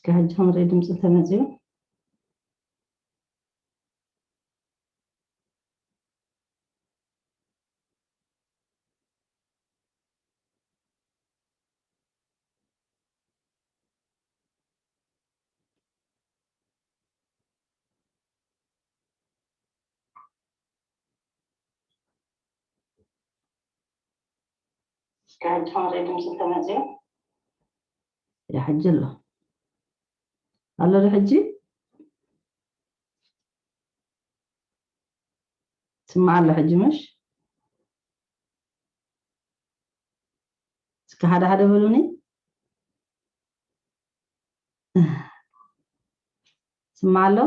ሕጂ ክንርኢ ድምፂ እንተመፅዩ። ሕጂ ኣሎ። ኣሎ ዶ ሕጂ? ስማዕ ኣሎ ሕጂ ምሽ? እስከ ሓደ ሓደ በሉኒ። ስማዕ ኣሎ?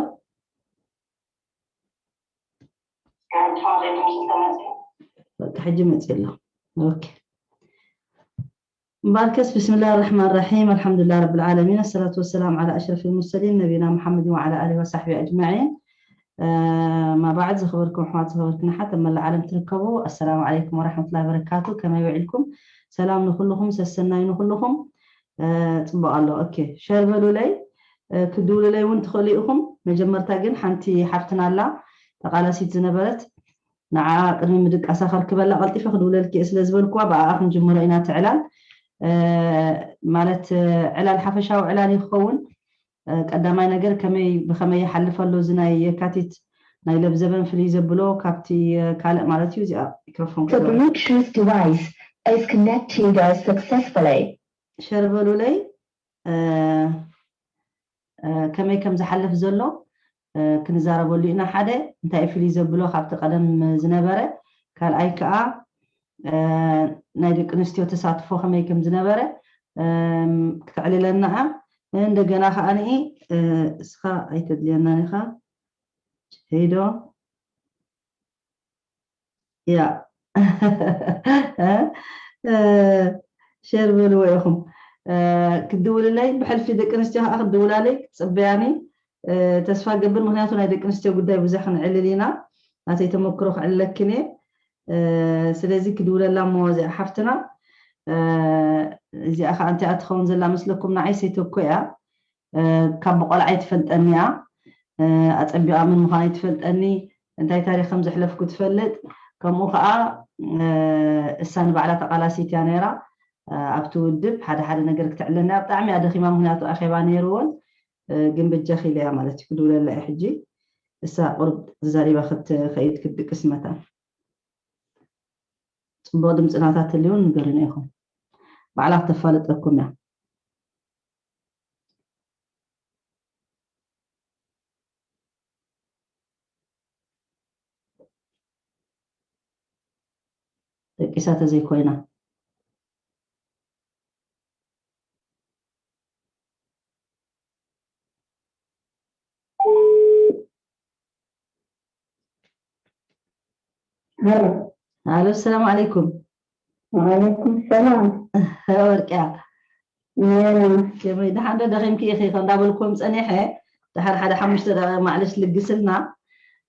በቃ ሕጂ መፅእ ኣሎ። ኦኬ። እምበኣርከስ፣ ብስምላህ ራሕማን ራሒም፣ ኣልሓምዱሊላህ ረብል ዓለሚን፣ ኣሰላቱ ወሰላም ዓላ ኣሽረፊል ሙርሰሊን ነቢና ሙሓመድን ወዓላ ኣሊሂ ወሳሕቢ ኣጅማዒን። ኣማ ባዕድ፣ ዝኸበርኩም ኣሕዋት፣ ዝኸበርክን ኣሓት ኣብ መላእ ዓለም ትርከቡ፣ ኣሰላሙ ዓለይኩም ወራሕመቱላሂ ወበረካቱ። ከመይ ውዒልኩም? ሰላም ንኹልኹም፣ ሰሰናዩ ንኹልኹም። ጽቡቕ ኣሎ። ኦኬ፣ ሸር በሉለይ። ክድውሉለይ እውን ትኽእሉ ኢኹም። መጀመርታ ግን ሓንቲ ሓፍትና ኣላ፣ ተቓላሲት ዝነበረት፣ ንዓ ቅድሚ ምድቃሳ ከርክበላ ቀልጢፈ ክድውለልኪ እየ ስለ ዝበልኩዋ፣ ብኣኣ ክንጅምሮ ኢና እቲ ዕላል። ማለት ዕላል ሓፈሻዊ ዕላል እዩ ክኸውን። ቀዳማይ ነገር ከመይ ብኸመይ ይሓልፍ ኣሎ እዚ ናይ የካቲት ናይ ለብዘበን ፍልይ ዘብሎ ካብቲ ካልእ ማለት እዩ። እዚኣ ሚክሮፎን ክገብር። The Bluetooth device is connected successfully. ሸር በሉለይ። ከመይ ከም ዝሓልፍ ዘሎ ክንዛረበሉ ኢና። ሓደ እንታይ ፍልይ ዘብሎ ካብቲ ቀደም ዝነበረ፣ ካልኣይ ከዓ ናይ ደቂ ኣንስትዮ ተሳትፎ ከመይ ከም ዝነበረ ክተዕልለና እያ። እንደገና ከዓ ንኢ እስኻ ኣይተድልየናን ኢኻ ሄዶ ያ ሸር በልዎ ኢኹም። ክድውልለይ ብሕልፊ ደቂ ኣንስትዮ ከዓ ክድውላለይ ክፅበያኒ ተስፋ ገብር። ምክንያቱ ናይ ደቂ ኣንስትዮ ጉዳይ ብዙሕ ክንዕልል ኢና። ናተይ ተመክሮ ክዕልለክን እየ። ስለዚ ክድውለላ እሞ እዚኣ ሓፍትና እዚኣ ከዓ እንታይ ትኸውን ዘላ መስለኩም? ንዓይ ሰይተኮ እያ። ካብ ብቆልዓ ኣይትፈልጠኒ እያ። ኣጸቢቓ ምን ምዃና ኣይትፈልጠኒ። እንታይ ታሪኽ ከም ዘሕለፍኩ ትፈልጥ። ከምኡ ከዓ እሳ ንባዕላ ተቓላሲት እያ ነይራ። ኣብቲ ውድብ ሓደ ሓደ ነገር ክተዕለና እያ። ብጣዕሚ እያ ደኺማ፣ ምክንያቱ ኣኼባ ነይርዎን ግን በጃኺ ኢለ እያ ማለት እዩ። ክድውለላ እየ ሕጂ። እሳ ቁሩብ ተዛሪባ ክትኸይድ ክትድቅስ መታን። ጽቡቕ ድምጺ ናታ ተልዩን ንገሩኒ ኢኹም። ባዕላ ክተፋልጠኩም እያ። ደቂሳ ተዘይኮይና። ሃሎ። ሃሎ፣ ሰላም ዓለይኩም። ወዓለይኩም ሰላም። ወርቅያ። ሜላ። ከመይ፣ ደሓን ዶ? ደኺምኪ ኢኺ? ከም እንዳበልኩም ጸኒሐ፣ ድሓር ሓደ ሓሙሽተ ደቂቕ ማዕለሽ ልግስልና፣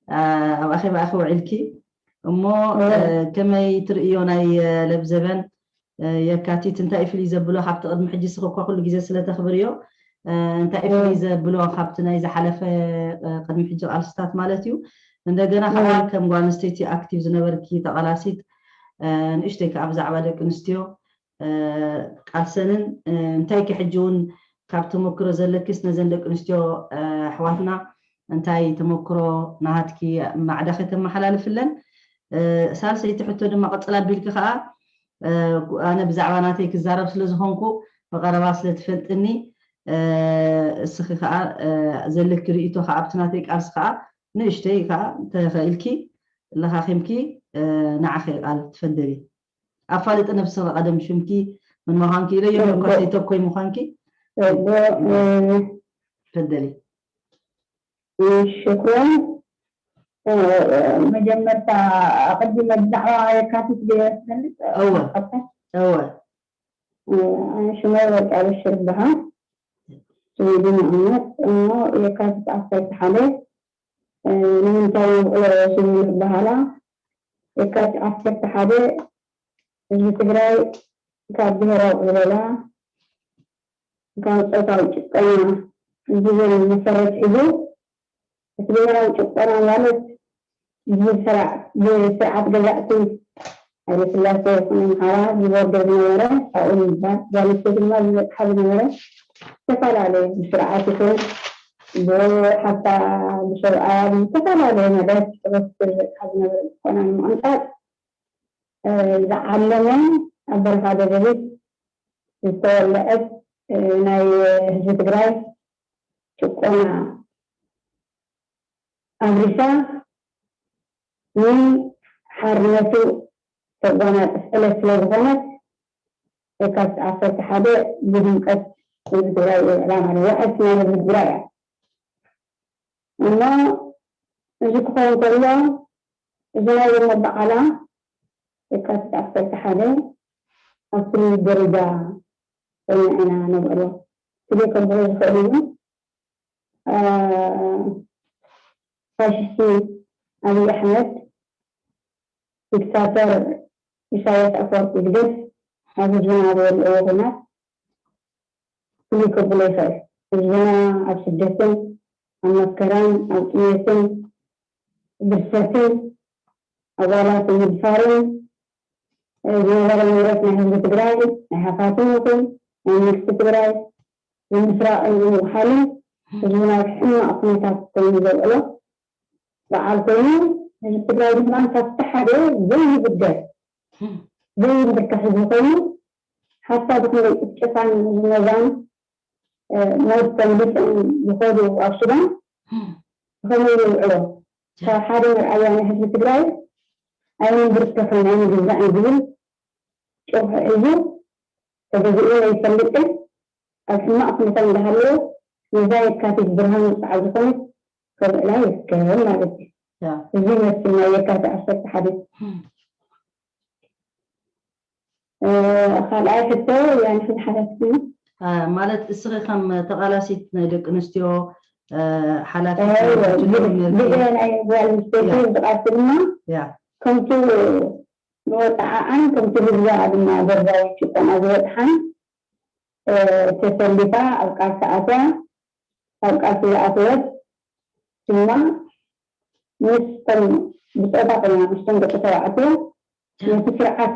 ኣ፣ ኣብ ኣኼባ ኢኺ ውዒልኪ። እሞ፣ እወ። እ፣ ከመይ ትርእዮ ናይ፣ እ፣ ለብዘበን፣ እ፣ የካቲት እንታይ እዩ ፍልይ ዘብሎ ካብቲ ቅድሚ ሕጂ? ስኺ እኳ ኩሉ ግዜ ስለ ተኽብርዮ፣ እ፣ እንታይ እዩ ፍልይ እወ። ዘብሎ ካብቲ ናይ ዝሓለፈ፣ እ፣ ቅድሚ ሕጂ ቃልስታት ማለት እዩ? እንደገና እወ። ከዓ ከም ጓል ኣንስተይቲ ኣክቲቭ ዝነበርኪ ተቓላሲት፣ እ፣ ንእሽተይ ከዓ ብዛዕባ ደቂ ኣንስትዮ፣ እ፣ ቃልሰንን፣ እ፣ እንታይ ከ ሕጂ እውን ካብ ተመክሮ ዘለክስ ነዘን ደቂ ኣንስትዮ፣ እ፣ ኣሕዋትና እንታይ ተመክሮ ናሃትኪ ማዕዳ ከተመሓላልፍለን? እ፣ ሳልሰይቲ ሕቶ ድማ ቅጽል ኣቢልኪ ከኣ፣ እ፣ ኣነ ብዛዕባ ናተይ ክዛረብ ስለ ዝኾንኩ ብቐረባ ስለ ትፈልጥኒ፣ እ፣ እስኺ ከኣ፣ እ፣ ዘለኪ ርእይቶ ከኣ ኣብቲ ናተይ ቃልሲ ከኣ ንእሽተይ ከኣ እንተኸኢልኪ ለኻኺምኪ፣ እ፣ ንዓኺ ቃል ትፈደሊ። ኣፋልጢ ነብስኺ ቀደም ሽምኪ ምን ምዃንኪ ኢለዮ እኮ ጽቡቕ። ሰይተኮይ ምዃንኪ። ጽቡቕ፣ እ፣ ፈደሊ። ሽክሮን፣ እ፣ መጀመርታ ኣቐዲመ ብዛዕባ የካቲት ድየ ዝፈልጥ? እወ። ሓሳብካ? እወ። እ፣ ሽመይ ወርቂ ኣበሽር ይበሃል። ስዊድን እቕመጥ እሞ የካቲት ዓሰርተ ሓደ፣ እ፣ ንምንታይ መብቕሎ ስሙ ዝበሃላ የካቲት ዓሰርተ ሓደ ህዝቢ ትግራይ ካብ ብሄራዊ ዕለላ፣ ካብ ጾታዊ ጭቆና፣ ዝብል መሰረት ሒዙ እቲ ብሄራዊ ጭቆና ማለት ብስርዓት ገዛእቲ ሃይለስላሴ ይኹን ኣምሓራ ዝወርዶ ዝነበረ ካብኡ ንምባል ጓል ኣንስተይቲ ድማ ዝበፅሓ ዝነበረ ዝተፈላለየ ብስርዓት ይኹን ብሓታ ብሰብኣያ ብዝተፈላለየ መዳይ ክጥበስ ዝበፅሓ ዝነበረ ጭቆና ንምቕንጣጥ ዝዓለመ ኣብ በረኻ ደደቢት ዝተወለዐት ናይ ህዝቢ ትግራይ ጭቆና ኣብሪሳ ንሓርነቱ ተጓናፅፍ ዕለት ስለዝኾነት የካቲት ዓሰርተ ሓደ ብድምቀት ህዝቢ ትግራይ የብዕላ ማለት ወዕስ ናይ ህዝቢ ትግራይ እያ። እሞ እዚ ክኸውን ከሎ እዚ ናይ ሎሚ በዓላ የካቲት ዓሰርተ ሓደ ኣብ ፍሉይ ደረጃ ኮይና ኢና ነብዕሎ። ስለ ከብሎ ዝኽእል እዩ ፋሽስቲ ኣብይ ኣሕመድ ዲክታተር ኢሳያስ ኣፈወርቂ ህግደፍ ኣብ ህዝብና ዘወልዕዎ ኹናት ፍሉይ ከብሎ ይኽእል። ህዝብና ኣብ ስደትን ኣብ መከራን ኣብ ጥሜትን ብርሰትን ኣባላት ምድፋርን ዝነበረ ንብረት ናይ ህዝቢ ትግራይ ናይ ሃፋትም ይኹን ናይ መንግስቲ ትግራይ ንምስራቕን ንምጉሓልን ህዝብና ኣብ ሕማቕ ኩነታት ኮይኑ ዘውዕሎ በዓል ኮይኑ ህዝቢ ትግራይ ድማ ካብቲ ሓደ ዘይብገር ዘይብርከ ህዝቢ ኮይኑ ሓሳብ ክንደይ ጭፍጨፋን ዝመዛን ሞት ተምልጦም ዝኸዱ ኣብ ሱዳን ብኸመይ ይውዕሎ ካብ ሓደ መርኣያ ናይ ህዝቢ ትግራይ ኣይንብርከኽን ኣይንግዛእን ዝብል ጭርሖ ሒዙ ተገዚኡ ኣይፈልጥን ኣብ ሕማቕ ኩነታት እንዳሃለወ ነዛ የካቲት ብርሃን ውፅዓ ዝኾነት ከብዕላ ይርከብ ማለት እዩ። እዚ መስል ናይ የካቲት ዓሰርተ ሓደ ካልኣይ ሕቶ ያ ንሕን ሓላፍቲ ማለት እስኺ ከም ተቓላሲት ናይ ደቂ ኣንስትዮ ሓላፊት ብየ ናይ ጓል ኣንስተይቲ ዝቃልሲ ድማ ከምቲ ንወፅዓኣን ከምቲ ህዝባ ድማ በርባዊ ጭቆና ዝበፅሓን ተሰሊፋ ኣብ ቃልሲ ኣትያ ኣብ ቃልሲ ዝኣተወት ድማ ምስቶም ብፆታ ኮይና ምስቶም ደቂ ተባዕትዮ ነቲ ስርዓት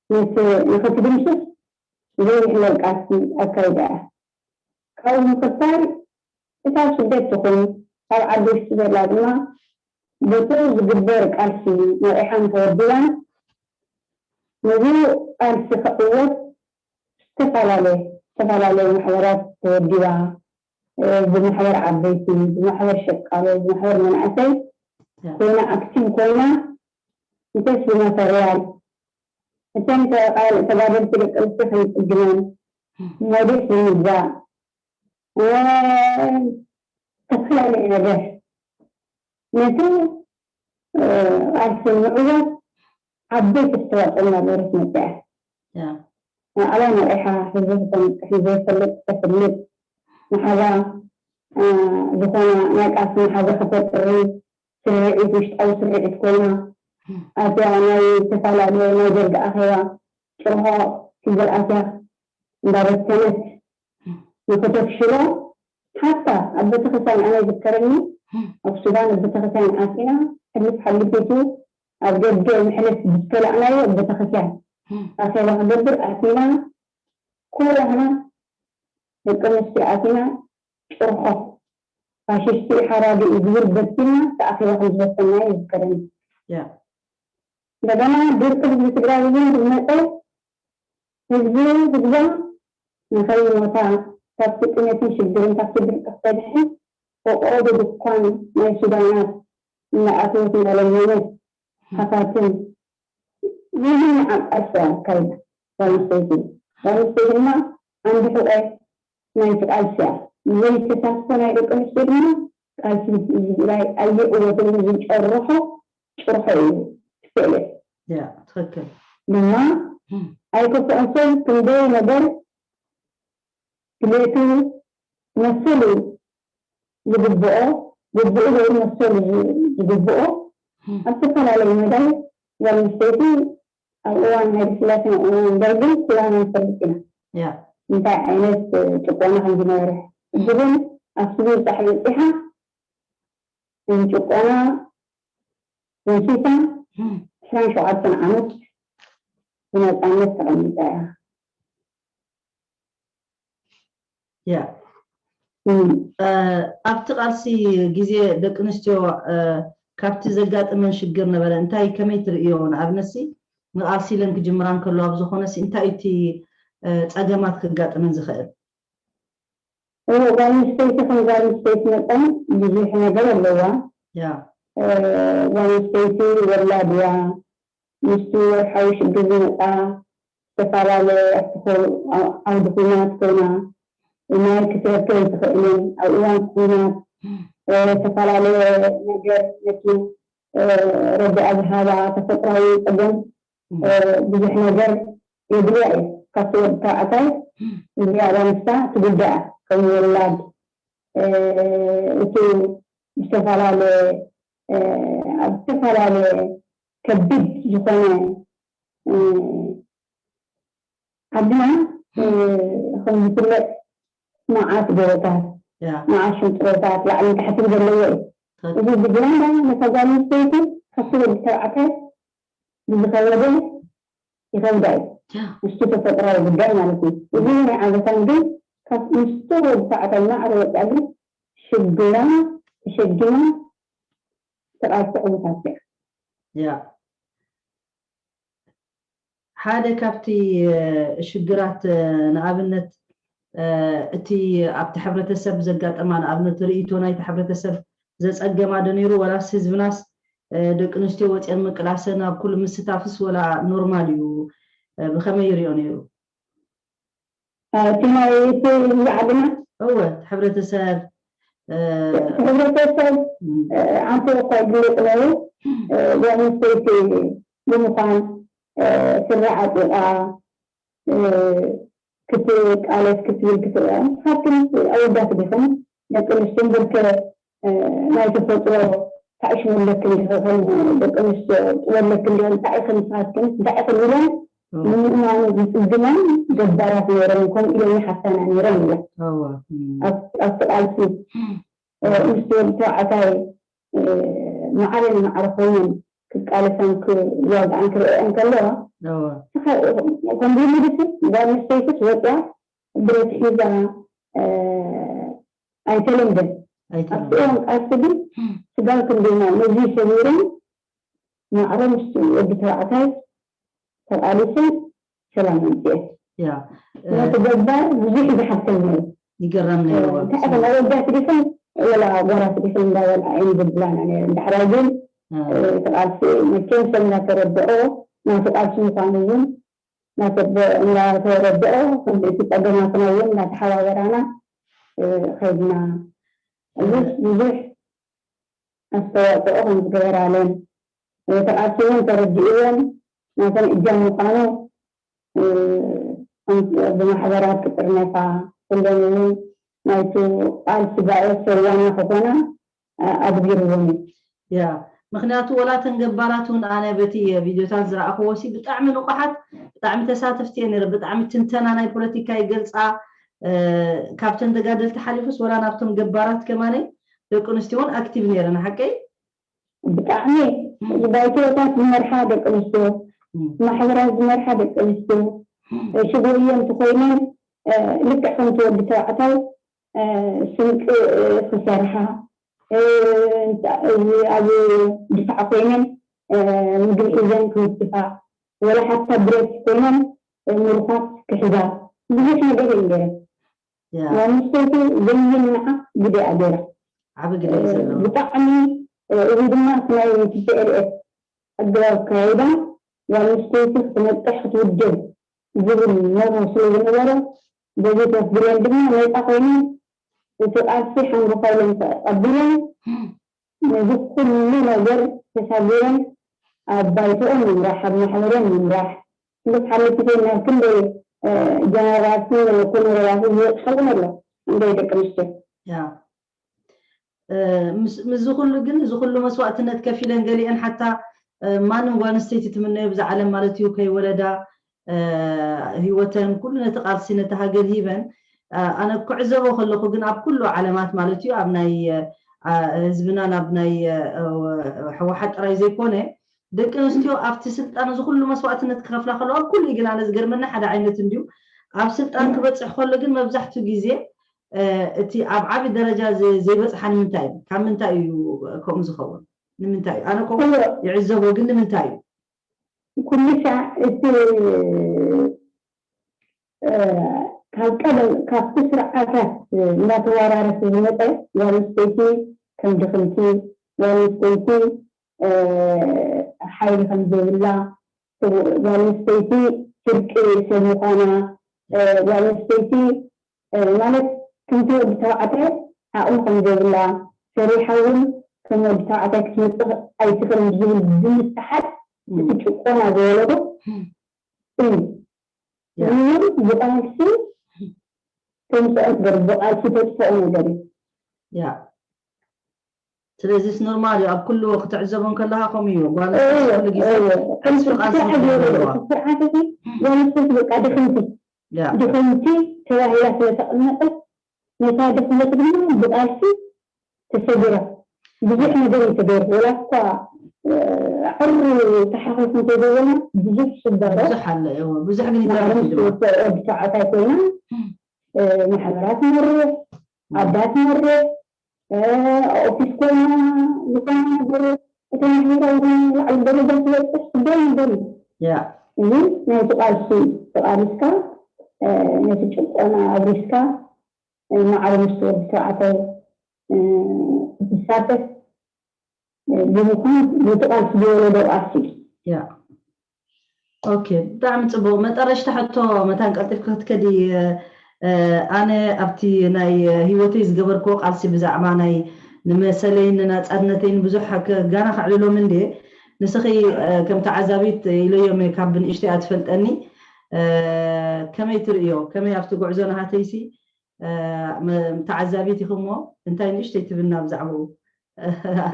ነቲ ንኽትድምስስ ዘይሕለል ቃልሲ ኣካይዳ እያ። ካብኡ ብምኽታል እታ ኣብ ስደት ትኹን ኣብ ዓዲ ውሽጢ ዘላ ድማ በቲ ዝግበር ቃልሲ ነቒሓን ተወዲባን ነዚ ቃልሲ ክዕወት ዝተፈላለየ ዝተፈላለየ ማሕበራት ተወዲባ ብማሕበር ዓበይቲ ብማሕበር ሸቃሎ ብማሕበር መናእሰይ ኮይና ኣክቲቭ ኮይና እንተስ ብማተርያል እተን ተጋደልቲ ደቂ ኣንስትዮ ከይፅግመን ሞዴስ ብምግዛእ ዝተፈላለየ ነገር ነቲ ቃልሲ ንምዕዋት ዓበይቲ ኣስተዋፅኦ እናገበረት መፅኣ። ባዕላ ነቒሓ ህዝቢ ክተንቅሕ ንዘይፈልጥ ክተፍልጥ መሓዛ ዝኾና ናይ ቃልሲ መሓዛ ከተጥሪ ስርዒት ውሽጣዊ ስርዒት ኮይና ኣትያ ናይ ዝተፈላለዩ ናይ ደርጊ ኣኼባ ጭርሖ ሒዛ ኣትያ እንዳበተነት ንክተፍሽሎ ሓታ ኣብ ቤተክርስትያን ኣነ ይዝከረኒ ኣብ ሱዳን ኣብ ቤተክርስትያን ኣቲና ሕልፍ ሓሊፊቱ ኣብ ደገ ምሕለፍ ዝተላእናዮ ኣብ ቤተክርስትያን ኣኼባ ክገብር ኣቲና ኮላህና ደቂ ኣንስትዮ ኣቲና ጭርሖ ፋሽስቲ ሓራዲ እዩ ዝብል በቲና ተኣኺባ ከም ዝበተናዮ ይዝከረኒ። እንደገና ድርቂ ህዝቢ ትግራይ እውን ዝመፀ ህዝቢ ህዝባ ንኸይሞታ ካብቲ ጥሜትን ሽግርን ካብቲ ድርቂ ክተድሕን ፈቆዶ ድኳን ናይ ሱዳናት እናኣተወት እናለመነት ሓፋትን ዝህን ዓቃልሲ ኣካይዳ ጓል ኣንስተይቲ ጓል ኣንስተይቲ ድማ ዓንዲ ሕቆ ናይቲ ቃልሲ እያ። ዘይተሳትፎ ናይ ደቂ ኣንስትዮ ድማ ቃልሲ ህዝቢ ትግራይ ኣይዕወትን ዝብል ጨርሖ ጭርሖ እዩ ትክእለት ትክክል ድማ ኣይከፍኦን ሰብ ክንደይ ነገር ድሌቱ መሰሉ ዝግብኦ ግብኡ ወይ መሰሉ ዝግብኦ ኣብ ዝተፈላለዩ መዳይ ጓል ኣንስተይቲ ኣብ እዋን ሃይለ ስላሴን እዋን ደርግን ኩላና ንፈልጥ ኢና እንታይ ዓይነት ጭቆና ከም ዝነበረ ሕጂ ግን ኣብ ስቪል ጻሕ በጺሓ፣ ንጭቆና ተንሲሳ፣ ዕስራን ሸውዓተን ዓመት ብነጻነት ተቐሚጣ እያ። ያ ኣብቲ ቃልሲ ግዜ ደቂ ኣንስትዮ ካብቲ ዘጋጥመን ሽግር ነበረ እንታይ ከመይ ትርእዮ? ንኣብነትሲ ንቃልሲ ኢለን ክጅምራ እንከለዋ ብዝኾነሲ እንታይ እቲ ጸገማት ከጋጥመን ዝኽእል? ጓል ኣንስተይቲ ከም ጓል ኣንስተይቲ መጠን ብዙሕ ነገር ኣለዋ። ያ ጓል ኣንስተይቲ ወላድ እያ። ምስቲ ወርሓዊ ሽግር ዝመፃ ዝተፈላለየ ኣብቲ ዓውዲ ኩናት ኮይና ማይ ክትረክብ ኣይትኽእልን። ኣብ እዋን ኩናት ዝተፈላለየ ነገር ነቲ ረዳኣ ዝሃባ ተፈጥራዊ ፀገም ብዙሕ ነገር የድልያ እዩ። ካብቲ ወዲ ተባዕታይ እዚኣ ጓል ኣንስታ ትጉዳእ ከም ወላድ እቲ ዝተፈላለየ ኣብ ዝተፈላለየ ከቢድ ዝኾነ ዓድና ከም ዝፍለጥ መዓት ጎቦታት መዓት ሽንጥሮታት ላዕልን ታሕትን ዘለዎ እዩ። እዚ ብዝያዳ ነታ ጓል ኣንስተይቲ ካብቲ ወዲ ተባዕታይ ብዝኸበደ ይኸብዳ እዩ። ምስቲ ተፈጥራዊ ጉዳይ ማለት እዩ። እዚ ናይ ዓበታን ግን ካብ ምስቲ ወዲ ተባዕታይ ማዕረ ወፃ ግን ሽግራ ተሸጊና ተቃልሲ ዕውታት እያ። ያ ሓደ ካብቲ ሽግራት ንኣብነት እቲ ኣብቲ ሕብረተሰብ ዘጋጠማ ንኣብነት ርእይቶ ናይቲ ሕብረተሰብ ዘጸገማ ዶ ነይሩ ወላስ ህዝብናስ ደቂ ኣንስትዮ ወፅየን ምቅላሰን ኣብ ኩሉ ምስታፍስ ወላ ኖርማል እዩ ብኸመይ ይሪኦ ነይሩ? እቲ ናይ እቲ ህዝቢ ዓድና እወ እቲ ሕብረተሰብ እቲ ሕብረተሰብ ዓንተ እኳ ይግለፅ ነይሩ። ጓል ኣንስተይቲ ብምዃን ስረ ዓጢቓ ክትቃለስ ክትብል ክትረአ። ንስኻትክን ኣወዳት ዲኹም ደቂ ኣንስትዮ እምበርከ ናይ ተፈጥሮ ታዕሽመለክን ኢኺ ከም ደቂ ኣንስትዮ ጥበለክን ዲኹም እንታይ ኢኽን ንስኻትክን እንታይ ኢኽን ኢለን ንምእማኑ ዝፅግመን ገባራት ነይረን ከምኡ ኢለን ይሓታና ነይረን ኢለን ኣብቲ ቃልሲ ምስ ወዲ ተባዕታይ ማዕረ ንማዕረ ኮይነን ክቃለሳን ክዋግኣን ክርእየን ከለዋ ከምዚ ምድስን ጓል ኣንስተይትስ ወፅያ ብረት ሒዛ ኣይተለምደን። ኣብቲ እዋን ቃልሲ ግን ስጋብ ክንደይና ነዚ ሰቢረን ማዕረ ምስ ወዲ ተባዕታይ ተቃሊሰን ሰላም ኣምፅኤን። ነቲ ገባር ብዙሕ እዩ ዝሓተኒ ነይሩ። ይገረም ነይሩ። እንታይ ኢኹም ኣወዳት ዲኹም ወላ ጓላት ዲኹም እንዳበላ እየን ዝብላና ነይረን። ዳሕራይ ግን እቲ ቃልሲ መቸም ሰብ እናተረድኦ ናቲ ቃልሲ ምዃኑ እውን እናተረድኦ ከምዚ እቲ ፀገማትና እውን እናተሓባበራና ከይድና እዚ ብዙሕ ኣስተዋፅኦ ከም ዝገበራለን እቲ ቃልሲ እውን ተረዲእወን ናተን እጃም ምዃኑ ብማሕበራት ክጥርነፋ ኩለን እውን ናይቲ ቃልሲ ባእስ ሰዋና ክኾና ኣግቢርዎም እዩ። ያ ምክንያቱ ወላ ተን ገባራት እውን ኣነ በቲ ቪድዮታት ዝረኣኽዎ ሲ ብጣዕሚ ንቑሓት ብጣዕሚ ተሳተፍቲ እየ ነረ ብጣዕሚ ትንተና ናይ ፖለቲካ ይገልፃ ካብተን ተጋደልቲ ሓሊፉስ ወላ ናብቶም ገባራት ከማነይ ደቂ ኣንስትዮ እውን ኣክቲቭ ነይረን ሓቀይ ብጣዕሚ ባይቶታት ዝመርሓ ደቂ ኣንስትዮ ማሕበራት ዝመርሓ ደቂ ኣንስትዮ ሽግርዮ እንተኮይነን ልክዕ ከምቲ ወዲ ተባዕታይ ስንቂ ክሰርሓ ኣብ ድፋዕ ኮይነን ምግቢ ሒዘን ክውስፋ ወላ ሓታ ብረት ኮይነን ምርኳስ ክሕዛ ብዙሕ ነገር እየን ገይረን። ጓል ኣንስተይቲ ዘይምንዓ ግደ እያ ገይራ። ዓቢ ግደ እዩ ዘለዎ። ብጣዕሚ እዚ ድማ እቲ ናይ ቲ ፒ ኤል ኤፍ ኣገባብ ኣካያይዳ ጓል ኣንስተይቲ ክትነቅሕ ክትውድብ ዝብል መርሆ ስለ ዝነበሮ በዚ ተፍግረን ድማ ነፃ ኮይነን እቲ ቃልሲ ሓንጎፋ ኢለን ተቐቢለን ነዚ ኩሉ ነገር ተሳጊረን ኣብ ባይቶኦም ምምራሕ ኣብ ማሕበሮም ምምራሕ ክንደስ ሓለፊተን ናብ ክንደይ ጀነራላትን ኮሎኔላትን ዝበፅሐ እውን ኣሎ ክንደይ ደቂ ኣንስትዮ ምስዚ ኩሉ ግን እዚ ኩሉ መስዋእትነት ከፊለን ገሊአን ሓታ ማንም ጓል ኣንስተይቲ ትምነዮ ብዛ ዓለም ማለት እዩ ከይወለዳ ህይወተን ኩሉ ነቲ ቃልሲ ነቲ ሃገር ሂበን ኣነ ክዕዘቦ ከለኹ ግን ኣብ ኩሉ ዓለማት ማለት እዩ ኣብ ናይ ህዝብና ናብ ናይ ህወሓት ጥራይ ዘይኮነ ደቂ ኣንስትዮ ኣብቲ ስልጣን እዚ ኩሉ መስዋእትነት ክኸፍላ ከለዋ ኩሉ ግን ኣነ ዝገርመኒ ሓደ ዓይነት እንድዩ ኣብ ስልጣን ክበፅሕ ከሎ ግን መብዛሕትኡ ግዜ እቲ ኣብ ዓቢ ደረጃ ዘይበፅሓ ንምንታይ እዩ ካብ ምንታይ እዩ ከምኡ ዝኸውን ንምንታይ እዩ ኣነ ከምኡ ይዕዘቦ ግን ንምንታይ እዩ ኩሉ ሳዕ እቲ ካብ ቀደም ካብቲ ስርዓታት እንዳተወራረሰ ዝመፀ ጓል ኣንስተይቲ ከም ድኽምቲ ጓል ኣንስተይቲ ሓይሊ ከም ዘይብላ ጓል ኣንስተይቲ ስርቂ ሰብ ምዃና ጓል ኣንስተይቲ ማለት ከምቲ ወዲ ተባዕታይ ዓቕሚ ከም ዘይብላ ሰሪሓ እውን ከም ወዲ ተባዕታይ ክትመፅእ ኣይትኽእልን ብዝብል ብምስሓት እቲ ጭቆና ዝወለዶ እዩ። እዚ እውን ብቃልሲ ተምፅኦ ነገር ብቃልሲ ተጥፍኦ ነገር እዩ። ያ ስለዚስ ኖርማል እዩ ኣብ ኩሉ ክትዕዘቦ ከለካ ከምኡ እዩ ጓል ኣንስተይቲ ኩሉ ግዜ ስርዓት እዚ ጓል ኣንስተይቲ በቃ ድኽምቲ ድኽምቲ ተባሂላ ስለተቐመጠት ነታ ድኽመት ድማ ብቃልሲ ተሰጊራ ብዙሕ ነገር እዩ ተገይሩ ወላ እኳ ዕሩ ተሓኺኹ እንተዘይበልና ብዙሕ ሽጋሮ ብዙሕ ኣሎ እዎ ብዙሕ ግን ይተርፍ እዩ ድማ ወዲ ተባዕታይ ኮይና ማሕበራት መርሕ ኣዳ ትመርሕ ኦፊስ ኮይና ዝኾነ ነገር እቲ ማሕበራዊ ላዕሊ ደረጃ ትበፅሕ ፅቡቅ ነገር እዩ ያ እዚ ናይቲ ቃልሲ ተቃሊስካ ነቲ ጭቆና ኣብሪስካ ማዕረ ምስቲ ወዲ ተባዕታይ ክትሳተፍ ብምዃን ነቲ ቃልሲ ዝወለዶ ቃልሲ እዩ ያ ኦኬ ብጣዕሚ ፅቡቅ መጠረሽታ ሕቶ መታን ቀልጢፍካ ክትከዲ ኣነ ኣብቲ ናይ ሂወተይ ዝገበርክዎ ቃልሲ ብዛዕባ ናይ ንመሰለይን ንናፃነተይን ብዙሕ ጋና ከዕልሎም እንድየ ንስኺ ከም ተዓዛቢት ኢለዮም ካብ ብንእሽተይ ኣትፈልጠኒ ከመይ ትርእዮ ከመይ ኣብቲ ጉዕዞ ናሃተይሲ ተዓዛቢት ኢኹሞ እንታይ ንእሽተይ ትብልና ብዛዕባኡ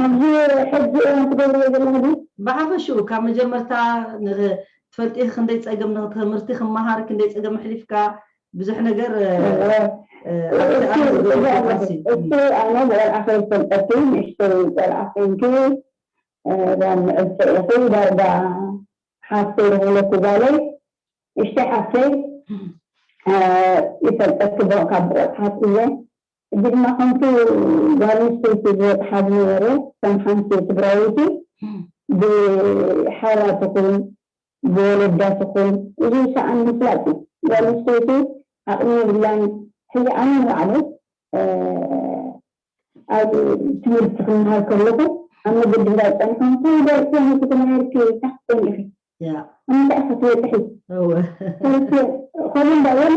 ኣብዚ ሕዚ እዋን ትገብርዮ ዘለኹ ድዩ? ብሓፈሽኡ ካብ መጀመርታ ትፈልጢ ክንደይ ፀገም ትምህርቲ ክመሃር ክንደይ ፀገም ኣሕሊፍካ ብዙሕ ነገር እቲ ኣነ ብቆልዓ ከይፈልጠኪ ንእሽተይ ቆልዓ ኮንኪ ዳር ምዕብተ ኢኺ ዳርጋ ሓፍተይ ዝብለኪ ጓለይ ንእሽተይ ሓፍተይ ይፈልጠኪ ካብ ብቆልዓ ኣትሒዘ ሕጂ ድማ ከምቲ ጓል ኣንስተይቲ ዝበፅሓ ዝነበረ ከም ሓንቲ ትግራወይቲ ብሓውራ ትኹን ብወለዳ ትኹን እዚ ሰኣን ምፍላጥ እዩ። ጓል ኣንስተይቲ ዓቕሚ የብላን። ሕዚ ኣነ ንባዕለይ ኣብ ትምህርቲ ክመሃር ከለኹ ኣብ መገዲ እንዳፀንሐ እንታይ ደርሲ ነቲ ተማሃርኪ ታክተን ኢኺ እንታይ ኢኺ ትበፅሒ ከምኡ እንዳበሉ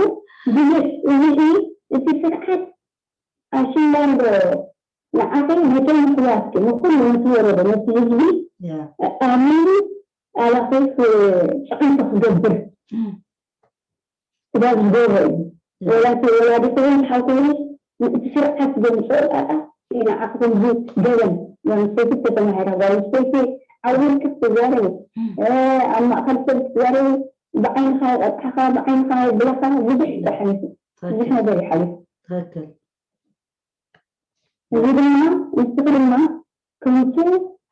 ብዙሕ እዚ እዩ እቲ ስርዓት ኣሽንዳ እንዶ ንዓኺ ነቶም ኣሕዋትኪ ንኹሉ ነቲ ወለዶ ነቲ ህዝቢ ኣሚኑ ኣላኺ ጨዕንቶ ክገብር ስጋብ ዝገብሮ እዩ። ወላ እቲ ወላዲ ክብል ሓውክብልስ እቲ ስርዓት ዘምፅኦ ጣጣ ንዓኺ ከምዚ ገበን ጓል ኣንስተይቲ ተተማሂራ ጓል ኣንስተይቲ ዓዊርኪ ክትዛረቢ ኣብ ማእኸል ሰብ ክትዛረቢ ብዓይንኻ ይቐጥሓኻ ብዓይንኻ ይብላኻ ብዙሕ ይሓልፍ ብዙሕ ነገር ይሓልፍ። ትክክል እዚ ድማ ንስኺ ድማ ከምቲ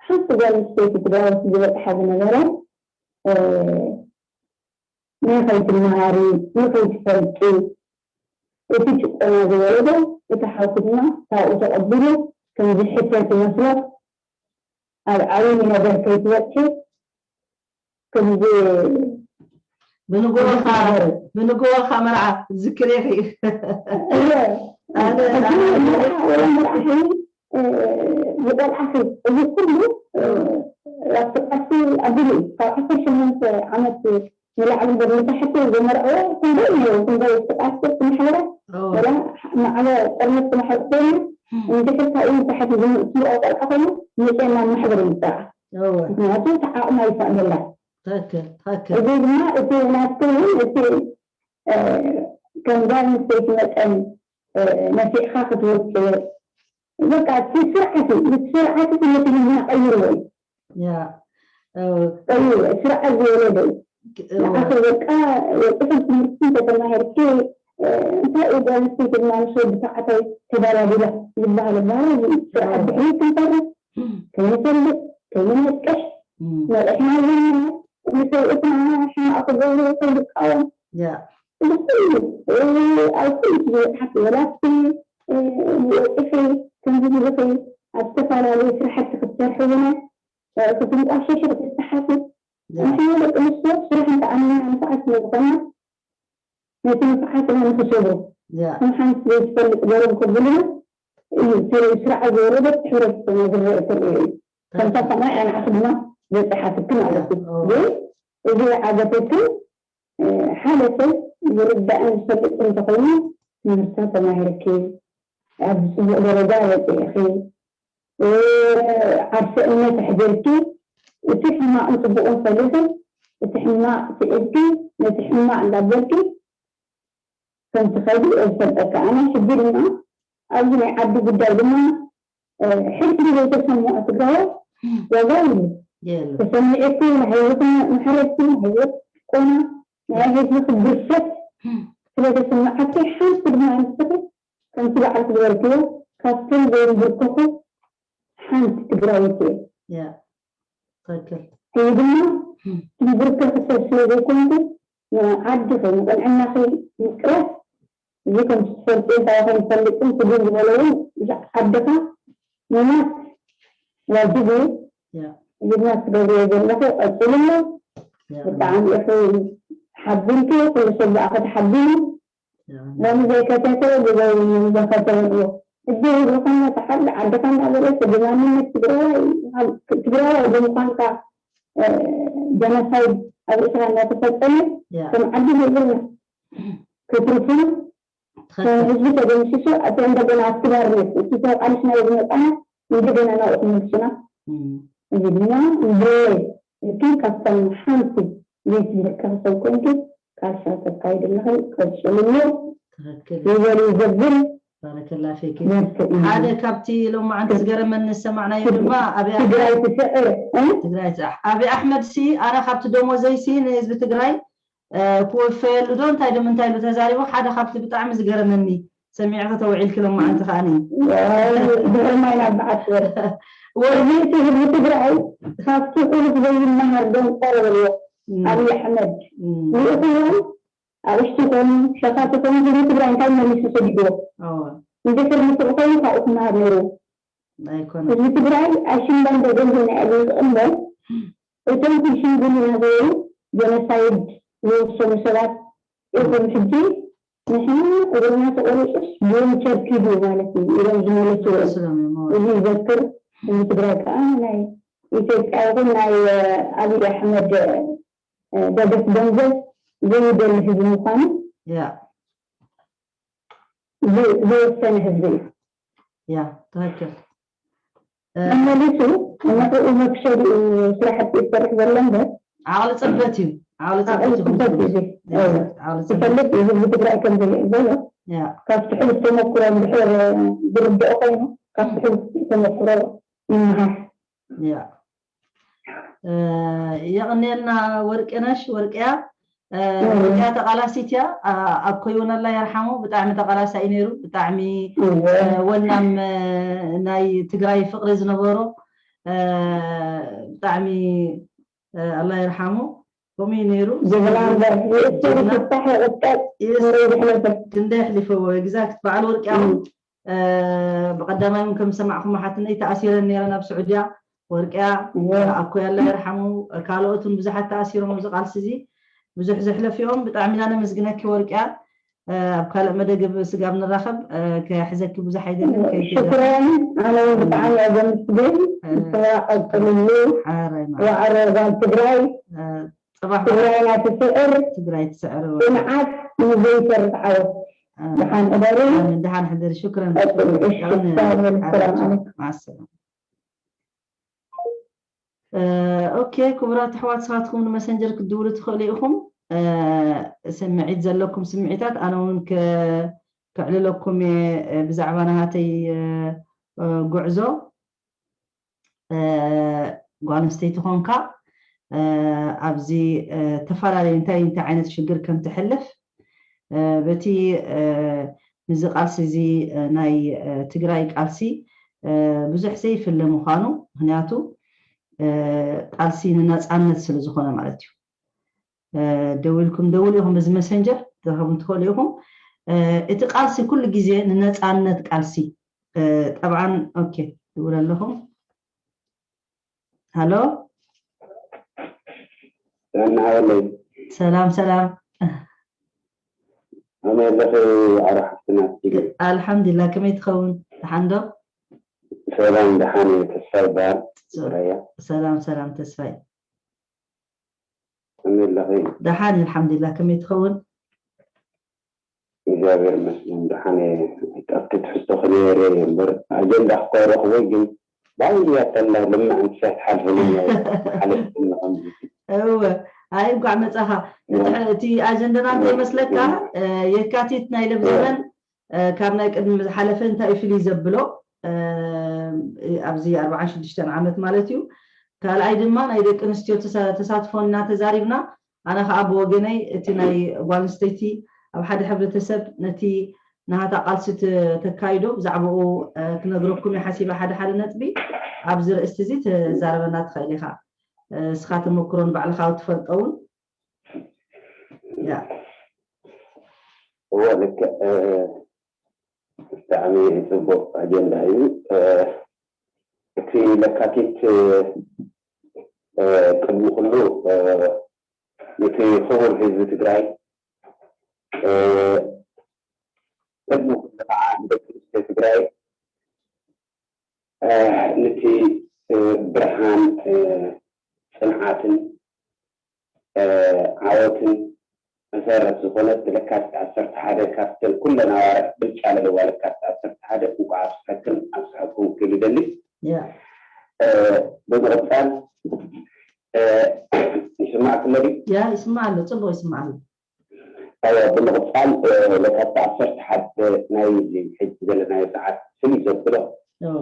ሓንቲ ጓል ኣንስተይቲ ትግራወይቲ ዝበፅሓ ዝነበረ ንኸይትመሃሪ ንኸይትፈልጢ እቲ ጭቆና ዝወለዶ እቲ ሓውኪ ድማ ካብኡ ተቐቢሉ ከም ዝሕተት ይመስሎ ኣብ ዓብዪ ነገር ከይትበፅሒ ከምዚ ብንግሆ ብንግሆ ካብ መርዓ ዝክር ኢኺ ዝቆልዓኺ እዚ ኩሉ ኣብቲ ቃልሲ ኣቢሉ እዩ ካብ ዓሰርተ ሸሞንተ ዓመት ንላዕሊ እምበር ንታሕቲ ዘመርዐወ ክንደይ ነይሩ ክንደይ ስቃስር ማሕበራት ወላ ማዕበ ቆርነት ማሕበር ኮይኑ እንድሕር ካብኡ ንታሕቲ ዝምእትምኦ ቆልዓ ኮይኑ መፅአ ናብ ማሕበር ይምፅኣ ምክንያቱ እቲ ዓቕሚ ኣይፈቕደላ እዚ ድማ እቲ ናትኪ እውን እቲ ከም ጓል ኣንስተይቲ መጠን ነፊዕካ ክትወፅእ በቃ እቲ ስርዓት እዩ እቲ ስርዓት እቲ ነቲ ህዝብና ቀይርዎ እዩ ቀይርዎ ስርዓት ዝወለደ እዩ ንዓኺ በቃ ወፅሒ ትምህርቲ እንተተማሂርኪ እንታይ እዩ ጓል ኣንስተይቲ ድማ ምስ ወዲ ተባዕታይ ተዳላዲላ ዝበሃል ባህሪ እዚ ስርዓት ድሕሪት ክንተርፍ፣ ከይንፈልጥ፣ ከይንነቅሕ፣ ነቂሕና ኣለና። ንሰብኡትና ሕማቕ ክገብሩ ከይንቃወም። ብኩሉ ኣብ ኩሉ ዝበፅሓት ወላድኪ ወፂኺ ከምዚ ዝበኺ ኣብ ዝተፈላለዩ ስራሕቲ ክትሰርሒ እውን ክትንቋሸሺ ክትሰሓፊ ንሕና ደቂ ኣንስትዮ ስራሕ እንተኣሚና ንፉዓት ስለ ዝኾና ነቲ ንፉዓትና ንክሰብሮ ከም ሓንቲ ዘይትፈልጥ ገሮም ከብሉና እዩ። ስርዓት ዝወረደት ሕብረተሰብና ዝረአ ተርእዮ እዩ። ከምታ ሰማይ ኣንዓኺ ድማ በፂሓትኪ ማለት እዩ። ግን እዚ ዝዓገተክን ሓደ ሰብ ዝርዳእን ዝፈልጥ እንተኾይኑ ትምህርትካ ተማሂርኪ ኣብ ፅቡቅ ደረጃ በፂሕኪ ዓርሰ እምነት ኣሕዲርኪ እቲ ሕማቅን ፅቡቅን ፈሊኺ እቲ ሕማቅ ስዒብኪ ነቲ ሕማቅ እንዳበልኪ ከም ትኸዲ እፈልጠካ ኣነ። ሕጂ ድማ ኣብዚ ናይ ዓዲ ጉዳይ ድማ ሕድሪ ዘይተሰምዖ ትግራዋይ ዋጋ የብሉ። ተሰሚዕኪ ንህዝብኺ መሕረድቲ ናይ ህይወት ጭቆና ናይ ህዝብኺ ብርሰት ስለተሰማዓኪ ሓንቲ ድማ ንስኺ ከምቲ በዓልኪ ዝበልክዮ ካብቶም ዘይንብርከኹ ሓንቲ ትግራወይቲ እየ። ሕዚ ድማ ትንብርከኺ ሰብ ስለ ዘይኮንኩ ንዓድኺ ንቅንዕናኺ ምቅራስ እዚ ከምቲ ትፈልጥዮ እንታይ ከይንፈልጥን ትግል ዝበሎ እውን ዓድኻ ምማት ዋጅብ እዩ። እዚ ድማ ትገብርዮ ዘለኺ ቀፅልሉ። ብጣዕሚ ኢኺ ሓቢንኪ ኩሉ ሰብ ብኣኺ ተሓቢኑ ሎሚ ዘይከተተ ብዘይ ዘኸተበልዎ እዲ ይብልኻና ተሓል ዓድኻ እናበለሰ ብማንነት ትግራዋይ ትግራዋይ ብምዃንካ ጀኖሳይድ ኣብ ርእስኻ እናተፈፀመ ከም ዓዲ ዘለና ክትርፉን ህዝቢ ተደምሲሱ እቲ እንደገና ኣብቲ ባርነት እቲ ተቃሊስናዮ ዝመፃና እንደገና ናብኡ ክመልሱና እዚ ድማ ንብረይ እቲ ካብቶም ሓንቲ ዘይትምልከ ሰብ ኮንኪ ቃልሻ ተካይድ ኣለኽን ቀፅልሉ ይበሉ ዘብል ባረከላ ፌኪ ሓደ ካብቲ ሎማዓንቲ ዝገረመኒ ዝሰማዕናዮ ድማ ኣብያ ትግራይ ትስዕር ትግራይ ትስዕር ኣብያ ኣሕመድ ሲ ኣነ ካብቲ ደሞዘይ ሲ ንህዝቢ ትግራይ ክወፈየሉ ዶ እንታይ ዶ ምንታይ ኢሉ ተዛሪቡ ሓደ ካብቲ ብጣዕሚ ዝገረመኒ ሰሚዕኺ ተውዒልኪ ሎማዓንቲ ከዓኒ ድሕሪ ማይ ናብ በዓል ትበል ወርሂ እቲ ህዝቢ ትግራይ ካብቲ ሕሉፍ ዘይመሃር ደንቆሮ በልዎ ኣብይ ኣሕመድ ልኢኽዎም ኣቅሽቲ ይኾኑ ሸኻት ይኾኑ ህዝቢ ትግራይ እንታይ መሊሱ ሰዲድዎ እንድሕር ንፉዕ ኮይኑ ካብኡ ክመሃር ነይሩ ህዝቢ ትግራይ ኣሽንዳ እንደ ገንዘብ ናይ ኣግልግል እምበር እቶም ክሽንግሉና ዝበሉ ጀኖሳይድ ዝወሰኑ ሰባት ኢኹም ሕጂ ንሕና እግርና ተቆሪፁስ ብዊልቸር ኪዱ ማለት እዩ ኢሎም ዝመለስዎ እዚ ይዘክር ህዝቢ ትግራይ ከዓ ናይ ኢትዮጵያ ይኹን ናይ ኣብይ ኣሕመድ ደገፍ ገንዘብ ዘይደሊ ህዝቢ ምዃኑ ዝወሰነ ህዝቢ እዩ። ያ ትክክል። መመሊሱ ንዕኡ መክሸዲኡ ስራሕቲ ይሰርሕ ዘሎ እምበር ዓቕሊ ፅበት እዩ። ዓቕሊ ፅበት እዩ። ትፈልጥ እዩ ህዝቢ ትግራይ ከም ዘይዕበዮ ካብቲ ሕሉፍ ተመክሮ እንድሕር ዝርድኦ ኮይኑ ካብቲ ሕሉፍ ተመክሮ ይመሃር። የቕንየልና ወርቅነሽ ወርቅያ ወርቅያ ተቓላሲት እያ። ኣብ ኮይወን ኣላ የርሓሙ ብጣዕሚ ተቓላሳይ ነይሩ። ብጣዕሚ ወናም ናይ ትግራይ ፍቕሪ ዝነበሮ ብጣዕሚ ኣላ የርሓሙ ከምኡ እዩ ነይሩ። ጀግና እምበር ይእሰር ይፍታሕ ይቕጠጥ ዝሕለፈ ክንደይ ኣሕሊፈዎ exact በዓል ወርቅያ እውን ብቀዳማይ እውን ከም ዝሰማዕኹም ሓትነይ ተኣሲረን ነይረን ኣብ ስዑድያ ወርቅያ ኣኮይ ኣላ ይርሓሙ ካልኦትን ብዙሓት ተኣሲሮም ኣብዚ ቃልሲ እዚ ብዙሕ ዘሕለፊኦም ብጣዕሚ ኢና ነመስግነኪ ወርቅያ ኣብ ካልእ መደግብ ስጋብ ንራኸብ ክሕዘኪ ብዙሕ ኣይደልን ከይትደ ሽኩረን ኣነ እውን ብጣዕሚ እየ ዘመስግን ስራ ቀፅልሉ ሓራይ ማለት ዋዕሮ ጓል ትግራይ ፅባሕ ትግራይና ትስዕር ትግራይ ትስዕር ጽንዓት ንዘይተርፍ ዓወት ድሓን ሕደሩ ኣሜን። ደሓን ሕደሪ። ሽክረን። ቀጽሉ። እሺ፣ ሽክረን። ሰላም ኣለኩም። ሰላም ኣለኩም። ማሰላም። ኦኬ፣ ክቡራት ኣሕዋት፣ ንስኻትኩም ንመሰንጀር ክትድውሉ ትኽእሉ ኢኹም። ስምዒት ዘለኩም ስምዒታት ኣነ እውን ከ-፣ ከዕልለኩም እየ ብዛዕባ ናሃተይ ጉዕዞ። ጓል ኣንስተይቲ ኾንካ ኣብዚ ተፈላለዩ እንታይ እንታይ ዓይነት ሽግር ከም ትሕልፍ በቲ ምስዚ ቃልሲ እዚ ናይ ትግራይ ቃልሲ ብዙሕ ዘይፍለ ምዃኑ፣ ምክንያቱ ቃልሲ ንነፃነት ስለ ዝኾነ ማለት እዩ። ደዊልኩም ደውሉ ኢኹም፣ በዚ መሰንጀር ትረኸቡ እንትኽእሉ ኢኹም። እቲ ቃልሲ ኩሉ ግዜ ንነፃነት ቃልሲ፣ ጠብዓን። ኦኬ፣ ድውል ኣለኹ። ሃሎ፣ ሰላም። ሰላም ሰላም። ከመይ ኣለኺ? ኣሮ ሓፍትና ትግል ኣልሓምዱሊላ። ከመይ ትኸውን? ደሓን ዶ? ሰላም፣ ደሓን እየ። ተስፋ ይበሃል። ራያ። ሰላም ሰላም ተስፋይ። ከመይ ኣለኺ? ደሓን እየ ኣልሓምዱሊላ። ከመይ ትኸውን? እግዚኣብሔር ይመስገን፣ ደሓን እየ። ኣብቲ ትሕዝቶ ክነየረ እየ እምበር፣ ኣጀንዳ እኳ ይረኽቦ፣ ግን ባይያተና ልምዕ እንስሳት ሓልፈ ሓለፍኩም ንኸምዚ እወ፣ ኣይ እንኳዕ መጻኻ። እቲ ኣጀንዳና እንታይ ይመስለካ? የካቲት ናይ ለብዘበን ካብ ናይ ቅድሚ ዝሓለፈ እንታይ እዩ ፍልይ ዘብሎ? ኣብዚ ኣርባዓን ሽዱሽተን ዓመት ማለት እዩ። ካልኣይ ድማ ናይ ደቂ ኣንስትዮ ተሳትፎ እናተዛሪብና፣ ኣነ ከዓ ብወገነይ እቲ ናይ ጓል ኣንስተይቲ ኣብ ሓደ ሕብረተሰብ ነቲ ናሃታ ቃልሲ ተካይዶ ብዛዕባኡ ክነግረኩም እየ ሓሲበ። ሓደ ሓደ ነጥቢ ኣብዚ ርእስቲ እዚ ተዛረበና ትኽእል ኢኻ። እስኻ ተመክሮ ንባዕልኻ ትፈልጦ እውን። እዎ፣ ልክዕ። ብጣዕሚ ፅቡቅ ኣጀንዳ እዩ። እቲ ለካቲት ቅድሚ ኩሉ ነቲ ክቡር ህዝቢ ትግራይ፣ ቅድሚ ኩሉ ከዓ ንደቂ ኣንስትዮ ትግራይ ነቲ ብርሃን፣ ፅንዓትን ዓወትን መሰረት ዝኾነት ለካቲት ዓሰርተ ሓደ ካብተን ኩለን ኣዋርሕ ብልጫ ለለዋ ለካቲት ዓሰርተ ሓደ እንኳዕ ኣብፀሐክን ኣብፀሐኩም ክብል ይደሊ። ብምቕፃል ይስማዕክሎ ድዩ? ያ ይስማዕ ኣሎ፣ ፅቡቅ ይስማዕ ኣሎ። ኣዎ፣ ብምቕፃል ለካቲት ዓሰርተ ሓደ ናይ እዚ ሕጂ ዘለናዮ ሰዓት ፍልይ ዘብሎ እዎ።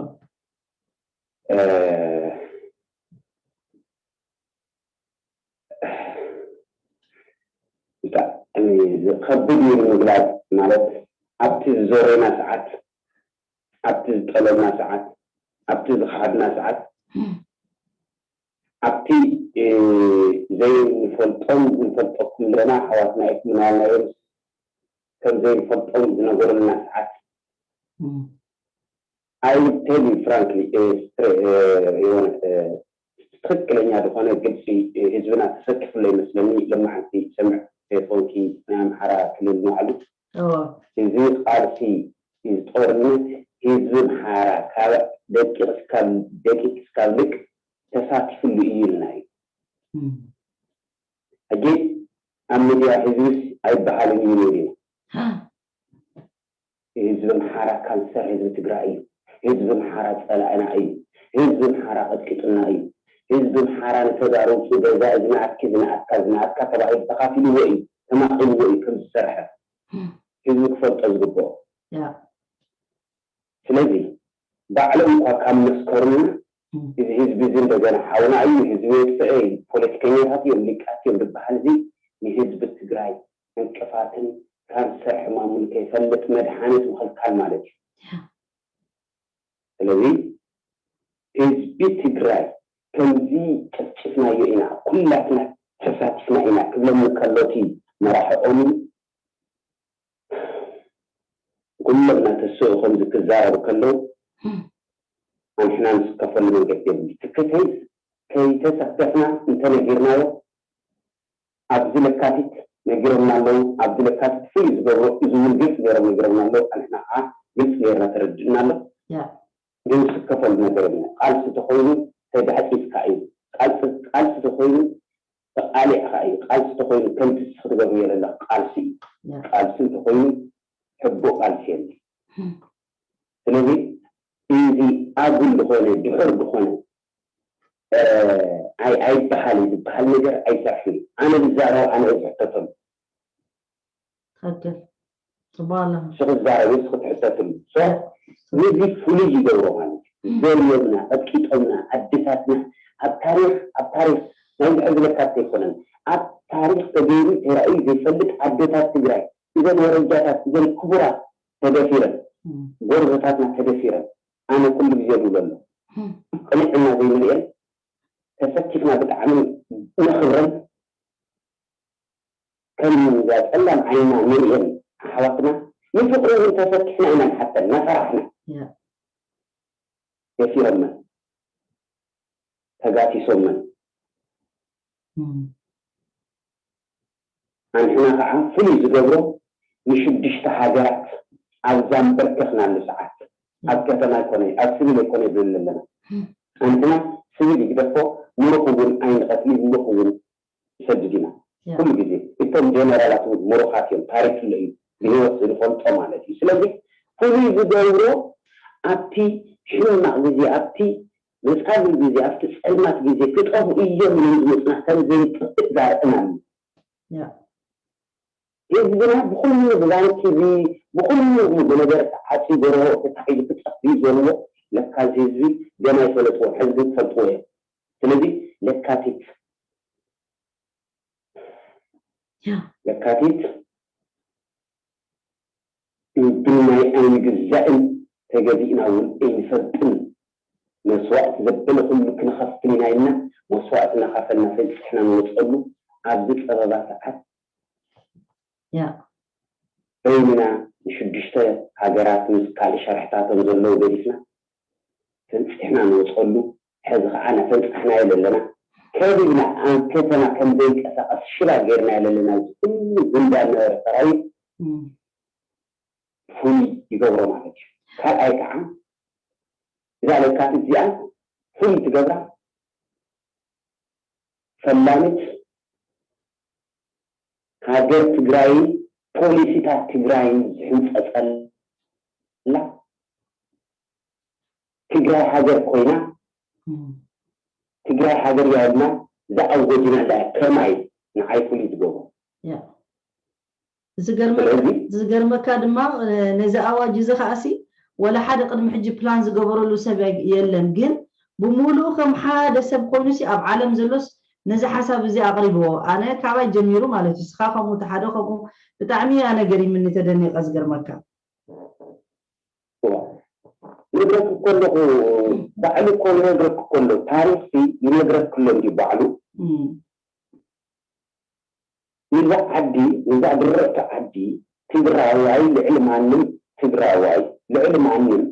ከብድ እዩ ንምግላፅ። ማለት ኣብቲ ዝዞረና ሰዓት፣ ኣብቲ ዝጠለብና ሰዓት፣ ኣብቲ ዝኸሓድና ሰዓት፣ ኣብቲ ዘይንፈልጦም ንፈልጠኩም ኣለና ኣሕዋትና ኢኹም እናበልና እዮም ከም ዘይንፈልጦም ዝነገሩልና ሰዓት I will tell you frankly የሆነ ትክክለኛ ዝኾነ ግልፂ ህዝብና ተሰኪፉ ኣሎ ይመስለኒ። ለማዓንቲ ሰምዕ ቴሌፎንኪ ናይ ኣምሓራ ክልል ንባዕሉ እዚ ቃልሲ እዚ ጦርነት ህዝቢ ኣምሓራ ካብ ደቂቅ እስካብ ደቂቅ እስካብ ልቅ ተሳቲፉሉ እዩ ኢልና እዩ። ሕጂ ኣብ ሚድያ ህዝብስ ኣይበሃልን እዩ ነይሩ። ህዝቢ ኣምሓራ ካንሰር ህዝቢ ትግራይ እዩ። ህዝቢ ኣምሓራ ፀላእና እዩ። ህዝቢ ኣምሓራ ቀጥቂጡና እዩ። ህዝቢ ኣምሓራ ንተጋሩ ገዛ እዚ ናትኪ ዝናትካ ዝናትካ ተባሂሉ ተኻፊልዎ እዩ፣ ተማቒልዎ እዩ ከም ዝሰርሐ ህዝቢ ክፈልጦ ዝግብኦ። ስለዚ ባዕሎም እኳ ካብ መስከሩና እዚ ህዝቢ እዚ እንደገና ሓውና እዩ፣ ህዝቢ የጥፍአ እዩ፣ ፖለቲከኛታት እዮም፣ ሊቃት እዮም ዝበሃል እዚ ንህዝቢ ትግራይ ዕንቅፋትን ካንሰር ሕማሙ ንከይፈልጥ መድሓኒት ምኽልካል ማለት እዩ። ስለዚ ህዝቢ ትግራይ ከምዚ ጨፍጭፍናዮ ኢና፣ ኩላትና ተሳቲፍና ኢና ክብለኒ ከሎ እቲ መራሕኦም ኩሎም እናተስኡ ከምዚ ክዛረቡ ከለዉ ኣንሕና ንስከፈሉ መንገዲ የብሉ። ትክተይ ከይተሳተፍና እንተነጊርናዮ ኣብዚ ለካቲት ነጊሮምና ኣለዉ። ኣብዚ ለካቲት ፍሉይ ዝገብሮ እዚ እውን ግልፂ ገይሮም ነጊሮምና ኣለዉ። ኣንሕና ከዓ ግልፂ ገይርና ተረድእና ኣሎ። ግን ዝስከፈሉ ነገር የብሉ። ቃልሲ ተኮይኑ ተጋዕፂፅካ እዩ። ቃልሲ ተኮይኑ ተቃሊዕካ እዩ። ቃልሲ ተኮይኑ ከምቲ ክትገብርዮ ዘለካ ቃልሲ እዩ። ቃልሲ እንተኮይኑ ሕቡእ ቃልሲ የለ። ስለዚ እዚ ኣጉል ዝኾነ ድሑር ዝኾነ ኣይ ኣይበሃል እዩ ዝበሃል ነገር ኣይሰርሕን እዩ። ኣነ ዝዛረብ ኣነ እዝሕተተሉ ትክክል። ፅቡቅ ኣለኻ። ንስኺ ትዛረቢ ንስኺ ትሕተትሉ። So ነዚ ፍሉይ ይገብሮ ማለት እዩ። ዘርዮምና፣ ቀጥቂጦምና፣ ኣዴታትና ኣብ ታሪክ ኣብ ታሪክ ናይ ድሕሪ ዝለካት ኣይኮነን። ኣብ ታሪክ ተገይሩ ተራእዩ ዘይፈልጥ ኣዴታት ትግራይ እዘን ወረጃታት እዘን ክቡራት ተደፊረን፣ ጎርዞታትና ተደፊረን፣ ኣነ ኩሉ ግዜ ዝብሎ ኣሎ፣ ቅንዕና ዘይንርእየን፣ ተሰኪፍና ብጣዕሚ ነኽብረን፣ ከም ጸላም ዓይንና ንርእየን ኣሕዋትና፣ ንፍቕሪ እውን ተሰኪፍና ኢና ንሓተን እናፈራሕና። ደፊሮመን፣ ተጋሲሶመን። ኣንሕና ከዓ ፍሉይ ዝገብሮ ንሽዱሽተ ሃገራት ኣብ ዛንበርከኽናሉ ሰዓት፣ ኣብ ከተማ ኣይኮነ ኣብ ስቪል ኣይኮነ ዝብል ኣለና። ኣንሕና ስቪል ይግደፎ፣ ምሩኽ እውን ኣይንቐትል፣ ምሩኽ እውን ይሰድድ ኢና። ኩሉ ግዜ እቶም ጀነራላት እውን ምሩኻት እዮም፣ ታሪክ ኣሎ እዩ ብህይወት ዝንፈልጦ ማለት እዩ። ስለዚ ፍሉይ ዝገብሮ ኣብቲ ሕማቕ ግዜ፣ ኣብቲ መጻብል ግዜ፣ ኣብቲ ጸልማት ግዜ ክጠፉ እዮም ኢሎም ዝመጹና ከም ዘይጠፍእ ዘርእና እዩ። ህዝብና ብኹሉ ብባንኪ ብኩሉ ነገር ተዓፂ ጎረሮ ተታሒዙ ክጠፍእ ዘለዎ ለካ እዚ ህዝቢ ገና ይፈለጥዎ ሕዚ ግን ክፈልጥዎ እዮም። ስለዚ ለካቲት ለካቲት ብናይ ኣይንግዛእን ተገዚእና እውን ኣይንፈልጥን መስዋእቲ ዘበለ ኩሉ ክንኸፍል ኢና ኢልና መስዋእቲ እናኸፈልና ፈንፂሕና ንወፀሉ ኣብዚ ፀበባ ሰዓት በይንና ንሽዱሽተ ሃገራት ምስ ካልእ ሸርሕታቶም ዘለዉ ገዲፍና ፈንፂሕና ንወፀሉ ሕዚ ከዓ እናፈንፃሕናዮ ዘለና ከቢብና ኣንፈተና ከም ዘይንቀሳቐስ ሽባ ገይርናዮ ዘለና እዚ ኩሉ ጉንዳ ነበረ ሰራዊት ፍሉይ ይገብሮ ማለት እዩ። ካልኣይ ከዓ እዛ ለካቲት እዚኣ ፍሉይ ትገብራ ፈላሚት ሃገር ትግራይን ፖሊሲታት ትግራይን ዝሕንፀፀላ ትግራይ ሃገር ኮይና ትግራይ ሃገር ያልና ዝኣወጅናላ ከማይ ንዓይ ፍሉይ ዝገብሮ ዝገርመካ ድማ ነዚ ኣዋጅ እዚ ከዓሲ ወላ ሓደ ቅድሚ ሕጂ ፕላን ዝገበረሉ ሰብ የለን ግን ብሙሉኡ ከም ሓደ ሰብ ኮይኑ ሲ ኣብ ዓለም ዘሎስ ነዚ ሓሳብ እዚ ኣቕሪብዎ ኣነ ካባይ ጀሚሩ ማለት እዩ ስኻ ከምኡ ተሓደ ከምኡ ብጣዕሚ ኣነ ገሪምኒ ተደኒቐ ዝገርመካ ነግረክ ከለኹ ባዕሉ እኮ ይነግረክ ከሎ ታሪክ ይነግረክ ከሎ እንዲ ባዕሉ ንዛ ዓዲ ንዛ ድርዕቲ ዓዲ ትግራዋይ ልዕሊ ማንም ትግራዋይ ልዕሊ ማንም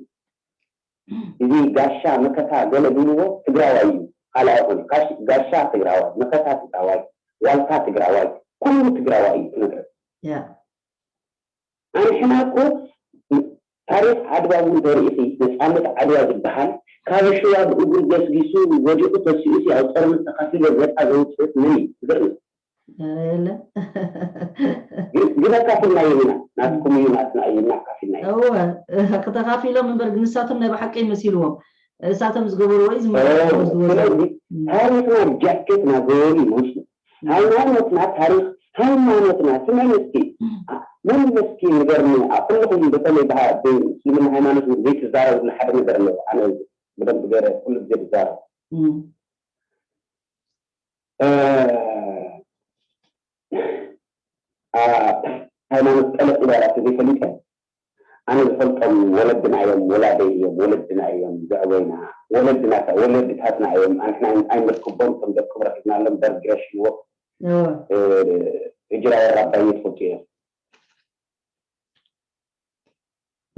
እዚ ጋሻ መከታ ገለ ዝብልዎ ትግራዋይ እዩ ካልኣ ይኮነ ጋሻ ትግራዋይ መከታ ትግራዋይ ዋልታ ትግራዋይ ኩሉ ትግራዋይ እዩ ትነግረክ ኣንሕና እኮ ታሪክ ዓድዋ እውን ተሪኢኺ ነፃነት ዓድዋ ዝበሃል ካብ ሽዋ ብእግሩ ገስጊሱ ወዲቁ ተሲኡ ሲ ኣብ ጦርነት ተካፊሎ ነፃ ዘውፅእት መን እዩ ትገርም የለ ግን ኣካፊልናዮ ኢና ናትኩም እዩ ናትና እዩ እና ኣካፊልናዮ እወ ክተካፊሎም እምበር ንሳቶም ናይ ብሓቂ መሲልዎም እሳቶም ዝገበርዎ እዩ ዝመ ስለዚ ታሪክና ጃኬትና ገበሩ ይመስሉ ሃይማኖትና ታሪክ ሃይማኖትና ስምዕን እስኪ መን እስኪ ንገርኒ ኩልኩም በተለይ ብስልምና ሃይማኖት ዘይትዛረብሉ ሓደ ነገር ኣለዎ ኣነ ብደንብ ገረ ኩሉ ግዜ ትዛረብ ሃይማኖት ጠለቅ ኢላ ራሱ ዘይፈሊጠ ኣነ ዝፈልጦም ወለድና እዮም ወላደይ እዮም ወለድና እዮም ዘዕበዩና ወለድና ወለድታትና እዮም ኣንሕና ኣይንርክቦም ከም ደቅም ረኪብናሎም ደርጊ ረሽንዎ እጅራ ወራባየ ትፈልጡ እዮም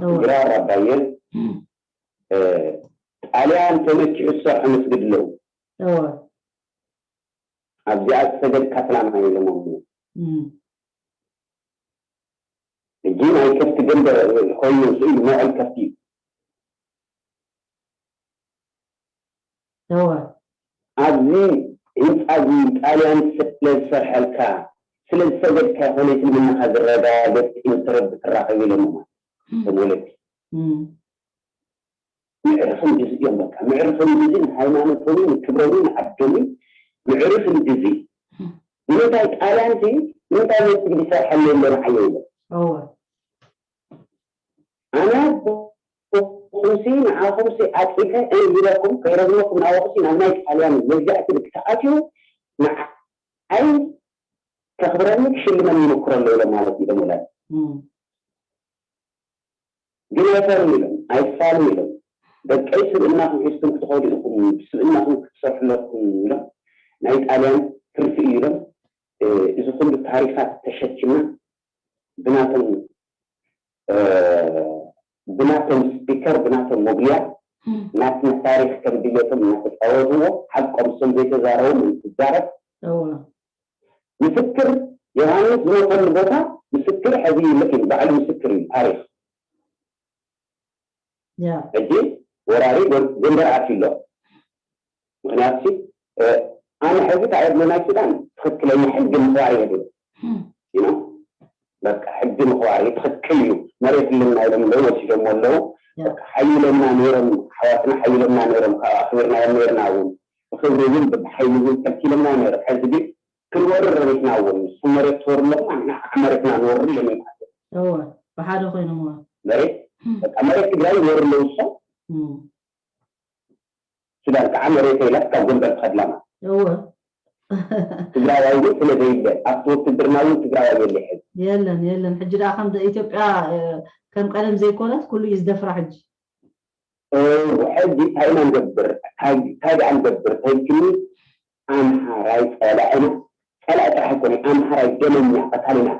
እጅራ ወራባየ ጣልያን ተመኪዑ ዝሰርሖ መስግድ ኣለዉ ኣብዚኣ ዝሰገድካ ሰላም ሃይሎም ሕጂ ናይ ከፍቲ ገንደ ኮይኑ ስኢሉ መውዐል ከፍቲ እዩ ኣብዚ ህንፃ እዚ ጣልያን ስለ ዝሰርሐልካ ስለ ዝሰገድካ ይኮነ እስልምናካ ዝረጋገፅ መሰረት ትራኸብ ኢሎም ማለት እቶም ወለዲ ምዕርፍን ግዝእዮም በቃ ምዕርፍን ግዝእ ንሃይማኖቶምን ንክብሮምን ንዓዶምን ምዕርፍን ግዝእ ንምንታይ ጣልያን ሲ ንምንታይ መስጊድ ይሰርሐሉ ኣሎ ንዓዮ ኢሎ ኣነ ኹምሲ ንዓኹምሲ ኣፅቢተ እንሂበኩም ከይረግመኩም ናበኹሲ ናብ ናይ ጣልያን መግዛእቲ ክትኣትዩ ንዓይ ከኽብረኒ ክሽልመኒ ይምክሮ ኣሎ ኢሎም ማለት እዩ ደሞላል ግን ኣይፋሉን ኢሎም ኣይፋሉን ኢሎም ደቀይ ስብእናኹም ሒዝኩም ክትኸዱ ኢኹም፣ ብስብእናኹም ክትሰርሑ ኣለኩም ኢሎም ናይ ጣልያን ትርፊ እዩ ኢሎም። እዚ ኩሉ ታሪኻት ተሸኪምና ብናቶም ብናቶም ስፒከር ብናቶም ሞግያ ናትና ታሪኽ ከም ድሌቶም እናተፃወትዎ ሓቆም እሶም ዘይተዛረቡ መን ትዛረብ? ምስክር ዮሃንስ ዝሞተሉ ቦታ ምስክር ሕዚ ይልክ እዩ፣ ባዕሉ ምስክር እዩ ታሪኽ። ሕጂ ወራሪ ጎንደር ኣትዩ ኣሎ። ምክንያቱ ኣነ ሕዚ ካብ ዕድመ ናይ ሱዳን ትክክለኛ ሕጊ ምኽባር የድል። በቃ ሕጊ ምኽባር እዩ፣ ትክክል እዩ። መሬት ኣለና ኢሎም ኣለዉ፣ ወሲዶም ኣለዉ። ሓይለና ነይሮም፣ ሓዋትና ሓይለና ነይሮም፣ ካብ ኣክብርናዮም ነይርና እውን ብክብሪ እውን ብሓይሊ እውን ከልኪሎምና ነይሮም። ሕዚ ግን ክንወርር ሪኢትና እውን ንሱ መሬት ትወርለኹም ኣና መሬትና ንወርር ኢሎም ይማት እወ ብሓደ ኮይኖም እወ መሬት በቃ መሬት ትግራይ ይወርለው እሶም ሱዳን ከዓ መሬት ኢላት ካብ ጎንደር ትኸድላማ እወ ትግራዋይ እውን ስለ ዘይለ ኣብቲ ውትድርና እውን ትግራዋይ የለ ሕዚ የለን የለን ሕጂ ደኣ ከም ኢትዮጵያ ከም ቀደም ዘይኮነት ኩሉ እዩ ዝደፍራ ሕጂ ሕጂ እንታይ ኢና ንገብር? እንታይ ደኣ ንገብር ተልክኒ ኣምሓራይ ጸላእና ጸላእ ጥራሕ ኣይኮነ ኣምሓራይ ደመኛ ቀታልና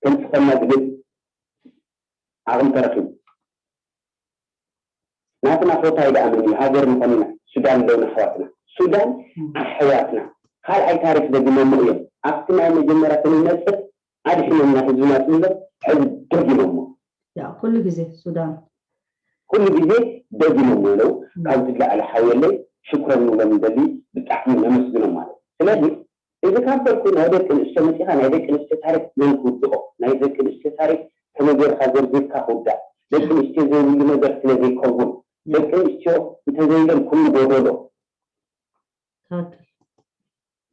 ተንስኸና ዝብል ዓቕሚ ተረኺቡ ናትና ፎታይ ደኣ መን እዩ ሃገር ምኾንና ሱዳን ኣለውና ኣሕዋትና ሱዳን ኣሕዋትና ካልኣይ ታሪክ ደግመሞ እዮም ኣብቲ ናይ መጀመርያ ክንነፅር ኣድሕኖምና ህዝብና ፅምበር ሕዚ ደጊሞሞ ያ ኩሉ ግዜ ሱዳን ኩሉ ግዜ ደጊሞሞ ኣለዉ ካብ ዝለዓለ ሓው የለይ ሽኩረን ንብሎም ንደሊ ብጣዕሚ ነመስግኖም ማለት እዩ ስለዚ እዚ ካብ በልኩ ናይ ደቂ ኣንስትዮ መፂኻ ናይ ደቂ ኣንስትዮ ታሪክ መን ክውድኦ ናይ ደቂ ኣንስትዮ ታሪክ ከመይ ገይርካ ዘርዚርካ ክውዳእ ደቂ ኣንስትዮ ዘይብሉ ነገር ስለ ዘይከውን ደቂ ኣንስትዮ እንተዘይለን ኩሉ ጎደሎ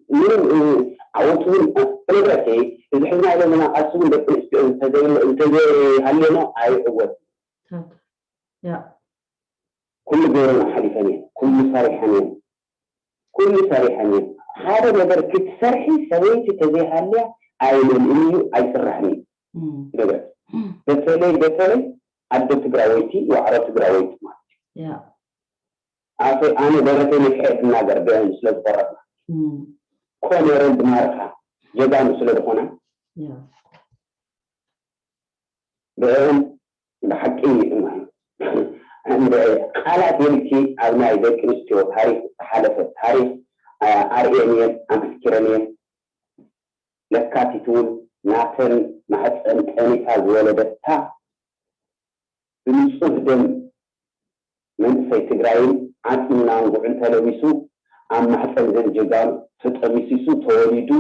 ምንም ዓወት እውን ክነግረኪ እዚ ሕዝና ዘለና ቃልሲ እውን ደቂ ኣንስትዮ እንተዘይሃልየኖ ኣይዕወት ኩሉ ገይረን ሓሊፈን እየን ኩሉ ሰሪሐን እየን ኩሉ ሰሪሐን እየን ሓደ ነገር ክትሰርሒ ሰበይቲ ተዘይሃልያ ኣይመልእን እዩ ኣይስራሕን እዩ ክነግረኪ በተለይ በተለይ ኣደ ትግራወይቲ ዋዕሮ ትግራወይቲ ማለት እዩ ኣፈይ ኣነ ደረተይ ነፍሐ እናገር ብዕን ስለ ዝቆረጥና ኮነረን ድማርካ ጀጋኑ ስለ ዝኾና ብዕን ብሓቂ ቃላት የልኪ ኣብ ናይ ደቂ ኣንስትዮ ታሪክ ዝተሓለፈ ታሪክ ኣርእየን እየን ኣመስኪረን እየን ለካቲት እውን ናተን ማህፀን ጠኒሳ ዝወለደታ ብንፁህ ደም መንእሰይ ትግራይን ዓፂምና እንጉዕን ተለቢሱ ኣብ ማህፀን ዘን ጀጋኑ ተጠሚሲሱ ተወሊዱ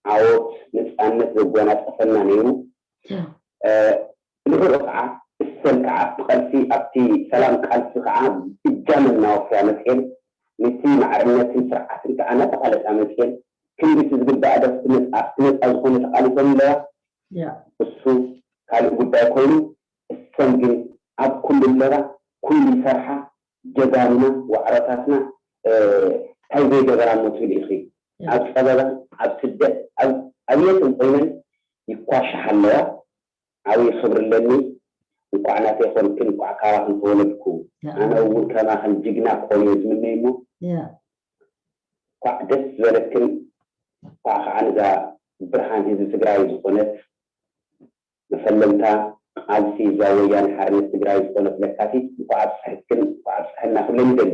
ዓወት ነፃነት ዘጎናፀፈና ነይሩ። ድሕሩ ከዓ እሰን ከዓ ኣብቲ ቃልሲ ኣብቲ ሰላም ቃልሲ ከዓ እጃመን እናወፈያ መፅኤን ነቲ ማዕርነትን ስርዓትን ከዓ እናተቃለሳ መፅኤን ክንዲ እቲ ዝግባእ ደፍቲ ነፃ ኣብቲ ነፃ ዝኾነ ተቃሊሶም ኣለዋ። እሱ ካልእ ጉዳይ ኮይኑ እሰን ግን ኣብ ኩሉ ኣለዋ ኩሉ ይሰርሓ ጀጋኑና ዋዕሮታትና እንታይ ዘይገበራ እሞ ትብል ኢኺ ኣብ ፀበባ ኣብ ስደት ኣብ ኣብየትን ኮይነን ይኳሻሓ ኣለዋ ዓብዪ ክብሪ ኣለኒ እንኳዕ ናተይ ኮንክን እንኳዕ ካባኽን ተወለድኩ ኣነ እውን ከማኽን ጅግና ክኾን እየ ዝምነይ እሞ እንኳዕ ደስ ዝበለክን እንኳዕ ከዓ ነዛ ብርሃን ህዝቢ ትግራይ ዝኾነት መፈለምታ ቃልሲ ህዝባዊ ወያነ ሓርነት ትግራይ ዝኾነት ለካቲት እንኳዕ ኣብፀሐክን እንኳዕ ኣብፀሐና ክብለን ይደሊ።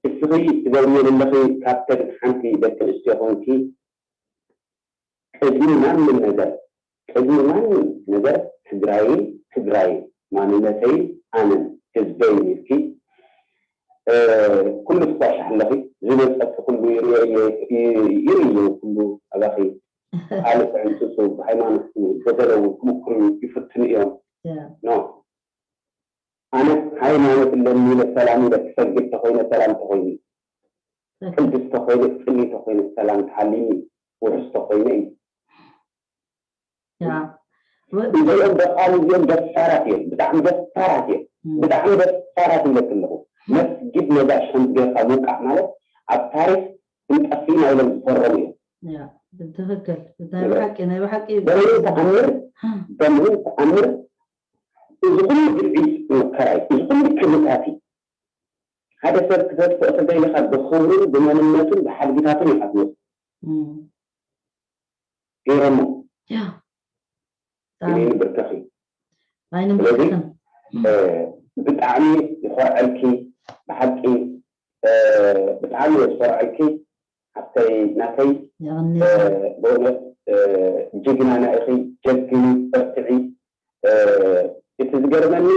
እስኺ ትገብርዮ ዘለኺ ካብተን ሓንቲ ደቂ ኣንስትዮ ኮንኪ ቅድሚ ማንም ነገር ቅድሚ ማንም ነገር ትግራይን ትግራይን ማንነተይን ኣነን ህዝበይን ኢልኪ ኩሉ ትኳሻሕ ኣለኺ ዝመፀኪ ኩሉ ይርእዮ እየ ይርእዮ ኩሉ ኣባኺ ካልእ ክዕምፅፁ ብሃይማኖት በደለው ክምክሩ ይፍትኑ እዮም ኖ ኣነ ሃይማኖት ኣለኒ ኢለ ሰላም ኢለ ክሰግድ ተኮይነ ሰላም ተኮይኑ ቅድስ ተኮይነ ፅሊ ተኮይነ ሰላም ተሃሊኒ ውሑስ ተኮይነ እዩ እዚኦም ደቃሉ እዚኦም ደፋራት እዮም ብጣዕሚ ደፋራት እዮም ብጣዕሚ ደፋራት ይብለክ ኣለኹ መስጊድ ነጋሽ ከምዚ ጌርካ ምውቃዕ ማለት ኣብ ታሪክ ክንጠፍእና ኢሎም ዝፈረሙ እዮም ትኽክል። ናይ ብሓቂ ናይ ብሓቂ በምንም ተኣምር በምንም ተኣምር እዚ ኩሉ ግድዒ መከራይ እዚ ኩሉ ክብታቲ ሓደ ሰብ ክተጥፍኦ ተደይልካ ብክብሩን ብመንነቱን ብሓድግታቱን ኢኻ ትመፅእ። ገይሮሞ ያ ኢለኒ ብርከኺ ኣይንብርክን ብጣዕሚ ይኮርዐልኪ ብሓቂ ብጣዕሚ እየ ዝኮርዐልኪ ሓፍተይ ናተይ የቕኒ በእውነት ጅግናና ኢኺ ጀግኒ በርትዒ እቲ ዝገርመኒ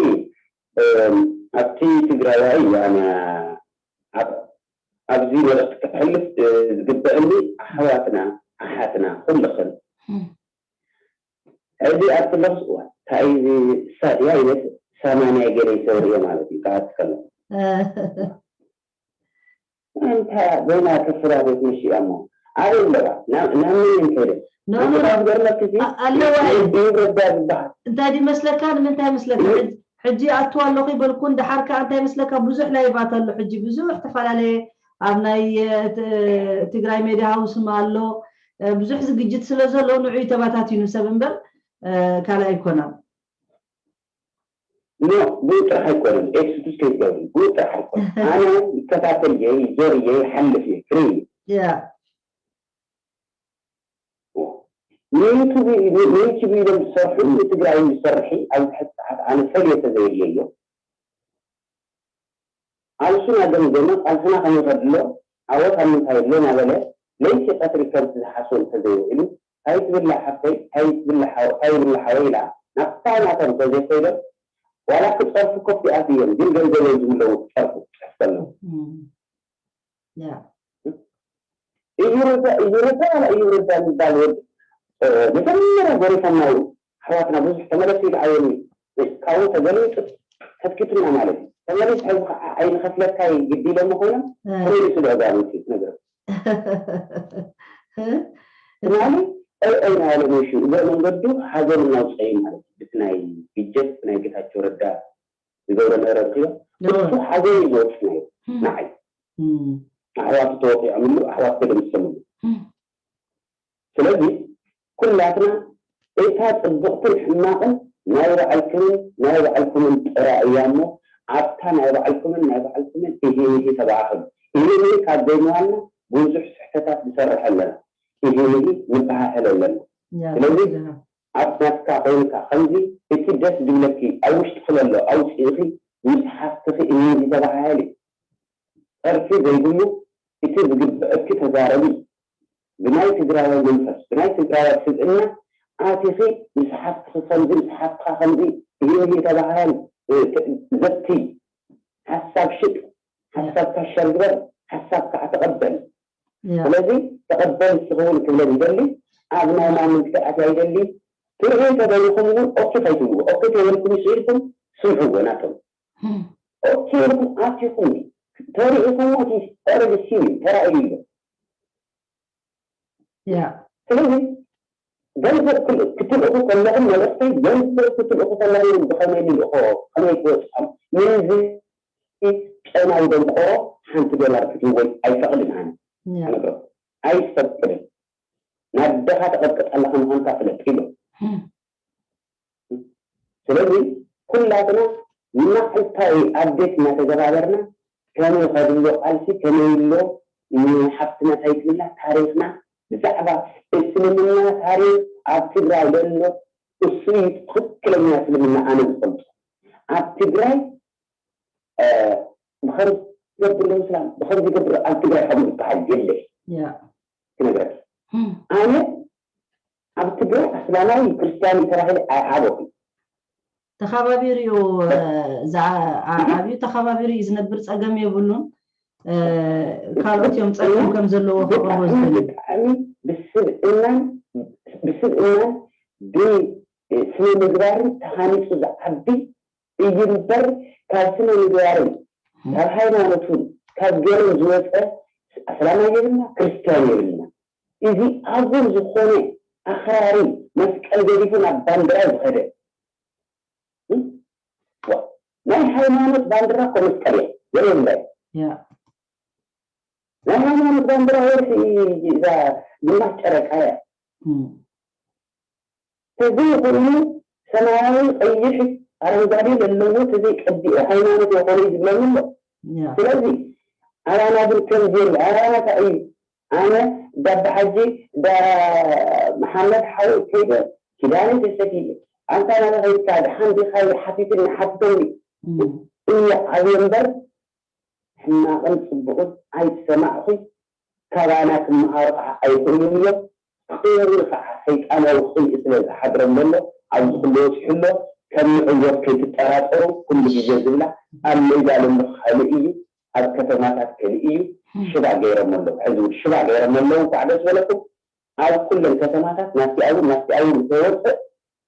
ኣብቲ ትግራዋይ ኣነ ኣብዚ መልእኽቲ ክሕልፍ ዝግበአኒ ኣሕዋትና ኣሓትና ኩልኽን ሕዚ ኣብቲ ለኽስ እዋን እንታይ እዚ እሳ ድያ ይመስል ሰማንያ ገለ ይሰብር እየ ማለት እዩ ክኣቲ ከሎ ኣንታ በይና ከፍራ ቤት መሽያ እሞ ኣበይ ኣለዋ ናብ መን እንከይደ ኣለዋ ይረዳ ዝበሃል እንታይ ድመስለካ ንምንታይ መስለካ ሕጂ ኣቱ ኣለኹ ይበልኩን ድሓር ከዓ እንታይ መስለካ ብዙሕ ላይቫት ኣሎ ሕጂ ብዙሕ ዝተፈላለየ ኣብ ናይ ትግራይ ሜድያ ሃውስም ኣሎ ብዙሕ ዝግጅት ስለ ዘሎ ንዑ ተባታቲኑ ሰብ እምበር ካልእ ኣይኮናን ኖ ብኡ ጥራሕ ኣይኮነን ኤክስቱስ ከይትገብሪ ብኡ ጥራሕ ኣይኮነን ኣነ ይከታተል እየ ይዞር እየ ይሓልፍ እየ ክርኢ ያ ንዩቱብ ኢሎም ዝሰርሑ ንትግራይ ዝሰርሒ ኣብዚ ሕዚ ሰዓት ኣነ ፈልዮ ተዘየድለዮ ቃልሱን ኣገምገመ ቃልስና ከመይ ከድሎ ዓወት ኣብ ምንታይ ኣሎ እናበለ ለይቲ ቀትሪ ከምቲ ዝሓስቦ እንተዘይውዒሉ ታይ ትብላ ሓፍተይ ታይ ትብላ ሓወ ታይ ይብላ ሓወይ ኢላ ናብታ ናቶም እንተዘይከይዶም ዋላ ክፀርፉ ኮፒ ኣትዮም ግን ገንዘብ እዮም ዝብለዎ ክፀርፉ ክፅሕፍ ከለዉ ያ እዩ ረዳ እዩ ረዳ ዋላ እዩ ረዳ የሚባል ወድ መጀመርያ ጎሪፈናዩ ኣሕዋትና ብዙሕ ተመለሱ ይልዓየኒ ካብኡ ተገሊጡ ተትኪቱና ማለት እዩ ተመሊስ ሕዚ ከዓ ኣይንኸፍለካ ግዲ ኢሎሞ ኮይኖም ተመሊሱ ዶ ዛ መፅኡ ትነግረም ትማሊ ኦይ ኦይ ናበለ መሹ እግረ መንገዱ ሃገሩ እናውፀዩ ማለት እዩ ብቲ ናይ ብጀት ናይ ጌታቸው ረዳ ዝገብሮ ነበረ ርክዮ እሱ ሃገሩ እዩ ዝወፅእ ነይሩ ንዓይ ኣሕዋቱ ተወቂዖምሉ ኣሕዋቱ ተደምሰምሉ ስለዚ ኩላትና እታ ፅቡቕትን ሕማቕን ናይ ባዕልክምን ናይ ባዕልኩምን ጥራ እያ እሞ ኣብታ ናይ ባዕልኩምን ናይ ባዕልኩምን እሂ እሂ ተባሃህሉ። እሂ እሂ ካብ ዘይምባልና ብዙሕ ስሕተታት ንሰርሕ ኣለና። እሂ እሂ ንበሃህል ኣለና። ስለዚ ኣብ ናትካ ኮይንካ ከምዚ እቲ ደስ ዝብለኪ ኣብ ውሽጥኺ ዘሎ ኣውፂእኺ ምስ ሓፍትኺ እሂ እሂ ተባሃሃሊ። ፀርፊ ዘይብሉ እቲ ዝግበአኪ ተዛረቢ። ብናይ ትግራዋይ መንፈስ፣ ብናይ ትግራዋይ ስብእና ኣቲኺ ምስ ሓፍትኺ ከምዚ ምስ ሓፍትኻ ከምዚ ኢሂ ሚሂ ተባሃሃሊ፣ ዘትዪ፣ ሓሳብ ሽጥ፣ ሓሳብካ ሸር ግበር፣ ሓሳብ ከዓ ተቐበል። ስለዚ ተቐበል ንስኺ እውን ክብለ ዝደሊ ኣብ ናይ ማንም ክተኣትያ ይደሊ። ትርእዩ እንተደሊኹም እውን ኦኬ ከይትብልዎ፣ ኦኬ ተይበልኩም ስኢልኩም ስምዕዎ ናቶም። ኦኬ ኢልኩም ኣቲኹም ተሪኢኹምዎ እቲ ኦረዲ ሲን እዩ ተራኢሉ ኣሎ። ስለዚ ገንዘብ ክትልእኹ ከለኹም መልእኽተይ ገንዘብ ክትልእኹ ከለኹም ብኸመይ ንልእኾ ከመይ ክወፅኦም ምንዚ ጨናዊ ደንቆሮ ሓንቲ ዶላር ክትህቦ ኣይፈቕድን ኣነ ነግሮ ኣይፈቅድን ናደኻ ተቐጥቀጥ ኣለኻ ምዃንካ ፍለጥ ኢሎ ስለዚ ኩላትና መዓልታዊ ኣፕዴት እናተገባበርና ከመይ ከድሎ ቃልሲ ከመይ ኣሎ ንሓፍትና እንታይ ትብላ ታሪኽና ብዛዕባ እስልምና ታሪኽ ኣብ ትግራይ ዘሎ እሱ እዩ ትኽክለኛ እስልምና ኣነ ዝፈልጦ ኣብ ትግራይ ብኸም ዝገብር ለምስላም ብኸም ዝገብር ኣብ ትግራይ ከምኡ ዝበሃል የለ ክነግረኪ ኣነ ኣብ ትግራይ ኣስላማይ ክርስትያን ተባሂለ ኣይዓበኹ ተኸባቢሩ እዩ ዝዓብዩ ተኸባቢሩ እዩ ዝነብር ፀገም የብሉን ካልኦት እዮም ፀገም ከም ዘለዎ ክቕርቦ ዝኽእል ብጣዕሚ ብስብእናን ብስብእናን ብስነ ምግባርን ተሃኒፁ ዝዓቢ እዩ እምበር ካብ ስነ ምግባርን ካብ ሃይማኖቱን ካብ ገርን ዝወፀ ኣስላማይ የብልና ክርስትያን የብልና እዚ ኣጉል ዝኾነ ኣኽራሪ መስቀል ገዲፉ ናብ ባንዲራ ዝኸደ ናይ ሃይማኖት ባንዲራ እኮ መስቀል እያ ገለ የብላ ናይ ሃይማኖት ባንዲራ ወርሒ እዛ ግማሽ ጨረቃ እያ። ተዘይኮይኑ ሰማያዊ፣ ቀይሕ፣ ኣረንጓዴ ዘለዎ ተዘይቀቢኡ ሃይማኖት የኾነ ዝብለኒ ኣሎ። ስለዚ ኣባና ግን ከምዚ የለ። ኣባና እንታይ እዩ? ኣነ ዳባ ሓጂ ዳ መሓመድ ሓወይ ከይደ ኪዳነ ተሰኪለ ኣንታ ናበይ ከይድካ ደሓን ዲኻ ሓቲትኒ ሓቲቶምኒ እየ ዓብየ እምበር ሕማቕን ጽቡቕን ኣይሰማዕኹይ። ካባና ክመሃሩ ከዓ ኣይኽእሉን እዮም። ክእሉ ከዓ ሰይጣናዊ ክፍሊ ስለ ዝሓድሮም ዘሎ ኣብዚ ኩሉ በፂሑ ኣሎ። ከም ንዕወት ከይትጠራጠሩ ኩሉ ግዜ ዝብላ ኣብ ሜዳ ለምኽ ካልእ እዩ፣ ኣብ ከተማታት ካልእ እዩ። ሽባ ገይሮም ኣለዉ። ሕዚ እውን ሽባ ገይሮም ኣለዉ። እንኳዕ ደስ በለኩም። ኣብ ኩለን ከተማታት ናስቲኣውን ናስቲኣውን ዝተወፅእ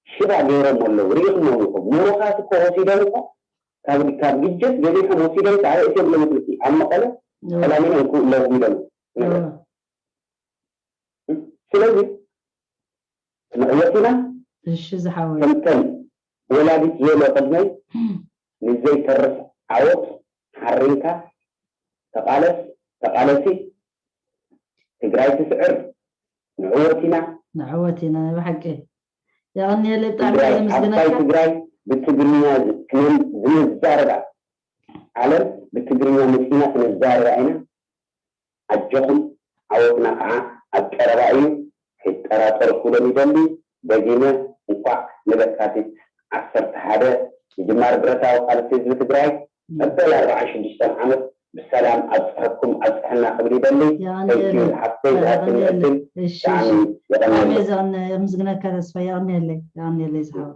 ሽባ ገይሮም ኣለዉ። ርኢኹሞም ኢኹም። ምሩኻት እኮ ወሲዶም እኮ ካብ ካብ ግጀት ገዚሖም ወሲዶም ከዓ ርእሲ የብሎም ትምህርቲ ኣብ መቐለ ሰላም ኢሎም ክእለዉ ኢሎም ነገር ስለዚ ክንዕወት ኢና። እሺ ዝሓወይ ከምተን ወላዲት የሎ ቅድመይ ንዘይተርፍ ዓወት ሓሪንካ ተቓለስ ተቓለሲ ትግራይ ትስዕር ንዕወት ኢና። ንዕወት ኢና ናይ ብሓቂ የቐንየለይ ብጣዕሚ ትግራይ ዓባይ ዘመስግነካ ትግራይ ብትግርኛ ክነን ዝንዛረባ ዓለም ብትግርኛ መፂና ክነዛርባ ኢና። ኣጆኹም ዓወትና ከዓ ኣብ ቀረባ እዩ። ከይትጠራጠሩ ክብሎም ይደሊ። ደጊመ እንኳዕ ንለካቲት ዓሰርተ ሓደ ንጅማር ብረታዊ ቃልሲ ህዝቢ ትግራይ መበል ኣርብዓን ሽዱሽተን ዓመት ብሰላም ኣብፀሐኩም ኣብፀሐና ክብል ይደሊ። Thank you ዝሓፍተይ ዝሃብትኒ ዕድል ብጣዕሚ የቐንየለይ። ዘምስግነካ ተስፋ የቐንየለይ የቐንየለይ ዝሓወ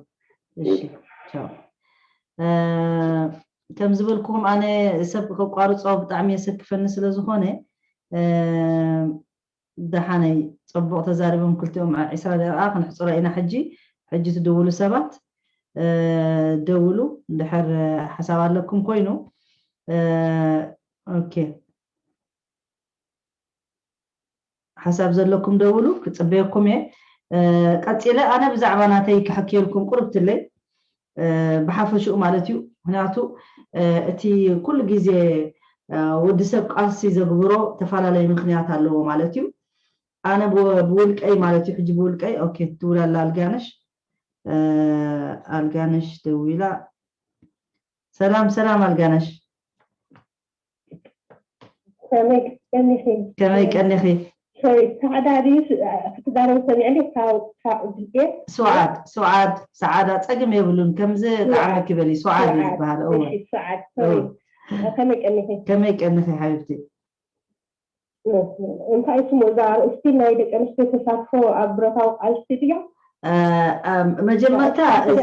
እሺ ቻው ከም ዝበልኩኹም ኣነ ሰብ ከቋርፆ ብጣዕሚ የሰክፈኒ ስለ ዝኾነ ደሓነይ ፅቡቕ ተዛሪቦም ክልቲኦም ዒስራ ደቂቃ ክንሕፅሮ ኢና ሕጂ ሕጂ ትድውሉ ሰባት ደውሉ እንድሕር ሓሳብ ኣለኩም ኮይኑ ኦኬ ሓሳብ ዘለኩም ደውሉ ክፅበየኩም እየ ቀፂለ ኣነ ብዛዕባ ናተይ ክሕክየልኩም ቁርብትለይ ብሓፈሽኡ ማለት እዩ ምክንያቱ እቲ ኩሉ ግዜ ወዲ ሰብ ቃልሲ ዘግብሮ ተፈላለየ ምክንያት ኣለዎ ማለት እዩ ኣነ ብውልቀይ ማለት እዩ ሕጂ ብውልቀይ ኦኬ ትውላላ ኣልጋነሽ ኣልጋነሽ ደዊላ ሰላም ሰላም ኣልጋነሽ ከመይ ቀኒኺ? ከመይ ቀኒኺ? ሶሪ ጻዕዳ ድዩ ክትዛረብ ሰሚዐ እንዴ ካብ ካብ ግዜ ሱዓድ ሱዓድ ሰዓዳ ጸግም የብሉን ከምዚ ጣዕሚ ክበሊ ሱዓድ እዩ ዝበሃል እወ እሺ ሱዓድ ሶሪ ከመይ ቀኒኺ? ከመይ ቀኒኺ ሓቢብቲ? እንታይ ስሙ እዛ ኣርእስቲ ናይ ደቂ ኣንስትዮ ተሳትፎ ኣብ ብረታዊ ቃልሲ ድያ? መጀመርታ እዚ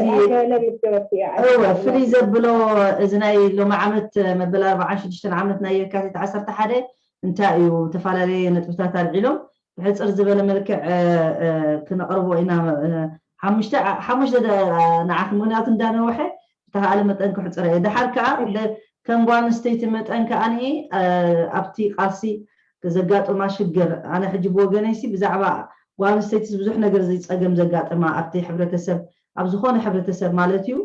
እወ ፍልይ ዘብሎ እዚ ናይ ሎሚ ዓመት መበል ኣርባዓን ሽዱሽተን ዓመት ናይ የካቲት ዓሰርተ ሓደ እንታይ እዩ ዝተፈላለየ ነጥብታት ኣልዒሎም ብሕፅር ዝበለ መልክዕ ክነቕርቦ ኢና ሓሙሽተ ሓሙሽተ ንዓኺ ምክንያቱ እንዳነውሐ ዝተኻኣለ መጠን ክሕፅረ እየ ድሓር ከዓ ከም ጓል ኣንስተይቲ መጠን ከዓ ኣብቲ ቃልሲ ዘጋጥማ ሽግር ኣነ ሕጂ ብወገነይሲ ብዛዕባ ጓል ኣንስተይቲስ ብዙሕ ነገር ዝፀገም ዘጋጥማ ኣብቲ ሕብረተሰብ ኣብ ዝኾነ ሕብረተሰብ ማለት እዩ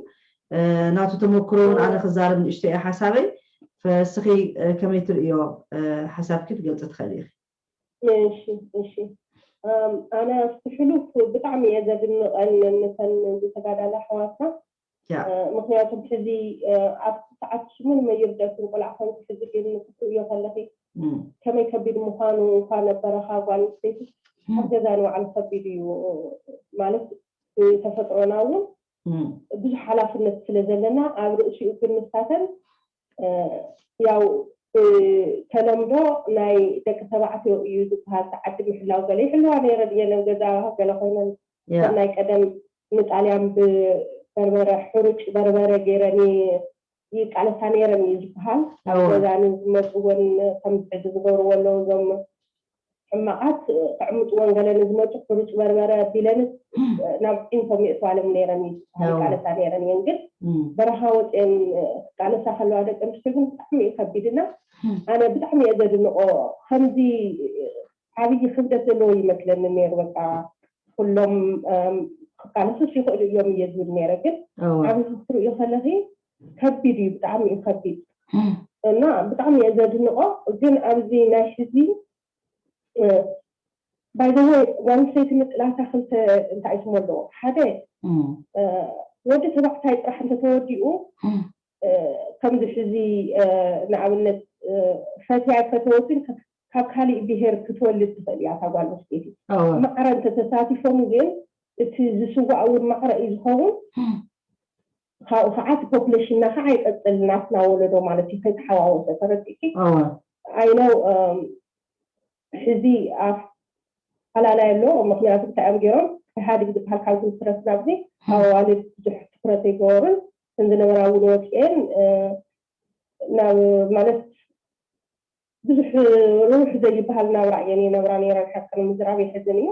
ናቱ ተመክሮ እውን ኣነ ክዛረብ ንእሽቶ እየ ሓሳበይ ፈስኺ ከመይ ትርእዮ ሓሳብኪ ትገልፂ ትኽእል ኢኺ እሺ እሺ ኣነ ኣብቲ ሕሉፍ ብጣዕሚ እየ ዘድንቐን ነተን ዝተጋዳላ ኣሕዋትና ምክንያቱ ሕዚ ኣብቲ ሰዓት ሽሙ ንመይርደትን ቆልዓ ኮንኪ ሕዚ ግን ክትርእዮ ከለኺ ከመይ ከቢድ ምዃኑ እኳ ነበረኻ ጓል ኣንስተይቲ ኣብ ገዛ ንባዕሉ ከቢድ እዩ ማለት ብተፈጥሮና እውን ብዙሕ ሓላፍነት ስለ ዘለና ኣብ ርእሲኡ ግን ንሳተን ያው ብተለምዶ ናይ ደቂ ተባዕትዮ እዩ ዝበሃል እቲ ዓዲ ምሕላው ገለ ይሕልዋ ነይረን እየን ኣብ ገዛ ገለ ኮይነን ከም ናይ ቀደም ንጣልያን ብበርበረ ሕሩጭ በርበረ ገይረን ይቃለሳ ነይረን እዩ ዝበሃል ኣብ ገዛ ንዝመፅወን ከም ዝሕዚ ዝገብርዎ ኣለዉ እዞም ሕማቓት ከዕምፅወን ገለ ንዝመፁ ሕሩጭ በርበረ ኣቢለንስ ናብ ዒንቶም የእትዋሎም ነይረን እዩ ዝበሃል ይቃለሳ ነይረን እየን ግን በረኻ ወፅአን ክቃለሳ ከለዋ ደቂ ኣንስትዮ ግን ብጣዕሚ እዩ ከቢድና ኣነ ብጣዕሚ እየ ዘድንቆ ከምዚ ዓብዪ ክብደት ዘለዎ ይመስለኒ ነይሩ በቃ ኩሎም ክቃለሱስ ይኽእሉ እዮም እየ ዝብል ነይረ ግን ኣብዚ ክትርእዮ ከለኺ ከቢድ እዩ ብጣዕሚ እዩ ከቢድ እና ብጣዕሚ እየ ዘድንቆ ግን ኣብዚ ናይ ሕዚ by the way ጓል ኣንስተይቲ ምጥላታ ክልተ እንታይ ስም ኣለዎ። ሓደ ወዲ ተባዕታይ ጥራሕ እንተተወዲኡ ከምዚ ሕዚ ንኣብነት ፈትያ ፈተወትን ካብ ካሊእ ብሄር ክትወልድ ትኽእል እያ እታ ጓል ኣንስተይቲ። ማዕረ እንተተሳቲፎም ግን እቲ ዝስዋእ እውን ማዕረ እዩ ዝኸውን። ካብኡ ከዓ እቲ ፖፕሌሽንና ከዓ ይቀፅል ናትና ወለዶ ማለት እዩ ከይተሓዋወሰ ተረዲእኪ። I know ሕዚ ኣፈላላይ ኣሎ። ምክንያቱ እንታይ እዮም ገይሮም ኢህኣዴግ ዝበሃል ካብ ዝምስረት ናብዚ ኣዋልድ ብዙሕ ትኩረት ኣይገበሩን። እተን ዝነበራ እውን ወፂኤን ናብ ማለት ብዙሕ ርውሕ ዘይበሃል ናብራ እየን ይነብራ ነይረን። ሓቂ ንምዝራብ የሕዝን እዩ።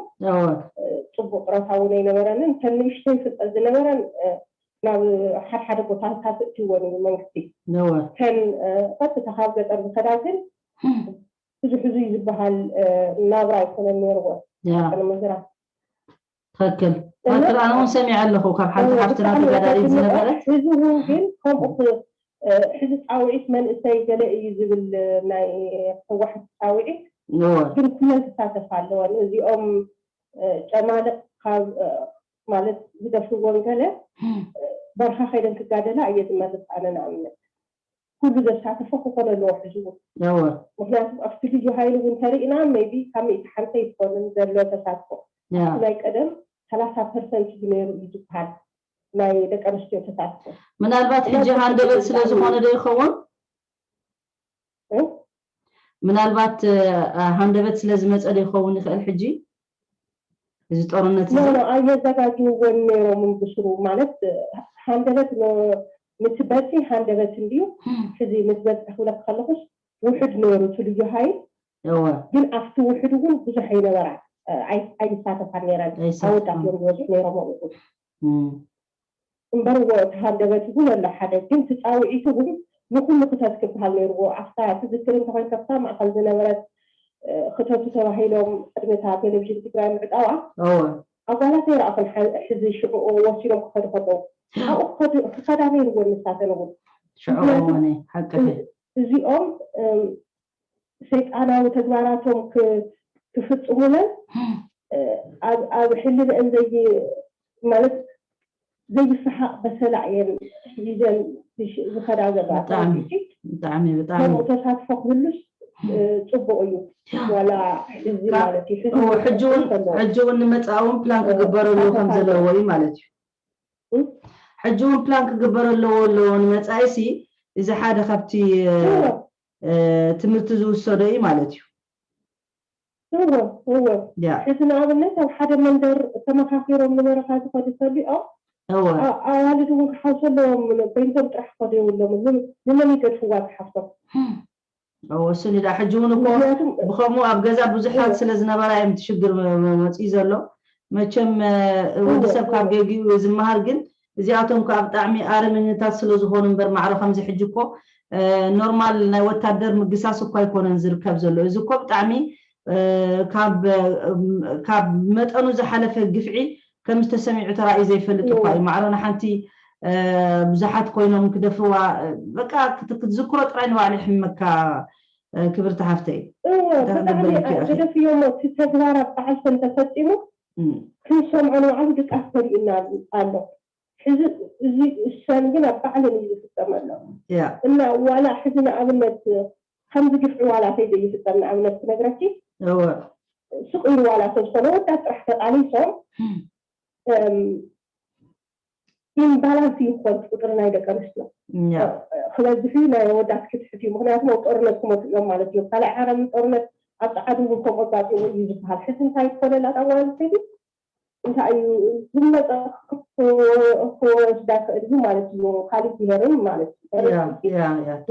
ፅቡቅ ጥረታ እውን ኣይነበረንን። እተን ንእሽተይ ፍልጠት ዝነበረን ናብ ሓድሓደ ቦታታት እትወን እዩ መንግስቲ። እተን ቀጥታ ካብ ገጠር ዝኸዳ ግን ብዙሕ እዙይ ዝበሃል ናብራ ኣይኮነን ነይርዎ። ሓቂ ንምዝራብ ትክክል ትክክል። ኣነ እውን ሰሚዐ ኣለኹ ካብ ሓንቲ ሓፍትና ተጋዳሊት ዝነበረት። ሕዚ እውን ግን ከምኡ ሕዚ ፃውዒት መንእሰይ ገለ እዩ ዝብል ናይ ህወሓት ፃውዒት ግን ኩለን ክሳተፋ ኣለወን። እዚኦም ጨማልቕ ካብ ማለት ዝደፍርዎን ገለ በርኻ ከይደን ክጋደላ እየ ዝመርፅ። ኣነ ንኣብነት ኩሉ ዘሳተፈ ክኾን ኣለዎ ሕዚ እውን። ምክንያቱ ኣብቲ ልዩ ሃይል እውን ተሪእና maybe ካብ ሚእቲ ሓንተ ይትኮንን ዘሎ ተሳትፎ። ናይ ቀደም ሰላሳ ፐርሰንት እዩ ነይሩ እዩ ዝበሃል ናይ ደቂ ኣንስትዮ ተሳትፎ። ምናልባት ሕጂ ሃንደበት ስለ ዝኾነ ዶ ይኸውን? ምናልባት ሃንደበት ስለ ዝመፀ ዶ ይኸውን ይኽእል ሕጂ እዚ ጦርነት እዚ? ኣየዘጋጅውዎን ነይሮምን ብስሩ ማለት ሃንደበት ንቲ በፂ ሃንደበት እንድዩ። ሕዚ ምስ በፂ ክብለክ ከለኩስ ውሕድ ነይሩ እቲ ልዩ ሃይል ግን ኣብቲ ውሕድ እውን ብዙሕ ኣይነበራ ኣይሳተፋን ነይረን። ኣወዳት እዮም ዝበዝሑ ነይሮም ኣብኡ እምበር እቲ ሃንደበት እውን ኣሎ ሓደ ግን ትፃውዒቱ እውን ንኩሉ ክተት ክበሃል ነይርዎ። ኣብታ ትዝክር እንተኮይን ከፍታ ማእከል ዝነበረት ክተቱ ተባሂሎም ቅድሚ እታ ቴሌቪዥን ትግራይ ምዕፃዋ ኣጓላት ኣይረኣኹን። ሕዚ ሽዑ ወሲኖም ክኸዱ ከለዉ ኣብኡ ክኸዳ ነይርወን ንሳተን እውን። እዚኦም ሰይጣናዊ ተግባራቶም ክፍፅሙለን ኣብ ሕልንአን ዘይ ማለት ዘይሰሓቕ በሰላ እየን ሒዘን ዝኸዳ ዘለዋ። ብጣዕሚ ብጣዕሚ ከምኡ ተሳትፎ ክህሉስ ፅቡቅ እዩ። ዋላ ሕዚ ማለት እዩ ሕጂ እውን ንመፃእ እውን ፕላን ክግበረሉ ከም ዘለዎ እዩ ማለት እዩ። ሕጂ እውን ፕላን ክግበረ ኣለዎ ኣለዎ ንመፃኢሲ እዚ ሓደ ካብቲ ትምህርቲ ዝውሰዶ እዩ ማለት እዩ። እወ እወ ሕዚ ንኣብነት ኣብ ሓደ መንደር ተመካኪሮም ንበረኻ ዝኸዱ ሰሊኦም ኣዋልድ እውን ክሓውሱ ኣለዎም። በይንቶም ጥራሕ ክኸዱ የብሎምን። ንመን ይገድፍዋ ዝሓፍቶም? እሱ ንዳ ሕጂ እውን እኮ ብከምኡ ኣብ ገዛ ብዙሓት ስለ ዝነበራ እዮም እቲ ሽግር መፂኡ ዘሎ። መቸም ወዲ ሰብ ካብ ገጊኡ ዝመሃር ግን እዚኣቶም ከዓ ብጣዕሚ ኣረመኔታት ስለ ዝኾኑ እምበር ማዕረ ከምዚ ሕጂ እኮ ኖርማል ናይ ወታደር ምግሳስ እኮ ኣይኮነን ዝርከብ ዘሎ። እዚ እኮ ብጣዕሚ ካብ መጠኑ ዝሓለፈ ግፍዒ ከም ዝተሰሚዑ ተራእዩ ዘይፈልጥ እኳ እዩ። ማዕረ ንሓንቲ ብዙሓት ኮይኖም ክደፍርዋ በቃ ክትዝክሮ ጥራይ ንባዕሉ ይሕመካ። ክብርቲ ሓፍተይ ገደፍዮሞ እቲ ተግባራት በዓልተን ተፈፂሙ ክንሰምዖ ንባዕሉ ድቃስ ተሪእና ኣሎ። ሕዚ እዚ እሰን ግን ኣብ ባዕለን እዩ ዝፍፀመሎም እና ዋላ ሕዚ ንኣብነት ከምዚ ግፍዒ ዋላ ተይ ዘይፍፀም ንኣብነት ክነግረኪ ሱቅ ኢሉ ዋላ ተዝኮነ ወዳት ጥራሕ ተቃሊሶም ኢምባላንስ ይኮን ቁፅሪ ናይ ደቂ ኣንስትዮ ክበዝሕ እዩ ናይ ወዳት ክትሕት እዩ። ምክንያቱ ኣብ ጦርነት ክመፁ እዮም ማለት እዮም። ካልኣይ ዓለም ጦርነት ኣብ ፀዓዱ እውን ከምኡ ኣጋጢሙ እዩ ዝበሃል። ሕዚ እንታይ ትኮነላ እታ ጓል ኣንስተይቲ እንታይ እዩ ዝመፀ ክወስዳ ክእል እዩ ማለት እዩ። ካሊእ ብሄርን ማለት እዩ።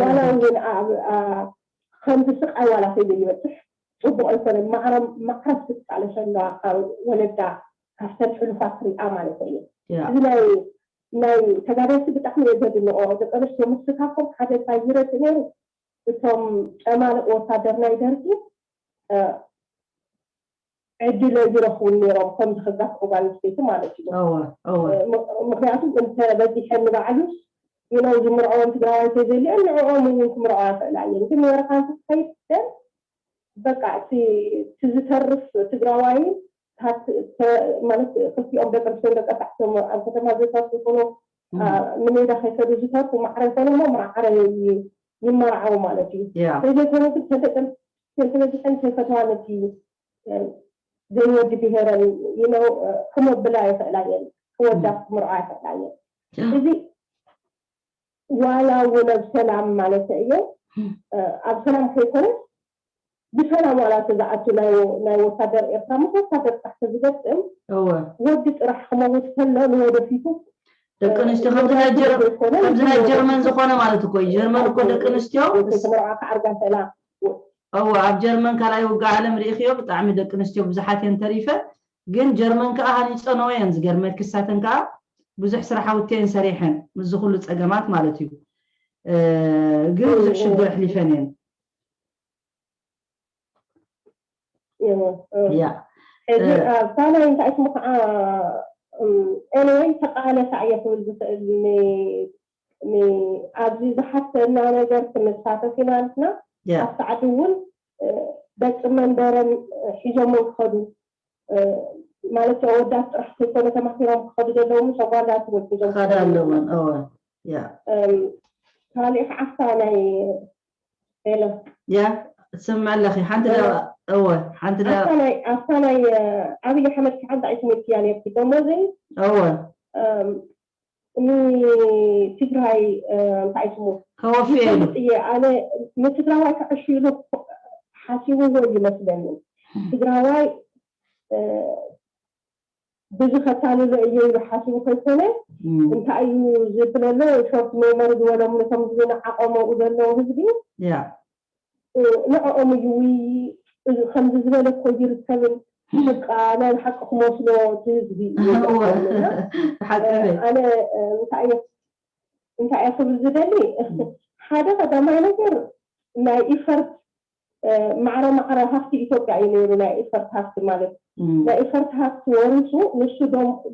ዋላ እውን ከምዚ ስቃይ ዋላ ከይዘይበፅሕ ፅቡቅ ኣይኮነን። ማዕረ ማዕረ ክትቃለሰ ኣለዋ ካብ ወለዳ ካብተን ሕሉፋት ክሪኣ ማለት እዩ። እዚ ናይ ናይ ተጋደልቲ ብጣዕሚ እየ ዘድንቆ። ደቂ ኣንስትዮ ምስካኮም ሓደ እንታይ ይረድ ነይሩ እቶም ጨማልቅ ወታደር ናይ ደርጊ ዕድል ኣይረኽቡን ነይሮም ከምዚ ከጋፍዑ ጓል ኣንስተይቲ ማለት እዩ። ምክንያቱ እንተ በዚሐን ንባዕሉስ you know ዝምርዐወን ትግራዋይ ተዘሊአን ንዕኦም እውን ክምርዐዋ ይኽእላ እየን። ግን ነበረ ካንተ ትኸይድ ደን በቃ እቲ እቲ ዝተርፍ ትግራዋይ፣ ማለት ክልቲኦም ደቂ ኣንስትዮን ደቂ ተባዕትዮም ኣብ ከተማ ዝተርፉ ይኹኑ፣ እ፣ ንሜዳ ከይከዱ ዝተርፉ ማዕረ ይኾኑ እሞ ማዕረ ይ- ይመርዓው ማለት እዩ። ያ ከይዘይኮነ ግን ተደቀን ተበዚሐን ከይፈተዋ ነቲ፣ እ፣ ዘይወዲ ብሄረን ይነው ክመብላ ይኽእላ እየን፣ ክወዳ ክምርዓ ይኽእላ እየን። እዚ ዋላ እውን ኣብ ሰላም ማለት እየ፣ እ፣ ኣብ ሰላም ከይኮነ ብሰላም ዋላ ተዝኣቱ ናይ ናይ ወታደር ኤርትራ ምስ ወታደር ጥራሕ ተዝገጥም እወ ወዲ ጥራሕ ክመውት ከሎ ንወደፊቱ ደቂ ኣንስትዮ ከምዚ ናይ ጀር- ከምዚ ናይ ጀርመን ዝኾነ ማለት እኮ እዩ። ጀርመን እኮ ደቂ ኣንስትዮ ተመርዓ ክዓርጋ ሰላ እወ ኣብ ጀርመን ካልኣይ ውግእ ዓለም ርኢኽዮ፣ ብጣዕሚ ደቂ ኣንስትዮ ብዙሓት እየን ተሪፈ። ግን ጀርመን ከዓ ሃኒፀንኦ እየን። ዝገርመኪ ንሳተን ከዓ ብዙሕ ስራሕቲ እየን ሰሪሐን ምስዚ ኩሉ ፀገማት ማለት እዩ። እ፣ ግን ብዙሕ ሽግር ኣሕሊፈን እየን። እወ፣ እወ። ያ ሕዚ እ- ኣብታ ናይ እንታይ ስሙ ከዓ ኤኒወይ ተቃለሳ እየ ክብል ዝኽእል ን- ን- ኣብዚ ዝሓተና ነገር ክንሳተፍ ኢና ንሕና ያ ኣብቲ ዓዲ እውን እ፣ ደቂ መንበረን እ፣ ሒዞምን ክኸዱ እ፣ ማለት ኣወዳት ጥራሕ ከይኮነ ተማኪሮም ክኸዱ ዘለዎም ምስ ኣጓላት እውን ሒዞም ክኸዳ ኣለወን። እወ ያ እም፣ ካሊእ ከዓ ኣብታ ናይ ሄሎ ያ ትስምዕ ኣለኺ። ሓንቲ ደቂቃ እወ ሓንቲ ደቂቃ ኣብታ ናይ ኣብታ ናይ እ፣ ኣብይ ኣሕመድ ከዓ እንታይ ስሜት እያ ነርኪ ደሞዘይ እወ እም፣ ንትግራይ እ፣ እንታይ ስሙ ከወፍየሉ ይፈልጥ እየ ኣነ ንትግራዋይ ክዕሽሉ ሓሲብዎ ይመስለኒ። ትግራዋይ እ፣ ብዙ ከታልሎ እየ ኢሉ ሓሲቡ ከይኮነ እም፣ እንታይ እዩ ዝብል ኣሎ ሾርት ሜሞሪ ዝበሎም ነቶም ዝንዓቆም ኣብኡ ዘለዉ ህዝቢ ያ እ፣ ንዕኦም እዩ ውይ እዚ ከምዚ ዝበለ እኮ ይርከብን በቃ ናይ ብሓቂ ክመስሎ እቲ ህዝቢ እዩ እወ ዝኸውን እና ሓቂ ኣነ እንታይ እየ እንታይ እየ ክብል ዝደሊ ሓደ ቀዳማይ ነገር ናይ ኢፈርት ማዕረ ማዕረ ሃፍቲ ኢትዮጵያ እዩ ነይሩ ናይ ኢፈርት ሃፍቲ ማለት ናይ ኢፈርት ሃፍቲ ወሪሱ ንሱ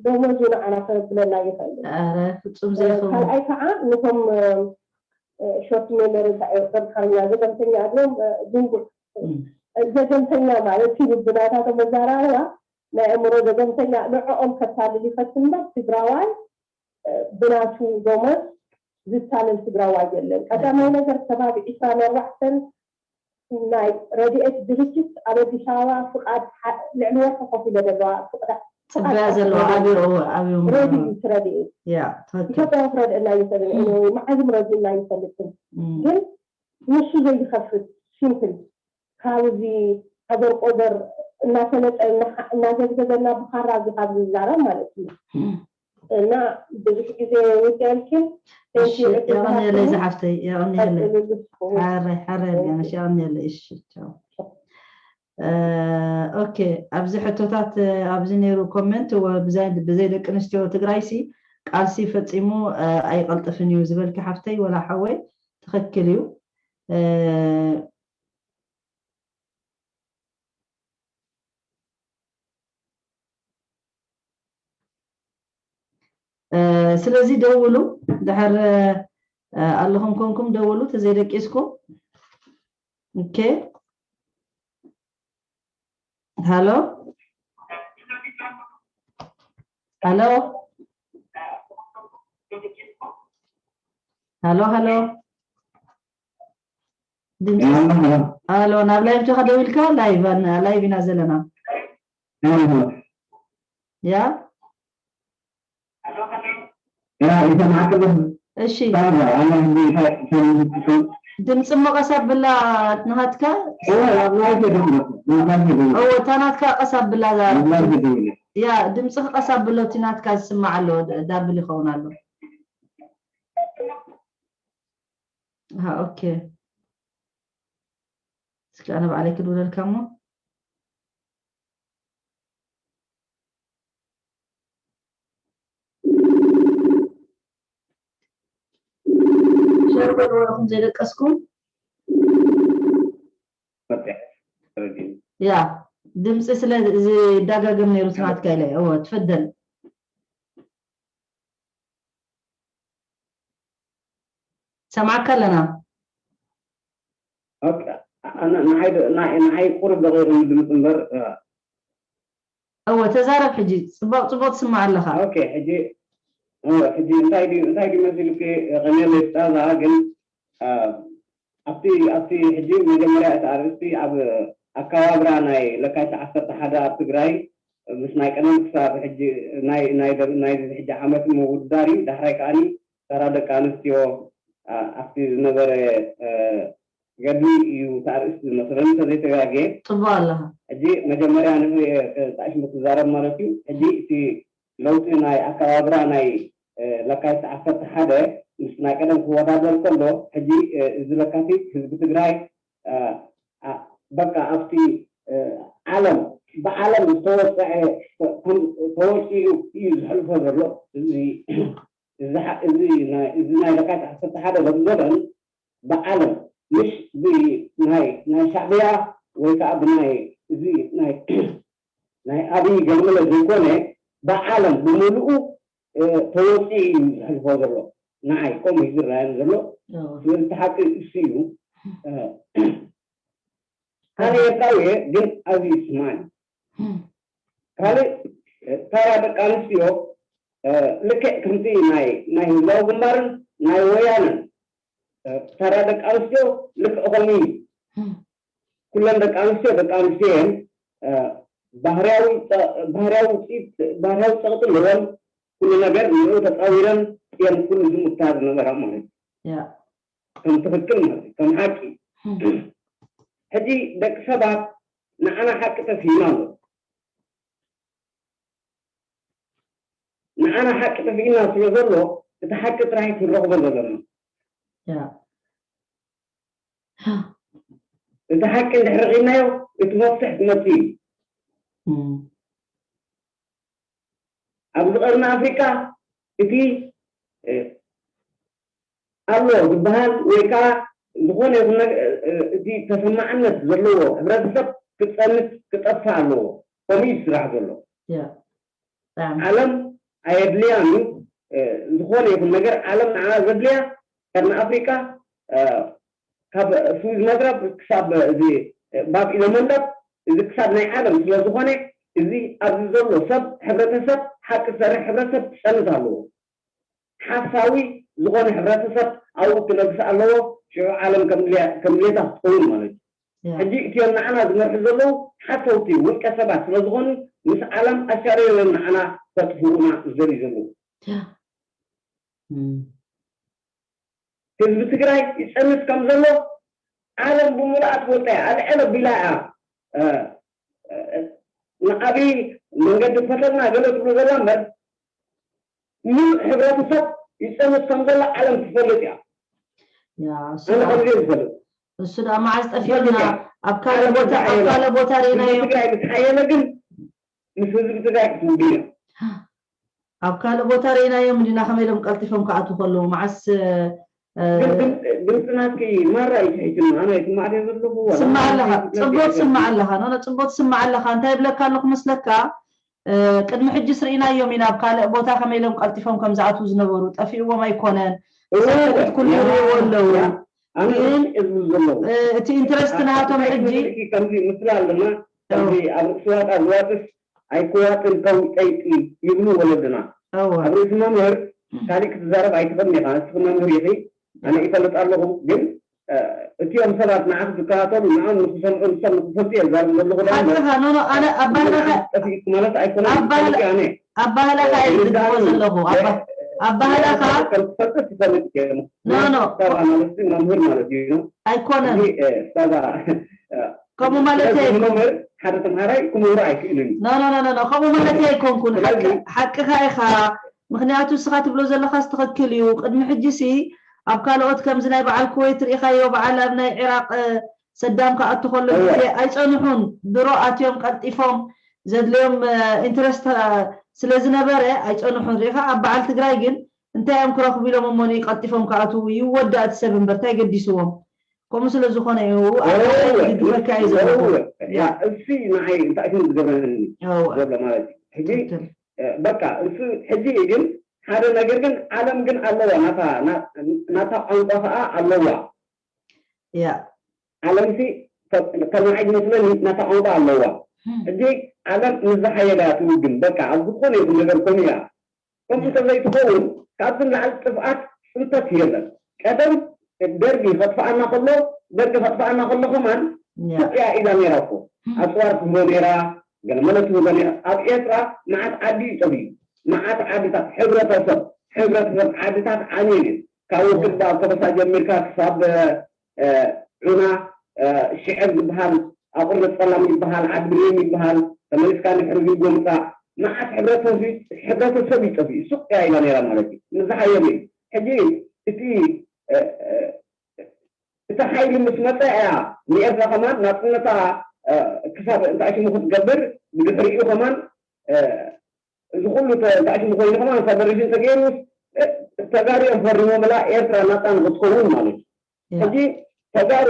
ደሞዙ ንዓና ከብለና ይኽእል ኧረ ፍጹም ዘይኸውን ካልኣይ ከዓ ነቶም ሾርት ሜመሪ እንታይ እዩ በምሓርኛ ዘገምተኛ እዮም ዝንጉዕ ዘገምተኛ ማለት እዩ ብናታቶም መዛራርባ ናይ ኣእምሮ ዘገምተኛ ንዕኦም ከታልል ይፈትን እምበር ትግራዋይ ብናቱ ደሞዝ ዝታለል ትግራዋይ የለን። ቀዳማይ ነገር ከባቢ ዒስራን ኣርባዕተን ናይ ረድኤት ድርጅት ኣብ ኣዲስ ኣበባ ፍቃድ ልዕሊ ወርሒ ኮፍ ኢለን ኣለዋ። ፍቃድ ፅበያ ዘለዋ ኣብዮ ኣብዮም ረድዩ ረድኤት ያ ትክክል ኢትዮጵያ ክረድእና ይፈልጥ መዓዝም ረድእና ይፈልጥን ግን ንሱ ዘይኸፍት ሲምፕል ካብዚ ሃገር ቆዘር እናፈለጠ እናዘግዘገና ብኻራ እዚ ካብ ዝዛረብ ማለት እዩ እና ብዙሕ ግዜ ውዳልክን የቐንየለይ ዝሓፍተይ የቐንየለይ ሓረይ ሓረይ ኣድጋነሽ የቐንየለይ እሺ ቻው ኦኬ ኣብዚ ሕቶታት ኣብዚ ነይሩ ኮመንት ብዘይ ደቂ ኣንስትዮ ትግራይ ሲ ቃልሲ ፈፂሙ ኣይቀልጥፍን እዩ ዝበልኪ ሓፍተይ ወላ ሓወይ ትኽክል እዩ ስለዚ ደውሉ ድሕር ኣለኹም ኮንኩም ደውሉ ተዘይደቂስኩም ኦኬ ሃሎ ሃሎ ሃሎ ሃሎ ድምፂ ኣሎ ኣሎ ኣሎ ኣሎ ናብ ላይቭ ዲኻ ደው ኢልካ ላይቭ ኣና- ላይቭ ኢና ዘለና ኣሎ ኣሎ ያ ያ ይሰማዕካ ኣለኹ እሺ ባባ ኣላ እንዲ እንታይ እንታይ ድምፂ እሞ ቀስ ኣብላ ናሃትካ እወ ኣብ ላይቭ ደውለ ኣብ ላይቭ ደውለ እወ እታ ናትካ ቀስ ኣብላ እዛ ኣብ ላይቭ ደውለ ያ ድምፂ ቀስ ኣብሎ እቲ ናትካ ዝስማዕ ኣሎ ዳብል ይኸውን ኣሎ ሃ ኦኬ እስኪ ኣነ ባዕለይ ክድውለልካ እሞ ሸር በልዎ ኢኹም ዘይደቀስኩም ያ ድምፂ ስለ ዝዳጋገም ነይሩ ትናትካ ኢለ እወ ትፈደል ሰማዕካ ኣለና ንሓይ ቁሩብ ደቂቕ ድምፅ እምበር። እወ፣ ተዛረብ ሕጂ። ፅቡቅ ፅቡቅ ትስማዕ ኣለኻ። ኦኬ፣ ሕጂ ሕጂ እንታይ ድዩ እንታይ ድዩ መሲልኪ? ቀኔለይ ስታዛ ግን ኣብቲ ኣብቲ ሕጂ መጀመርያ እቲ ኣርእስቲ ኣብ ኣከባብራ ናይ ለካቲት ዓሰርተ ሓደ ኣብ ትግራይ ምስ ናይ ቀደም ክሳብ ሕጂ ናይ ናይ ናይ ሕጂ ዓመት ምውዳር እዩ። ዳሕራይ ከዓኒ ተራ ደቂ ኣንስትዮ ኣብቲ ዝነበረ ገድሊ እዩ እቲ ኣርእስቲ ዝመስለኒ እንተዘይተጋግየ። ፅቡቅ ኣለኻ። ሕጂ መጀመርያ ንእየ ጣዕሽሙ ክዛረብ ማለት እዩ። ሕጂ እቲ ለውጢ ናይ ኣከባብራ ናይ ለካቲት ዓሰርተ ሓደ ምስ ናይ ቀደም ክወዳደር ከሎ ሕጂ እዚ ለካቲት ህዝቢ ትግራይ በቃ ኣብቲ ዓለም ብዓለም ዝተወፀዐ ተወፂኡ እዩ ዝሕልፎ ዘሎ። እዚ ናይ ለካቲት ዓሰርተ ሓደ በዚ ዘበን ብዓለም ምሽ ናይ ሻዕብያ ወይ ከዓ ብናይ እዚ ናይ ናይ ኣብይ ገምለ ዘይኮነ ብዓለም ብምልኡ ተወፂኡ እዩ ዝሕልፎ ዘሎ። ንዓይ ከምኡ እዩ ዝረኣየኒ ዘሎ። ስለዚ እቲ ሓቂ እሱ እዩ። ኣነ ኤርትራዊ እየ ግን ኣዝዩ ይስማዓኒ። ካልእ ተራ ደቂ ኣንስትዮ ልክዕ ከምቲ ናይ ናይ ህዝባዊ ግንባርን ናይ ወያነን ተራ ደቂ ኣንስትዮ ልክዕ ከምኡ እዩ። ኩለን ደቂ ኣንስትዮ ደቂ ኣንስትዮ እየን። ባህርያዊ ባህርያዊ ውፅኢት ባህርያዊ ፀቕጢ ኣለወን። ኩሉ ነገር ንኡ ተፃዊረን እየን ኩሉ ዝምታ ዝነበራ ማለት እዩ። ከም ትኽክል ማለት እዩ ከም ሓቂ። ሕጂ ደቂ ሰባት ንዓና ሓቂ ተስሂና ኣሎ። ንዓና ሓቂ ጠፊእና ስለ ዘሎ እቲ ሓቂ ጥራይ ክንረኽቦ ዘለና። እቲ ሓቂ እንድሕር ረኺብናዮ እቲ መፍትሕ ክመፅእ እዩ። ኣብዚ ቀርኒ ኣፍሪቃ እቲ ኣሎ ዝበሃል ወይ ከዓ ዝኾነ ይኹን እቲ ተሰማዕነት ዘለዎ ሕብረተሰብ ክፀንት ክጠፍእ ኣለዎ። ከምኡ እዩ ዝስራሕ ዘሎ። ዓለም ኣየድልያን እዩ። ዝኾነ ይኹን ነገር ዓለም ንዓ ዘድልያ ካብ ንኣፍሪቃ ካብ ስዊዝ መግረብ ክሳብ እዚ ባብ ኢለመንደብ እዚ ክሳብ ናይ ዓለም ስለ ዝኾነ እዚ ኣብዚ ዘሎ ሰብ ሕብረተሰብ ሓቂ ዝሰርሕ ሕብረተሰብ ክፀንት ኣለዎ። ሓሳዊ ዝኾነ ሕብረተሰብ ኣብኡ ክነግስ ኣለዎ። ሽዑ ዓለም ከም ድሌታ ክትኸውን ማለት እዩ። ሕጂ እቲኦም ንዓና ዝመርሑ ዘለዉ ሓሰውቲ ውልቀ ሰባት ስለ ዝኾኑ ምስ ዓለም ኣሻሪሮም ንዓና ከጥፍኡና ዝደልዩ ዘለዉ። ህዝቢ ትግራይ ይፀንት ከም ዘሎ ዓለም ብምሉኣ ትፈልጦ እያ። ኣልዕል ኣቢላ እያ ንዓብዪ መንገዲ ክፈተልና ገለ ትብሎ ዘላ እምበር ምሉእ ሕብረተሰብ ይፀንት ከም ዘሎ ዓለም ትፈልጥ እያ። ኣነ ከምዚ ዝፈልጥ እሱ ደኣ መዓዝ ጠፊኡና ኣብ ካልእ ቦታ ኣብ ካልእ ቦታ ርእናዮ። ትግራይ ምስ ሓየለ ግን ምስ ህዝቢ ትግራይ ክትውግን እያ። ኣብ ካልእ ቦታ ርኢናዮም እንዲና ከመይ ኢሎም ቀልጢፎም ክኣትዉ ከለዉ መዓስ ድምፂ ናትኪ ማራ እዩ ትሒትኒ ኣነ ይስማዕ ድየ ዘለኹ ስማዕ ኣለኻ ፅቡቅ ስማዕ ኣለኻ ኖ ፅቡቅ ትስማዕ ኣለኻ እንታይ ይብለካ ኣለኹ መስለካ ቅድሚ ሕጂ ስርኢናዮም ኢና ኣብ ካልእ ቦታ ከመይ ኢሎም ቀልጢፎም ከም ዝኣትዉ ዝነበሩ ጠፊእዎም ኣይኮነን ሰበት ኩሉ ይርእዎ ኣለዉ ግን እቲ ኢንትረስት ናሃቶም ሕጂ ከምዚ ምስላ ኣለና ከምዚ ኣብ ርእሲ ዋጣ ዝዋጥስ ኣይክዋጥን ከው ጠይቂ ይብሉ ወለድና። ኣብ ርእሲ መምህር ካሊእ ክትዛረብ ኣይትኽእልን ኢኻ። ንስኺ መምህር ኢኺ፣ ኣነ ይፈልጥ ኣለኹ። ግን እቲኦም ሰባት ንዓኺ ዝከታተሉ ንዖም ንክሰምዑ ንሶም ንክፈልጡ እየ ዝዛረብ ዘለኹ። ሓቅኻ ኖኖ ኣነ ኣባህላኻ ጠፊእኩ ማለት ኣይኮነን። ኣነ ኣባህላኻ እየ ዝድግፎ ዘለኹ። ኣባህላኻ ከም ትፈልጥ ትፈልጥ እየ። ኖኖ ማለት መምህር ማለት እዩ። ኣይኮነን። ሳባ ከምኡ ማለት ኣይኮነን። ሓደ ተምሃራይ ክምህሮ ኣይክእልን። ኖ ኖ ኖ ኖ ከምኡ ማለት ኣይኮንኩን። ሓቂ- ሓቅኻ ኢኻ። ምኽንያቱ እስኻ ትብሎ ዘለኻስ ትኽክል እዩ። ቅድሚ ሕጂ ሲ ኣብ ካልኦት ከምዚ ናይ በዓል ኩወይት ርኢኻዮ በዓል ኣብ ናይ ዒራቕ ሰዳም ክኣቱ ከሎ እወ። ግዜ ኣይጸንሑን። ድሮ ኣትዮም ቀልጢፎም ዘድልዮም ኢንትረስት ስለ ዝነበረ ኣይጸንሑን። ርኢኻ ኣብ በዓል ትግራይ ግን እንታይ እዮም ክረኽቡ ኢሎም እሞ ንቀልጢፎም ክኣትዉ ይወዳእ እቲ ሰብ እምበር እንታይ ገዲስዎም። ከምኡ ስለ ዝኾነ እዩ ኣነ ዝድግፈካ እየ ዘለኹ። እሱ ንዓይ እንታይ ከም ዝገበረኒ ዘሎ ማለት እዩ። ሕጂ በቃ እሱ ሕጂ ግን ሓደ ነገር ግን ዓለም ግን ኣለዋ ናታ ናታ ቋንቋ ከዓ ኣለዋ። ያ ዓለም ሲ ከማዓይ ዝመስለኒ ናታ ቋንቋ ኣለዋ። ሕጂ ዓለም ምስ ዝሓየላ እያ ትውግን። በቃ ኣብ ዝኾነ ይኹን ነገር ከምኡ እያ። ከምኡ እንተዘይትኸውን ካብዚ ንላዕሊ ጥፍኣት፣ ፅንተት የለን። ቀደም ደርጊ ከጥፍኣና ከሎ፣ ደርጊ ከጥፍኣና ከሎ ከማን ሱቕ እያ ኢላ ነይራ እኮ። ኣፅዋር ትህቦ ነይራ፣ ገለመለ ትህቦ ነይራ። ኣብ ኤርትራ መዓት ዓዲ እዩ ጠፊኡ። መዓት ዓድታት፣ ሕብረተሰብ፣ ሕብረተሰብ ዓድታት ዓንየን እየን። ካብ ወክልዳ ኮበሳ ጀሚርካ ክሳብ ዑና፣ ሽዕብ ዝበሃል፣ ኣቁርደት ጸላም ይበሃል፣ ዓዲ ብሬን ይበሃል፣ ተመሊስካ ንሕርቢ ጎምጻ፣ መዓት ሕብረተሰብ እዩ ጠፊኡ። ሱቅ እያ ኢላ ነይራ ማለት እዩ። ንዝሓየሉ እዩ። ሕጂ እቲ እቲ ሓይሊ ምስ መጸ እያ ንኤርትራ ከማን ናጽነታ ክሳብ እንታይ ሽሙ ክትገብር፣ ብድሕሪኡ ከማን እዚ ኩሉ እንታይ ሽሙ ኮይኑ ከማን ፈደሬሽን ተገይሩ፣ ተጋሩ እዮም ፈሪሞምላ ኤርትራ ናጻ ንክትከውን ማለት እዩ። ሕጂ ተጋሩ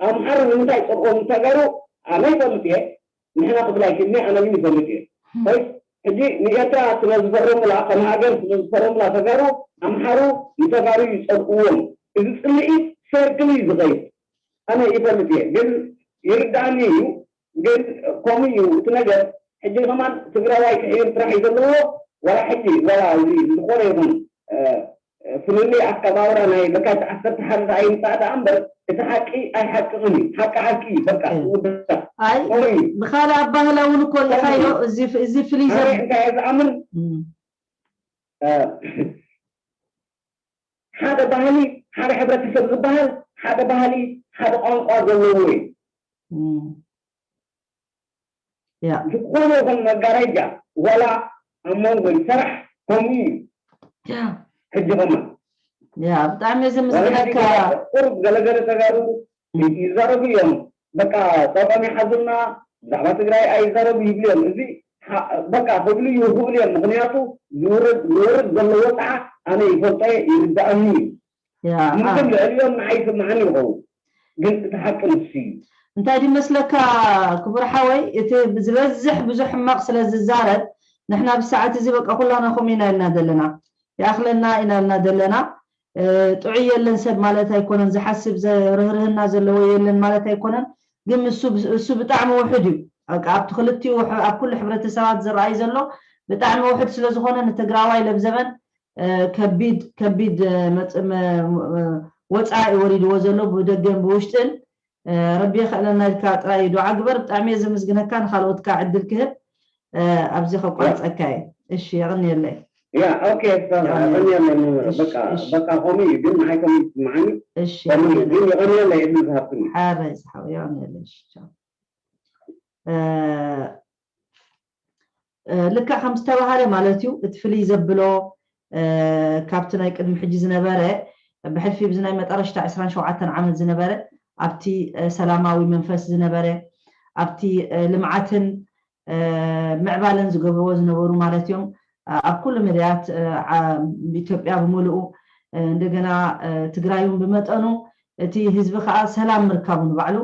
ኣምሓሩ ንምንታይ ጸልኦም? ተጋሩ ኣነ ይፈልጥ እየ፣ ንሕና ክብል ኣይክእልኒ፣ ኣነ ግን ይፈልጥ እየ። ሕጂ ንኤርትራ ስለ ዝፈረሙላ፣ ከም ሃገር ስለ ዝፈረሙላ ተጋሩ፣ ኣምሓሩ ንተጋሩ ይጸልእዎም። እዚ ጽልኢ ሰርክል እዩ ዝኸይድ። ኣነ ይፈልጥ እየ፣ ግን ይርዳእኒ እዩ። ግን ከምኡ እዩ እቲ ነገር። ሕጂ ከማን ትግራዋይ ክሕይል ጥራሕ እዩ ዘለዎ። ዋላ ሕጂ ዋላ እዚ ዝኾነ ይኹን ፍልልይ ኣከባብራ ናይ ለካቲት ዓሰርተ ሓደ ኣይምጻእ ደኣ እምበር፣ እቲ ሓቂ ኣይሓቅቕን እዩ። ሓቂ ሓቂ እዩ። በቃ እዩ። ዝውዳእ። ኣይ፣ ከምኡ እዩ። ብኻልእ ኣባህላ እውን እኮ ርኢኻዮ፣ እዚ ፍ-፣ እዚ ፍልይ ኣነ ዘብ-፣ እንታይ እየ ዝኣምን? እም። እ፣ ሓደ ባህሊ፣ ሓደ ሕብረተሰብ ዝበሃል፣ ሓደ ባህሊ፣ ሓደ ቋንቋ ዘለዎ እዩ። እም። ያ። ዝኾነ ይኹን መጋረጃ፣ ዋላ ኣብ መንጎ ሰራሕ ከምኡ እዩ። ያ። ሕጂ ከማን። ያ፣ ብጣዕሚ እየ ዋላ ሕጂ ዘመስግነካ። ገለ ቁሩብ ገለገለ ተጋሩ እም። ይዛረቡ እዮም። በቃ ጸብዖም ይሓዙና፣ ብዛዕባ ትግራይ ኣይዛረቡ ይብሉ እዮም። እዚ ሓ-፣ በቃ ክብሉ ይኽእሉ እዮም። ምኽንያቱ ዝውርድ፣ ዝወርድ ዘሎ ወጽዓ ኣነ ይፈልጦ እየ፣ ይርዳእኒ እዩ። ያ፣ አ- ምክን ልዕሊኦም ንዓይ ይስምዓኒ ይኸውን። ግን እቲ ሓቂ ንሱ እዩ። እንታይ ድመስለካ ክቡር ሓወይ፣ እቲ ዝበዝሕ ብዙሕ ሕማቕ ስለ ዝዛረብ፣ ንሕና ብሰዓት እዚ በቃ ኩላና ከምኡ ኢና ኢልና ዘለና። ይኣኽለና ኢና ኢልና ዘለና። እ፣ ጥዑይ የለን ሰብ ማለት ኣይኮነን፣ ዝሓስብ ዘርህርህና ዘለዎ የለን ማለት ኣይኮነን። ግን እሱ፣ እሱ ብጣዕሚ ውሑድ እዩ። በቃ ኣብቲ ክልቲኡ፣ ኣብ ኩሉ ሕብረተሰባት ዝረኣይ ዘሎ ብጣዕሚ ውሑድ ስለ ዝኾነ ንትግራዋይ ለብዘበን፣ እ፣ ከቢድ፣ ከቢድ፣ እ፣ መጽ-፣ መ-፣ እ፣ ወጻኢ ወሪድዎ ዘሎ ብደገን ብውሽጥን። እ፣ ረቢ የኽእለና ኢልካ ጥራይ ዱዓ ግበር። ብጣዕሚ እየ ዘመስግነካ። ንኻልኦት ከኣ ዕድል ክህብ፣ እ፣ ኣብዚ ከቋርጸካ እየ። እሺ፣ የቐንየለይ። ያ፣ ኦኬ፣ ኡስታዝ፣ የቐንየለይ። የቐንየለይ መምህር። እሺ፣ በቃ፣ እሺ። በቃ፣ ከምኡ እዩ፣ ግን ንዓይ ከምኡ ይስምዓኒ። እሺ፣ ከምኡ እዩ፣ የቐንየለይ። ግን የቐንየለይ፣ ዕድል ዝሃብኩኒ። ሓራይ ዝሓወይ፣ የቐንየለይ። እሺ፣ ቻው። እ፣ እ፣ ልክዕ ከም ዝተባሃለ ማለት እዩ፣ እቲ ፍልይ ዘብሎ፣ እ፣ ካብቲ ናይ ቅድሚ ሕጂ ዝነበረ፣ ብሕልፊ ብዚ ናይ መጠረሽታ ዕስራን ሸውዓተን ዓመት ዝነበረ፣ ኣብቲ፣ እ፣ ሰላማዊ መንፈስ ዝነበረ፣ ኣብቲ፣ እ፣ ልምዓትን፣ እ፣ ምዕባለን ዝገብርዎ ዝነበሩ ማለት እዮም። እ፣ ኣብ ኩሉ መዳያት፣ እ፣ ዓ-፣ ኢትዮጵያ ብምሉኡ፣ እ፣ እንደገና፣ እ፣ ትግራይ እውን ብመጠኑ፣ እቲ ህዝቢ ከዓ ሰላም ምርካቡ ንባዕሉ፣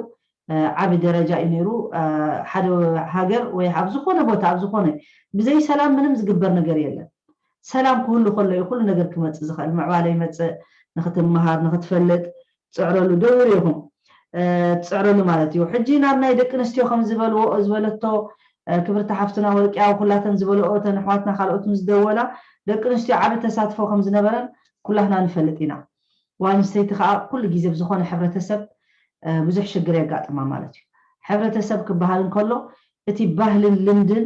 እ፣ ዓቢ ደረጃ እዩ ነይሩ። እ፣ ሓደ ሃገር ወይ ኣብ ዝኾነ ቦታ፣ ኣብ ዝኾነ፣ ብዘይ ሰላም ምንም ዝግበር ነገር የለን። ሰላም ክህሉ ከሎ እዩ ኩሉ ነገር ክመጽእ ዝኽእል። ምዕባለ ይመጽእ፣ ንኽትመሃር፣ ንኽትፈልጥ ትጽዕረሉ፣ ደውር ኢኹም፣ እ፣ ትጽዕረሉ ማለት እዩ። ሕጂ ናብ ናይ ደቂ ኣንስትዮ ከም ዝበልዎ፣ ዝበለቶ፣ እ፣ ክብርቲ ሓፍትና ወርቅያዊ ኩላተን ዝበልኦ፣ እተን ኣሕዋትና ካልኦትን ዝደወላ፣ ደቂ ኣንስትዮ ዓቢ ተሳትፎ ከም ዝነበረን ኩላትና ንፈልጥ ኢና። ጓል ኣንስተይቲ ከዓ ኩሉ ግዜ ብዝኾነ ሕብረተሰብ፣ እ፣ ብዙሕ ሽግር የጋጥማ ማለት እዩ። ሕብረተሰብ ክበሃል እንከሎ እቲ ባህልን ልምድን፣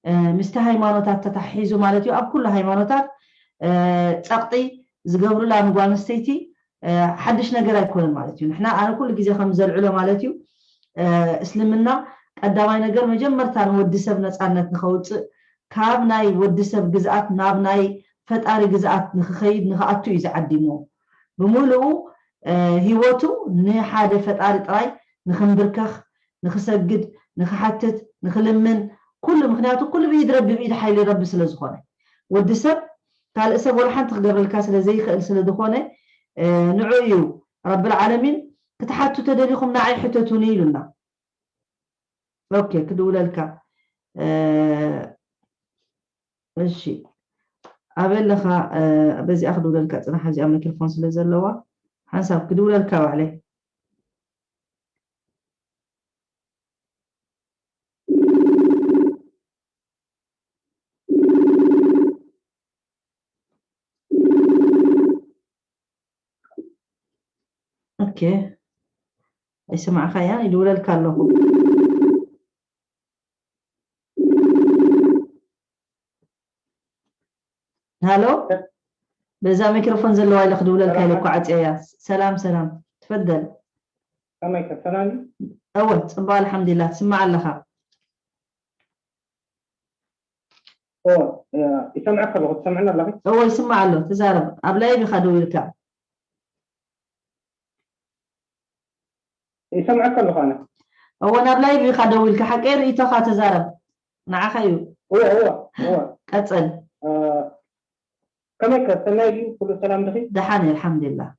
እ፣ ምስቲ ሃይማኖታት ተታሒዙ ማለት እዩ። ኣብ ኩሉ ሃይማኖታት፣ እ፣ ጸቕጢ ዝገብሩላ ንጓል ኣንስተይቲ፣ እ፣ ሓድሽ ነገር ኣይኮነን ማለት እዩ። ንሕና፣ ኣነ ኩሉ ግዜ ከም ዘልዕሎ ማለት እዩ፣ እ፣ እስልምና ቀዳማይ ነገር መጀመርታ ንወዲ ሰብ ነጻነት ንኸውጽእ፣ ካብ ናይ ወዲ ሰብ ግዝኣት ናብ ናይ ፈጣሪ ግዝኣት ንኽኸይድ፣ ንኽኣቱ እዩ ዝዓዲሞ። ብምሉኡ፣ እ፣ ህይወቱ ንሓደ ፈጣሪ ጥራይ ንኽንብርከኽ፣ ንኽሰግድ፣ ንኽሓትት፣ ንኽልምን፣ ኩሉ፣ ምኽንያቱ ኩሉ ብኢድ ረቢ፣ ብኢድ ሓይሊ ረቢ ስለ ዝኾነ። ወዲ ሰብ ካልእ ሰብ ወላ ሓንቲ ክገብረልካ ስለ ዘይኽእል ስለ ዝኾነ፣ እ፣ ንዑ እዩ ረብል ዓለሚን፣ "ክትሓቱ ተደሊኹም ንዓይ ሕተቱኒ" ኢሉና። ኦኬ፣ ክድውለልካ። እ፣ እሺ። ኣበይ ኣለኻ? እ፣ በዚኣ ክድውለልካ ጽናሕ፣ ኣብዚኣ ማይክሮፎን ስለ ዘለዋ። ሓንሳብ ክድውለልካ ባዕለይ። ኦኬ፣ ኣይሰማዕካያን? ይድውለልካ ኣለኹ። ሃሎ፣ በዛ ሚክሮፎን ዘለዋ ኢለ ክድውለልካ ኢለ እኮ ዓፅየያ። ሰላም ሰላም፣ ትፈደል። ከመይ ከ ሰላም እዩ? እወ፣ ፅቡቅ ኣልሓምዱሊላህ። ትስማዕ ኣለኻ? ኦ፣ ይሰምዐካ ኣለኹ። ትሰምዐኒ ኣለኺ? እወ፣ ይስማዕ ኣሎ። ተዛረብ። ኣብ ላይቭ ኢኻ ደው ኢልካ። ይሰምዐካ ኣለኹ ኣነ። እወ፣ ናብ ላይቭ ኢኻ ደው ኢልካ። ሓቀይ ርእይቶኻ ተዛረብ። ንዓኻ እዩ። እወ እወ እወ። ቀጽል። ከመይ ከ ሰናይ ድዩ? ኩሉ ሰላም ድኺ? ደሓን እየ፣ ኣልሓምዱሊላህ።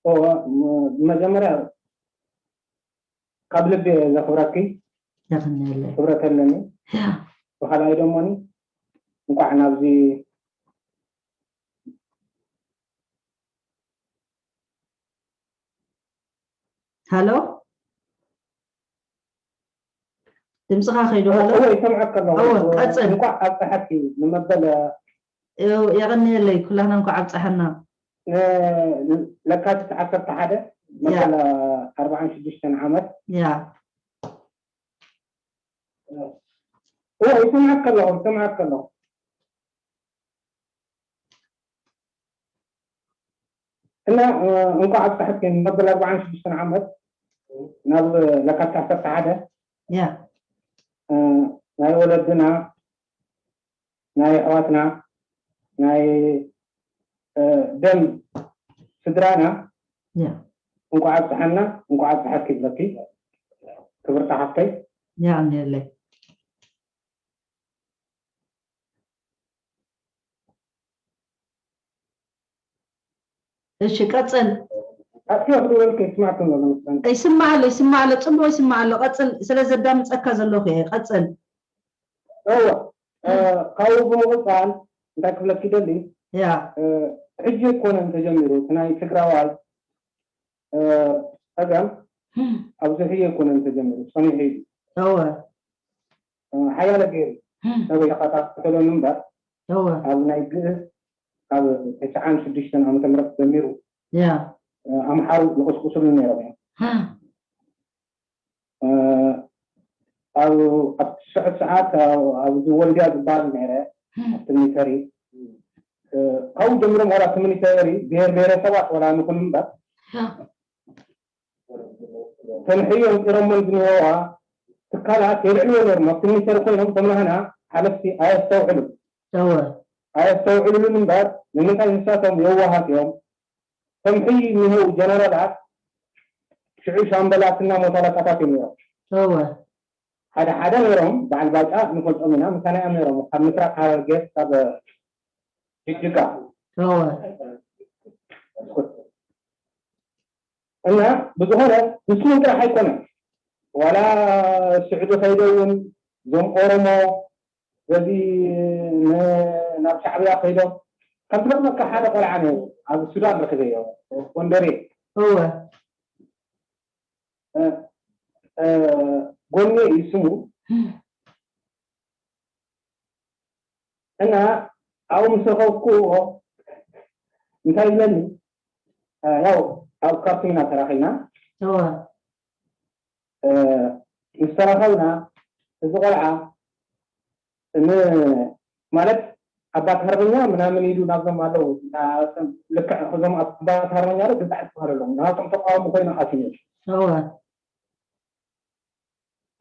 እወ፣ ብመጀመርያ ካብ ልቢ እየ ዘኽብረኪ። የቐንየለይ። ክብረት ኣለኒ። ያ። ብኻልኣይ ደሞኒ እንኳዕ ናብዚ ሃሎ፣ ድምፅኻ ከይዱ። ሃሎ። እወ፣ ይሰምዐካ ኣለኹ። እወ፣ ቀጽል። እንኳዕ ኣብፀሐኪ ንመበል እው፣ የቐንየለይ። ኩላህና እንኳዕ ኣብፀሐና። ለካቲት ዓሰርተ ሓደ መበል ኣርባዓን ሽዱሽተን ዓመት። ያ። እወ፣ ይሰምዐካ ኣለኹ፣ ይሰምዐካ ኣለኹ። እና እንኳዕ ኣብፀሐኪ መበል ኣርባዓን ሽዱሽተን ዓመት ናብ ለካቲት ዓሰርተ ሓደ። ያ። ናይ ወለድና፣ ናይ ኣሕዋትና፣ ናይ ደም ስድራና ያ። እንኳዕ ኣብፀሐና፣ እንኳዕ ኣብፀሐኪ ይብለኪ ክብርቲ ሓፍተይ። የቐንየለይ። እሺ፣ ቀጽል። ኣጥፊኦ ክድወልከ ይስማዕኩም ዘሎ መስለኒ። ይስማዕ ኣሎ፣ ይስማዕ ኣሎ፣ ጽቡቕ ይስማዕ ኣሎ። ቀጽል፣ ስለ ዘዳምጸካ ዘለኹ እየ። ቀጽል። እወ፣ እ፣ ካብኡ ብምቕጻል እንታይ ክብለኪ ደሊ፣ ያ። እ፣ ሕጂ ኣይኮነን ተጀሚሩ፣ እቲ ናይ ትግራዋይ፣ እ፣ ጸገም ኣብዚ ሕጂ ኣይኮነን ተጀሚሩ፣ ጸኒሑ እዩ። እወ። እ፣ ሓያለ ገይሩ ሰብ ይኸታተለሉ እምበር፣ እወ። ኣብ ናይ ግእዝ ካብ ተስዓን ሽዱሽተን ዓመተ ምህረት ጀሚሩ፣ ያ። እ፣ ኣምሓሩ ይቕስቅስሉ ነይሮም እዮም። እ፣ ኣብ፣ ኣብቲ ስዑት ሰዓት ኣብ፣ ኣብዚ ወልድያ ዝበሃል ነይረ፣ ኣብቲ ሚሊተሪ። እ፣ ካብኡ ጀሚሮም ዋላ እቲ ሚሊተሪ ብሄር ብሄረሰባት ዋላ ንኹን እምበር፣ ተንሕዮ እንቂሮመን ዝነበዋ ትካላት የልዕልዎ ነይሮም። ኣብቲ ሚኒስተር ኮይኖም እቶም ናህና ሓለፍቲ ኣየስተውዕሉን። እወ። ኣየስተውዕሉሉን እምበር፣ ንምንታይ ንሳቶም የዋሃት እዮም። እቶም ሕይ እኒሄው ጀነራላት ሽዑ ሻምበላት እና ሞት ኣለቃታት እዮም ነይሮም። እወ። ሓደ ሓደ ነይሮም፣ በዓል ባጫ ንፈልጦም ኢና፣ ምሳና እዮም ነይሮም። ካብ ምስራቅ ሃረርጌ ካብ ጅግጅጋ። እወ። እና ብዝኾነ ንስኹም ጥራሕ ኣይኮነን፣ ዋላ ስዑዲ ከይደ እውን እዞም ኦሮሞ በዚ ን-፣ ናብ ሻዕብያ ከይዶም ከም ዝገርመካ ሓደ ቆልዓ ነይሩ ኣብ ሱዳን ረኺበዮ ጎንደሬ እወ። እ፣ እ፣ ጎኔ እዩ ስሙ። እና ኣብኡ ምስ ረኸብኩዎ እንታይ ኢለኒ፣ እ፣ ያው ኣብ ካርቱም ኢና ተራኺብና። እወ። እ፣ ምስ ተራኸብና እዚ ቆልዓ ን-፣ ማለት ኣባት ሃርበኛ ምናምን ኢሉ ናብዞም ኣለዉ፣ ና-፣ ልክዕ እዞም ኣባት ሃርበኛ ዶ ግዛዕ ዝበሃሉ ኣለዉ፣ ናቶም ተቃወሞ ኮይኑ ኣትዩ። እወ።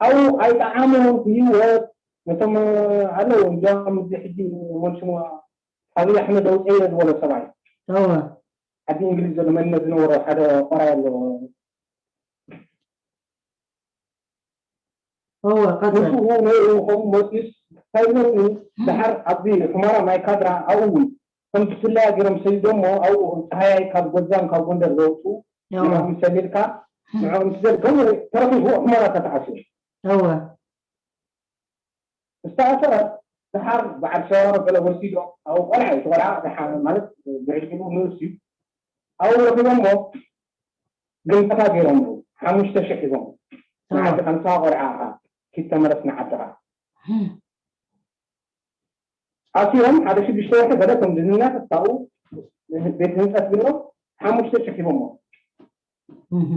ኣብኡ ኣይጠዓሞም ህይወት ነቶም ኣለዉ፣ እዚኦም እዚ ሕጂ መንሽሙ ኣብይ ኣሕመድ ኣውፅኤ ዝበሎ ሰብኣይ እወ። ዓዲ እንግሊዝ ዘሎ መንነት ዝነበሮ ሓደ ቆራይ ኣሎ። እወ፣ ቀጽል። ምስኡ ነይሩ ከምኡ መፂኡስ እንታይ ኢለኒ፣ ደሓር ኣብዚ ሑመራ ማይ ካድራ ኣብኡ እውን ከም ብስለያ ገይሮም ሰዲዶሞ ኣብኡ ፀሃያይ ካብ ጎጃም ካብ ጎንደር ዘውፅኡ እወ። ንዕኦም ሰሊልካ ንዕኦም ትዘል ከምኡ ተረኺቡ ሑመራ ተተዓስዩ። እወ። ዝተኣሰረ ደሓር በዓል ሸዋሮ ገለ ወሲዶ ኣብኡ ቆልዓ እዩ፣ እቲ ቆልዓ ደሓር ማለት ብዕድሚኡ ንኡስ እዩ። ኣብኡ ረኺቦሞ ግንባታ ገይሮምሉ ሓሙሽተ ሽሕ ሂቦም። ንዓዲ ከምሳ ቆልዓ ኢኻ ኪድ ተመለስ ንዓድኻ። ኣትዮም ሓደ ሽዱሽተ ወርሒ ገለ ከም ድህነት ኣብኡ ቤት ህንፀት ገይሮም ሓሙሽተ ሽሕ ሂቦሞ።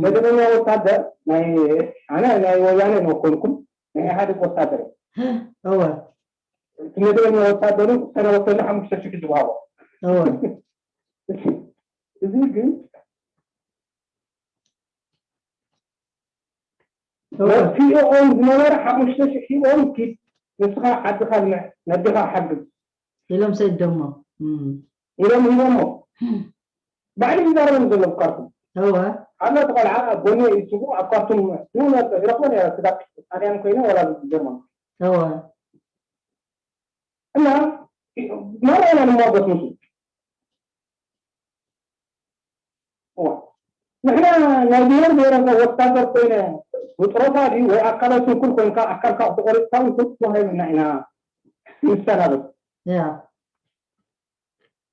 መደበኛ ወታደር ናይ ኣነ ናይ ወያነ ነው ኮንኩም ናይ ኢህኣዴግ ወታደር እወ እቲ መደበኛ ወታደሩ ሰነ ወተሉ ሓሙሽተ ሽሕ ዝዋሃቦ እወ እዚ ግን እወ መፍትኦም ዝነበረ ሓሙሽተ ሽሕ ሂቦም ኪድ ንስኻ ዓድኻ ዝምዕ ነድኻ ሓግዝ ኢሎም ሰደሞ ኢሎም ሂቦሞ ባዕሉ ይዛረበሉ ዘሎ ካርቱም እወ ኣላ ቆልዓ ጎኒ ይስቡ ኣብ ካርቱም ይረኽቦ ነረ ስዳ ጣልያን ኮይነ ወላ ጀርመን እወ እና መርኣና ንሟገት ምስ ንሕና ናይ ብሄር ብሄረሰብ ወታደር ኮይነ ብጥሮታ ድዩ ወይ ኣካላዊ ስንኩል ኮይንካ ኣካልካ ተቆሪፅካ እውን ተዋሂብና ኢና ንሰናበት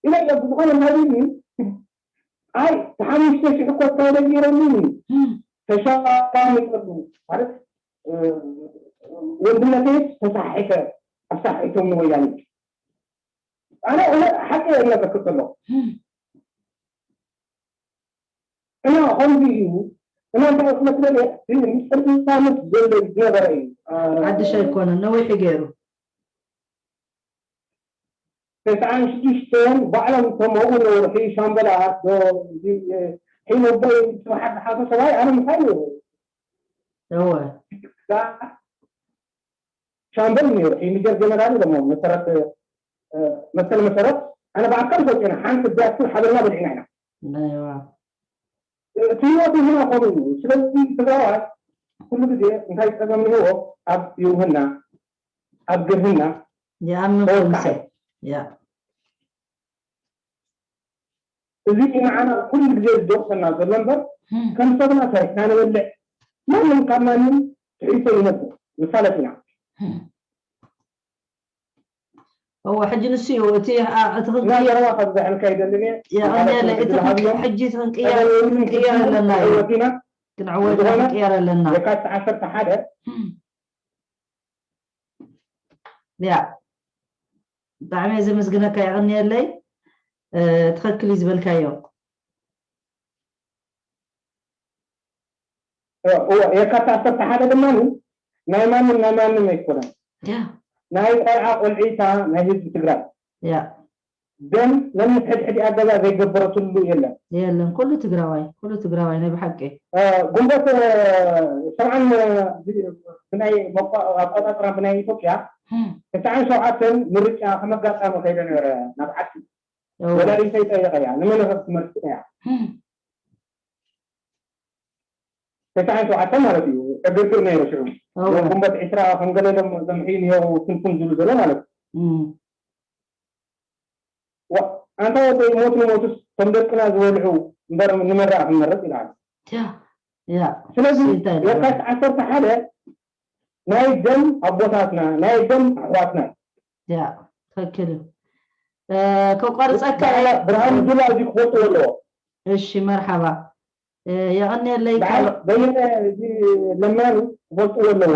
ኢለ ብዝኾነ ናይ ኣይ ሓሙሽተ ሽሕ እኮ ተወደጊረኒ ተሻሚ ማለት ወንድነተይ ተሳሒተ ኣሳሒቶም ንወያኔ ኣነ እውነት ሓቂ እነግረክ ከሎ እና ከምዚ እዩ እና እንታይ ክመስለኒ ምፅልላምት ዘሎ ዝነበረ እዩ ሓድሽ ኣይኮነን ነዊሑ ገይሩ ተስዓን ሽዱሽተን ባዕሎም ተመኡ ነውርሒ ሻምበላት ዶ ሒመቦይ ተባሓት ዝሓቶ ሰብኣይ ኣነ ምሳይ ነይሩ እወ ሻምበል ነይሩ ሜጀር ጀነራል ኢሎሞ መሰረት መሰል መሰረት ኣነ ብኣካል ፈፂና ሓንቲ ቢያትን ሓበልና በሊዕና ኢና እቲ ህይወት ይህና ከምኡ እዩ ስለዚ ትግራዋይ ኩሉ ግዜ እንታይ ፀገም ንህዎ ኣብ ይውህና ኣብ ግርህና ይኣምን ሰብ ያ እዚ ንዓና ኩሉ ግዜ ዝደቕሰና ዘሎ እምበር ከም ሰብና ሰሪሕና ንበልዕ ማንም ካብ ማንም ትሕይሶ ይነብር ንፋለጥ ኢና እወ ሕጂ ንሱ እዩ እቲ እቲ እና ክንቀይር ዘረባ ካብ ዘሕልካ ይደልን እየ የቐንየለ እቲ ክንቀይር ሕጂ እቲ ክንቅየር ክንቅየር ኣለና እዩ ወዲና ክንዕወት ዝኾነ ክንቅየር ኣለና የካቲት ዓሰርተ ሓደ ያ ብጣዕሚ እየ ዘመስግነካ የቐንየለይ ትኽክል እዩ ዝበልካዮ የካቲት ዓሰርተ ሓደ ድማ ናይ ማንም ናይ ማንም ኣይኮነን ናይ ቆልዓ ቆልዒታ ናይ ህዝቢ ትግራይ ያ ደም ነንሕድሕዲኣ ገዛ ዘይገበረትሉ የለን የለን ኩሉ ትግራዋይ ኩሉ ትግራዋይ ናይ ብሓቂ ግንቦት ሰብዓን ብናይ ኣቆጣጥራ ብናይ ኢትዮጵያ ተስዓን ሸውዓተን ምርጫ ከም ኣጋጣሚ ከይደ ነበረ ናብ ዓዲ ወላዲተይ ጠይቀያ ንመን ኢኺ ክትመርፂ እያ ተስዓን ሸውዓተን ማለት እዩ ዕግርግር ነይሩ ሽዑ ግንቦት ዒስራ ከም ገለ ሎም እዞም ሕዩ እኒሄው ፍንፍን ዝብሉ ዘሎ ማለት እዩ ኣንታ ወደይ ሞት ንሞቱስ ከም ደቅና ዝበልዑ እምበር ንመረኣ ክንመርፅ ኢልዓሉ ስለዚ የካቲት ዓሰርተ ሓደ ናይ ደም ኣቦታትና ናይ ደም ኣሕዋትና ትክክል እዩ ከቋርፀካ ብርሃኑ ጁላ እዚ ክፈልጥዎ ኣለዎ እሺ መርሓባ የቐንየለይ በየነ ለማኒ ክፈልጥዎ ኣለዎ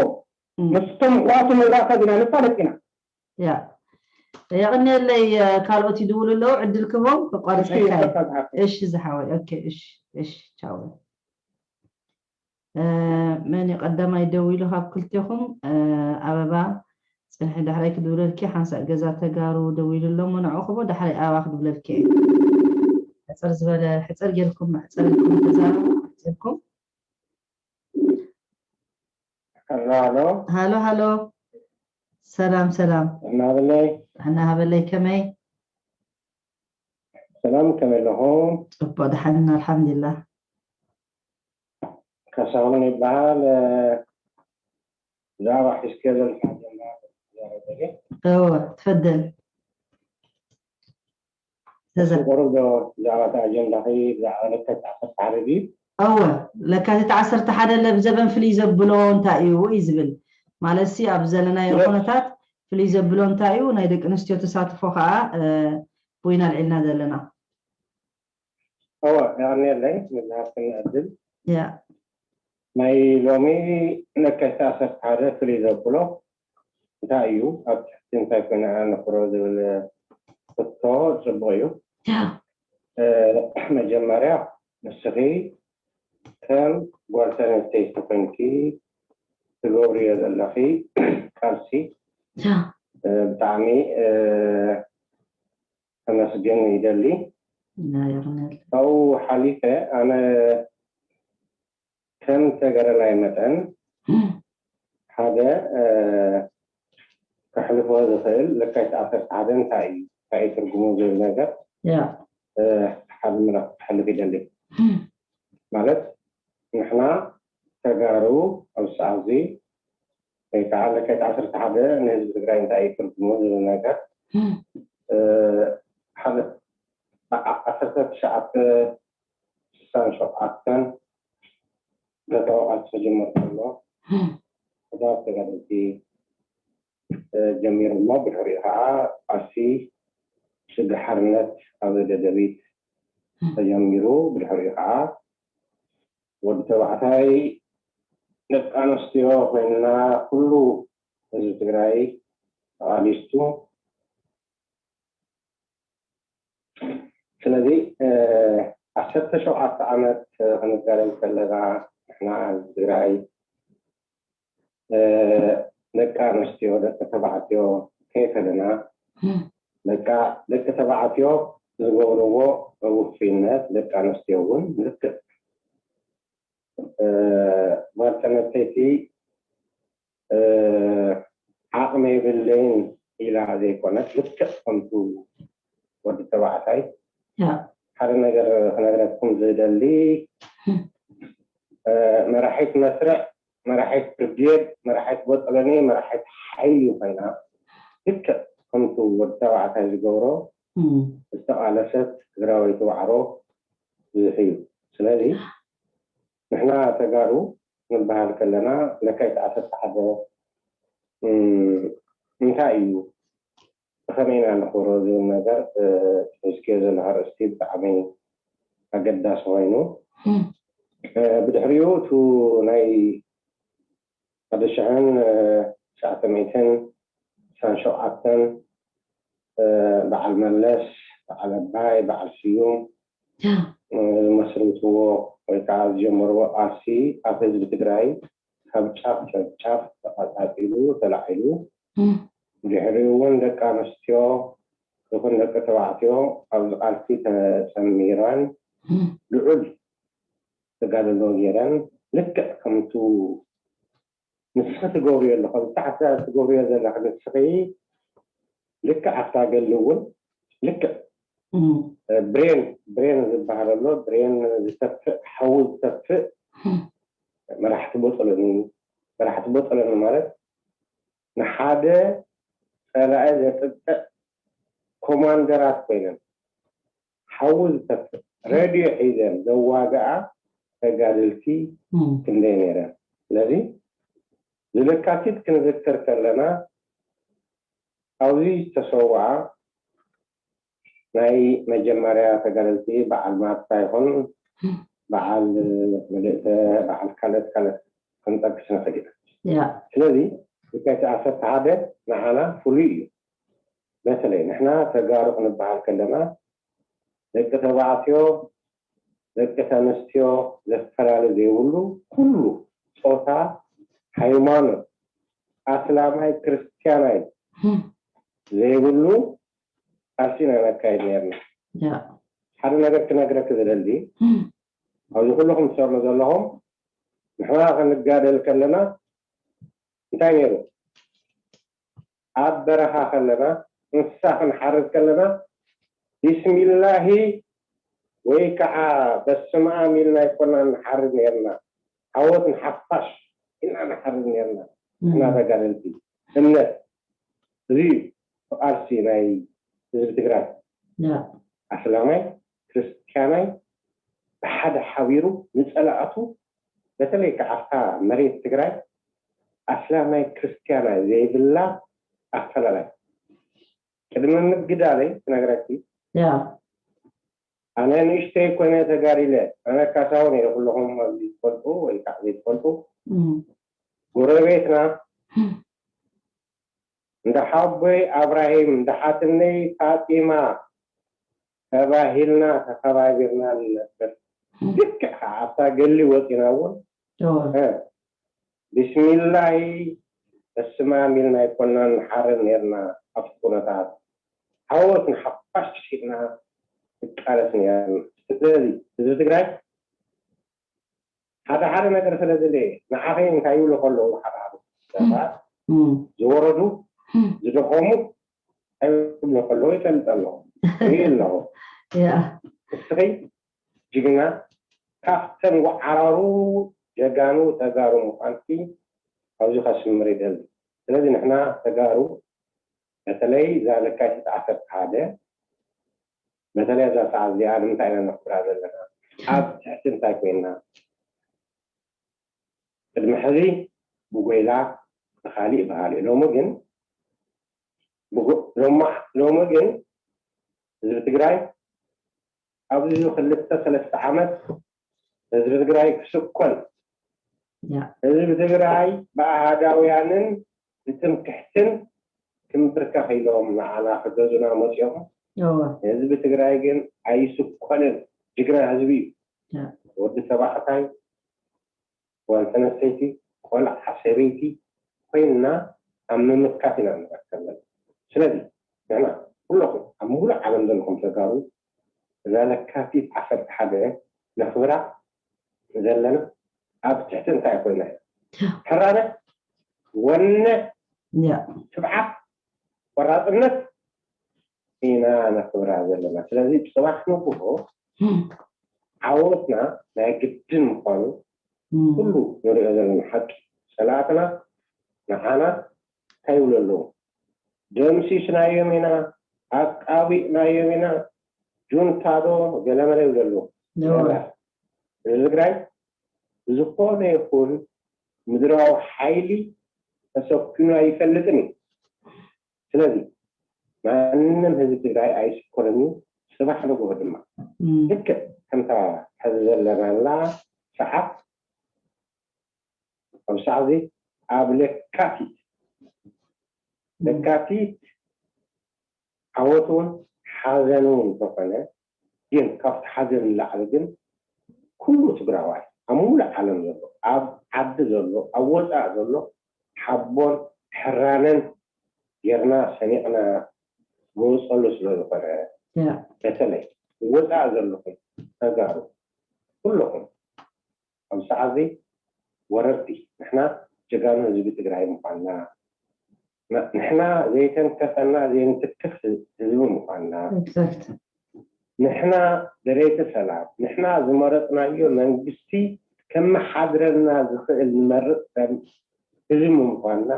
ምስቶም ኣሕዋቱ ንራኸብ ኢና ንፋለጥ ኢና ያ የቐንየለይ ካልኦት ይድውሉ ኣለዉ ዕድል ክቦም ከቋርፀካ እሺ ዝሓወይ ኦኬ እሺ እሺ ቻው መን ቀዳማይ ደው ኢሉ ካብ ክልቴኹም ኣበባ ፅንሒ ዳሕራይ ክድውለልኪ ሓንሳእ ገዛ ተጋሩ ደው ኢሉ ኣሎ እሞ ንዕኡ ክቦ ዳሕራይ ኣበባ ክድውለልኪ እየ ሕፅር ዝበለ ሕፅር ጌርኩም መሕፅር ኢልኩም ተዛረቡ ሕፅርኩም ሃሎ ሃሎ ሃሎ ሃሎ ሰላም ሰላም እናበለይ ሕና ሃበለይ ከመይ ሰላም ከመይ ኣለኹም ፅቡቅ ደሓን ኣልሓምዱሊላህ ካሳሁን ይበሃል ብዛዕባ ሒዝክዮ ዘለካ ኣጀንዳ ክዛረብ ደልየ እወ ትፈደል ሕዚ ቁሩብ ዶ ብዛዕባ እቲ ኣጀንዳኺ ብዛዕባ ለካቲት ዓሰርተ ሓደ ድዩ እወ ለካቲት ዓሰርተ ሓደ ለብዘበን ፍልይ ዘብሎ እንታይ እዩ እዩ ዝብል ማለት ሲ ኣብ ዘለናዮ ኩነታት ፍልይ ዘብሎ እንታይ እዩ ናይ ደቂ ኣንስትዮ ተሳትፎ ከዓ ብይና ኣልዒልና ዘለና እወ የቐንየለይ ንዝሃብክኒ ዕድል ያ ናይ ሎሚ ለካቲት ዓሰርተ ሓደ ፍልይ ዘብሎ እንታይ እዩ ኣብ ትሕቲ እንታይ ኮይና እያ ንኽሮ ዝብል ሕቶ ፅቡቕ እዩ ያ መጀመርያ ንስኺ ከም ጓል ኣንስተይቲ ኮይንኪ ትገብርዮ ዘለኺ ቃልሲ ብጣዕሚ ከመስግን ይደሊ። ካብኡ ሓሊፈ ኣነ ከም ተጋዳላይ መጠን ሓደ ከሕልፎ ዝኽእል ለካቲት ዓሰርተ ሓደ እንታይ እዩ እንታይ እዩ ትርጉሙ ዝብል ነገር ሓደ ምዕራፍ ክሕልፍ ይደሊ። ማለት ንሕና ተጋሩ ኣብዚ ሰዓት እዚ ወይ ከዓ ለካቲት ዓሰርተ ሓደ ንህዝቢ ትግራይ እንታይ እዩ ትርጉሙ ዝብል ነገር ሓደ ዓሰርተ ትሽዓተ ስሳን ሸውዓተን ዕለታዊ ቃልሲ ክጅመር ከሎ ሕቡራት ተጋደልቲ ጀሚሮሞ፣ ብድሕሪኡ ከዓ ቃልሲ ሽግር ሓርነት ኣብ ደደቢት ተጀሚሩ። ብድሕሪኡ ከዓ ወዲ ተባዕታይ ደቂ ኣንስትዮ ኮይንና ኩሉ ህዝቢ ትግራይ ተቓሊሱ። ስለዚ ዓሰርተ ሸውዓተ ዓመት ክንዛረብ ከለና ንሕና ህዝቢ ትግራይ ደቂ ኣንስትዮ ደቂ ተባዕትዮ ከይፈለና ደቂ ተባዕትዮ ዝገብርዎ ውፉይነት ደቂ ኣንስትዮ እውን ልክዕ ጓል ኣንስተይቲ ዓቕሚ የብለይን ኢላ ዘይኮነት ልክዕ ከምቱ ወዲ ተባዕታይ ሓደ ነገር ክነግረኩም ዝደሊ መራሒት መስርዕ መራሒት ብርጌድ መራሒት ቦጠለኒ መራሒት ሓይሊ ኮይና ልክዕ ከምቱ ወዲ ተባዕታይ ዝገብሮ ዝተቓለሰት ትግራወይቲ ዋዕሮ ብዙሕ እዩ። ስለዚ ንሕና ተጋሩ ንበሃል ከለና ለካቲት ዓሰርተ ሓደ እንታይ እዩ ብኸመይ ኢና ንኽብሮ ዝብል ነገር ሒዝክዮ ዘለኻ ኣርእስቲ ብጣዕሚ ኣገዳሲ ኮይኑ ብድሕሪኡ እቱ ናይ ሓደ ሽሕን ትሽዓተ ሚእትን ስሳን ሸውዓተን በዓል መለስ በዓል ኣባይ በዓል ስዩም ዝመስርትዎ ወይ ከዓ ዝጀመርዎ ቃልሲ ኣብ ህዝቢ ትግራይ ካብ ጫፍ ናብ ጫፍ ተቐፃፂሉ ተላዒሉ ድሕሪኡ እውን ደቂ ኣንስትዮ ይኹን ደቂ ተባዕትዮ ኣብዚ ቃልሲ ተፀሚረን ልዑል ተጋድሎ ገይረን ልክዕ ከምቱ ንስኺ ትገብርዮ ኣለኹ ብታዕታ ትገብርዮ ዘለኺ ንስኺ ልክዕ ኣብታ ገሊ እውን ልክዕ ብሬን ብሬን ዝበሃል ኣሎ ብሬን ዝተፍእ ሓዊ ዝተፍእ መራሕቲ ቦጠለኒ መራሕቲ ቦጠለኒ ማለት ንሓደ ፀላኢ ዘጥጥዕ ኮማንደራት ኮይነን ሓዊ ዝተፍእ ረድዮ ሒዘን ዘዋግኣ ተጋደልቲ ክንደይ ነይረን። ስለዚ ዝለካቲት ክንዝክር ከለና ኣብዚ ዝተሰውኣ ናይ መጀመርያ ተጋደልቲ በዓል ማርታ ይኹን በዓል ምልእተ በዓል ካልኦት ካልኦት ክንጠቅስ ንኽእል ኢና። ስለዚ ለካቲት ዓሰርተ ሓደ ንዓና ፍሉይ እዩ። በተለይ ንሕና ተጋሩ ክንበሃል ከለና ደቂ ተባዕትዮ ደቂ ተንስትዮ ዘፈላለ ዘይብሉ ኩሉ ፆታ ሃይማኖት ኣስላማይ ክርስትያናይ ዘይብሉ ቃልሲ ኢና ነካይድ ነርና። ሓደ ነገር ክነግረክ ዝደሊ ኣብዚ ኩልኹም ትሰምዑ ዘለኹም ንሕና ክንጋደል ከለና እንታይ ነይሩ ኣብ በረኻ ከለና እንስሳ ክንሓርድ ከለና ቢስሚላሂ ወይ ከዓ በስመኣም ኢልና ኣይኮና ንሓርድ ነርና ዓወት ንሓፋሽ ኢልና ንሓርድ ነርና ንሕና ተጋደልቲ እምነት እዚ ቃልሲ ናይ ህዝቢ ትግራይ ኣስላማይ ክርስትያናይ ብሓደ ሓቢሩ ንፀላእቱ በተለይ ከዓ ኣብታ መሬት ትግራይ ኣስላማይ ክርስትያናይ ዘይብላ ኣፈላላይ ቅድሚ ምግዳለይ ክነግረኪ ኣነ ንእሽተይ ኮነ ተጋዲለ ኣነ ካሳሁን እየ ኩለኹም ኣብዚ ትፈልጡ ወይ ከዓ ዘይትፈልጡ ጎረቤትና እንዳ ሓቦይ ኣብራሂም እንዳ ሓትነይ ፋጢማ ተባሂልና ተኸባቢርና ንነብር። ልክዕ ከዓ ኣብታ ገሊ ወፂና እውን እ፣ ቢስሚላይ በስማም ኢልና ኣይኮናን ንሓርብ ነርና። ኣብቲ ኩነታት ዓወት ንሓፋሽ ሽጥና ንቃለስ ነርና። ስለዚ ህዝቢ ትግራይ ሓደ ሓደ ነገር ስለ ዝለ ንዓኸይ እንታይ ይብሉ ከለዉ ሓደ ሓደ ሰባት ዝወረዱ ዝደኸሙ እንታይ ይብሉ ከለዉ ይፈልጥ ኣለኹ። ይርኢ ኣለኹ። እስኸይ ጅግና ካብተን ወዓራሩ ጀጋኑ ተጋሩ ምዃንኪ ኣብዚ ከስምር ይደሊ። ስለዚ ንሕና ተጋሩ በተለይ እዛ ለካቲት ዓሰርተ ሓደ በተለይ እዛ ሰዓት እዚኣ ንምንታይ ኢና ነኽብራ ዘለና? ኣብ ትሕቲ እንታይ ኮይና? ቅድሚ ሕዚ ብጎይላ ብኻሊእ ብኻሊእ ሎሚ ግን ሎሚ ግን ህዝቢ ትግራይ ኣብዚ ክልተ ሰለስተ ዓመት ህዝቢ ትግራይ ክስኮን ህዝቢ ትግራይ ብኣሃዳውያንን ብትምክሕትን ክምብርከኽ ኢሎም ንዓና ክገዙና መፅኦም። ህዝቢ ትግራይ ግን ኣይስኮንን። ጅግና ህዝቢ እዩ። ወዲ ተባዕታይ ጓል ተነስተይቲ ቆልዓ ሰበይቲ ኮይንና ኣብ ምምካት ኢና ንርከብ ዘለና። ስለዚ ንሕና ኩለኹም ኣብ ሙሉእ ዓለም ዘለኹም ተጋሩ እዛ ለካቲት ዓሰርተ ሓደ ነኽብራ ዘለና ኣብ ትሕቲ እንታይ ኮይና እያ? ሕራነ፣ ወነ፣ ትብዓት፣ ቆራፅነት ኢና ነኽብራ ዘለና። ስለዚ ፅባሕ ንግሆ ዓወትና ናይ ግድን ምዃኑ ኩሉ ንሪኦ ዘለና ሓቂ። ፀላእትና ንዓና እንታይ ይብሉ ኣለዉ? ደምሲስናዮም ኢና፣ ኣቃዊዕናዮም ኢና፣ ጁንታ ዶ ገለመለ ይብሉ ኣለዉ። ትግራይ ብዝኾነ ይኹን ምድራዊ ሓይሊ ተሰኪኑ ኣይፈልጥን እዩ። ስለዚ ማንም ህዝቢ ትግራይ ኣይስኮርን እዩ። ፅባሕ ንግሆ ድማ ልክዕ ከምታ ሕዚ ዘለናላ ሰዓት ኣብ ሰዓት እዚ ኣብ ለካቲት ለካቲት ዓወት እውን ሓዘን እውን እንተኾነ ግን ካብቲ ሓዘን ንላዕሊ ግን ኩሉ ትግራዋይ ኣብ ሙሉእ ዓለም ዘሎ ኣብ ዓዲ ዘሎ ኣብ ወፃእ ዘሎ ሓቦን ሕራነን ጌርና ሰኒቕና ንወፀሉ ስለ ዝኾነ በተለይ ወፃእ ዘለኹም ተጋሩ ኩለኹም ኣብዚ ሰዓት እዚ ወረርቲ ንሕና ጀጋኑ ህዝቢ ትግራይ ምዃንና ንሕና ዘይተንከፈና ዘይንትክኽ ህዝቢ ምዃንና ንሕና ደለይቲ ሰላም ንሕና ዝመረፅናዮ መንግስቲ ከመሓድረልና ዝኽእል ንመርፅ ሰብ ህዝቢ ምዃንና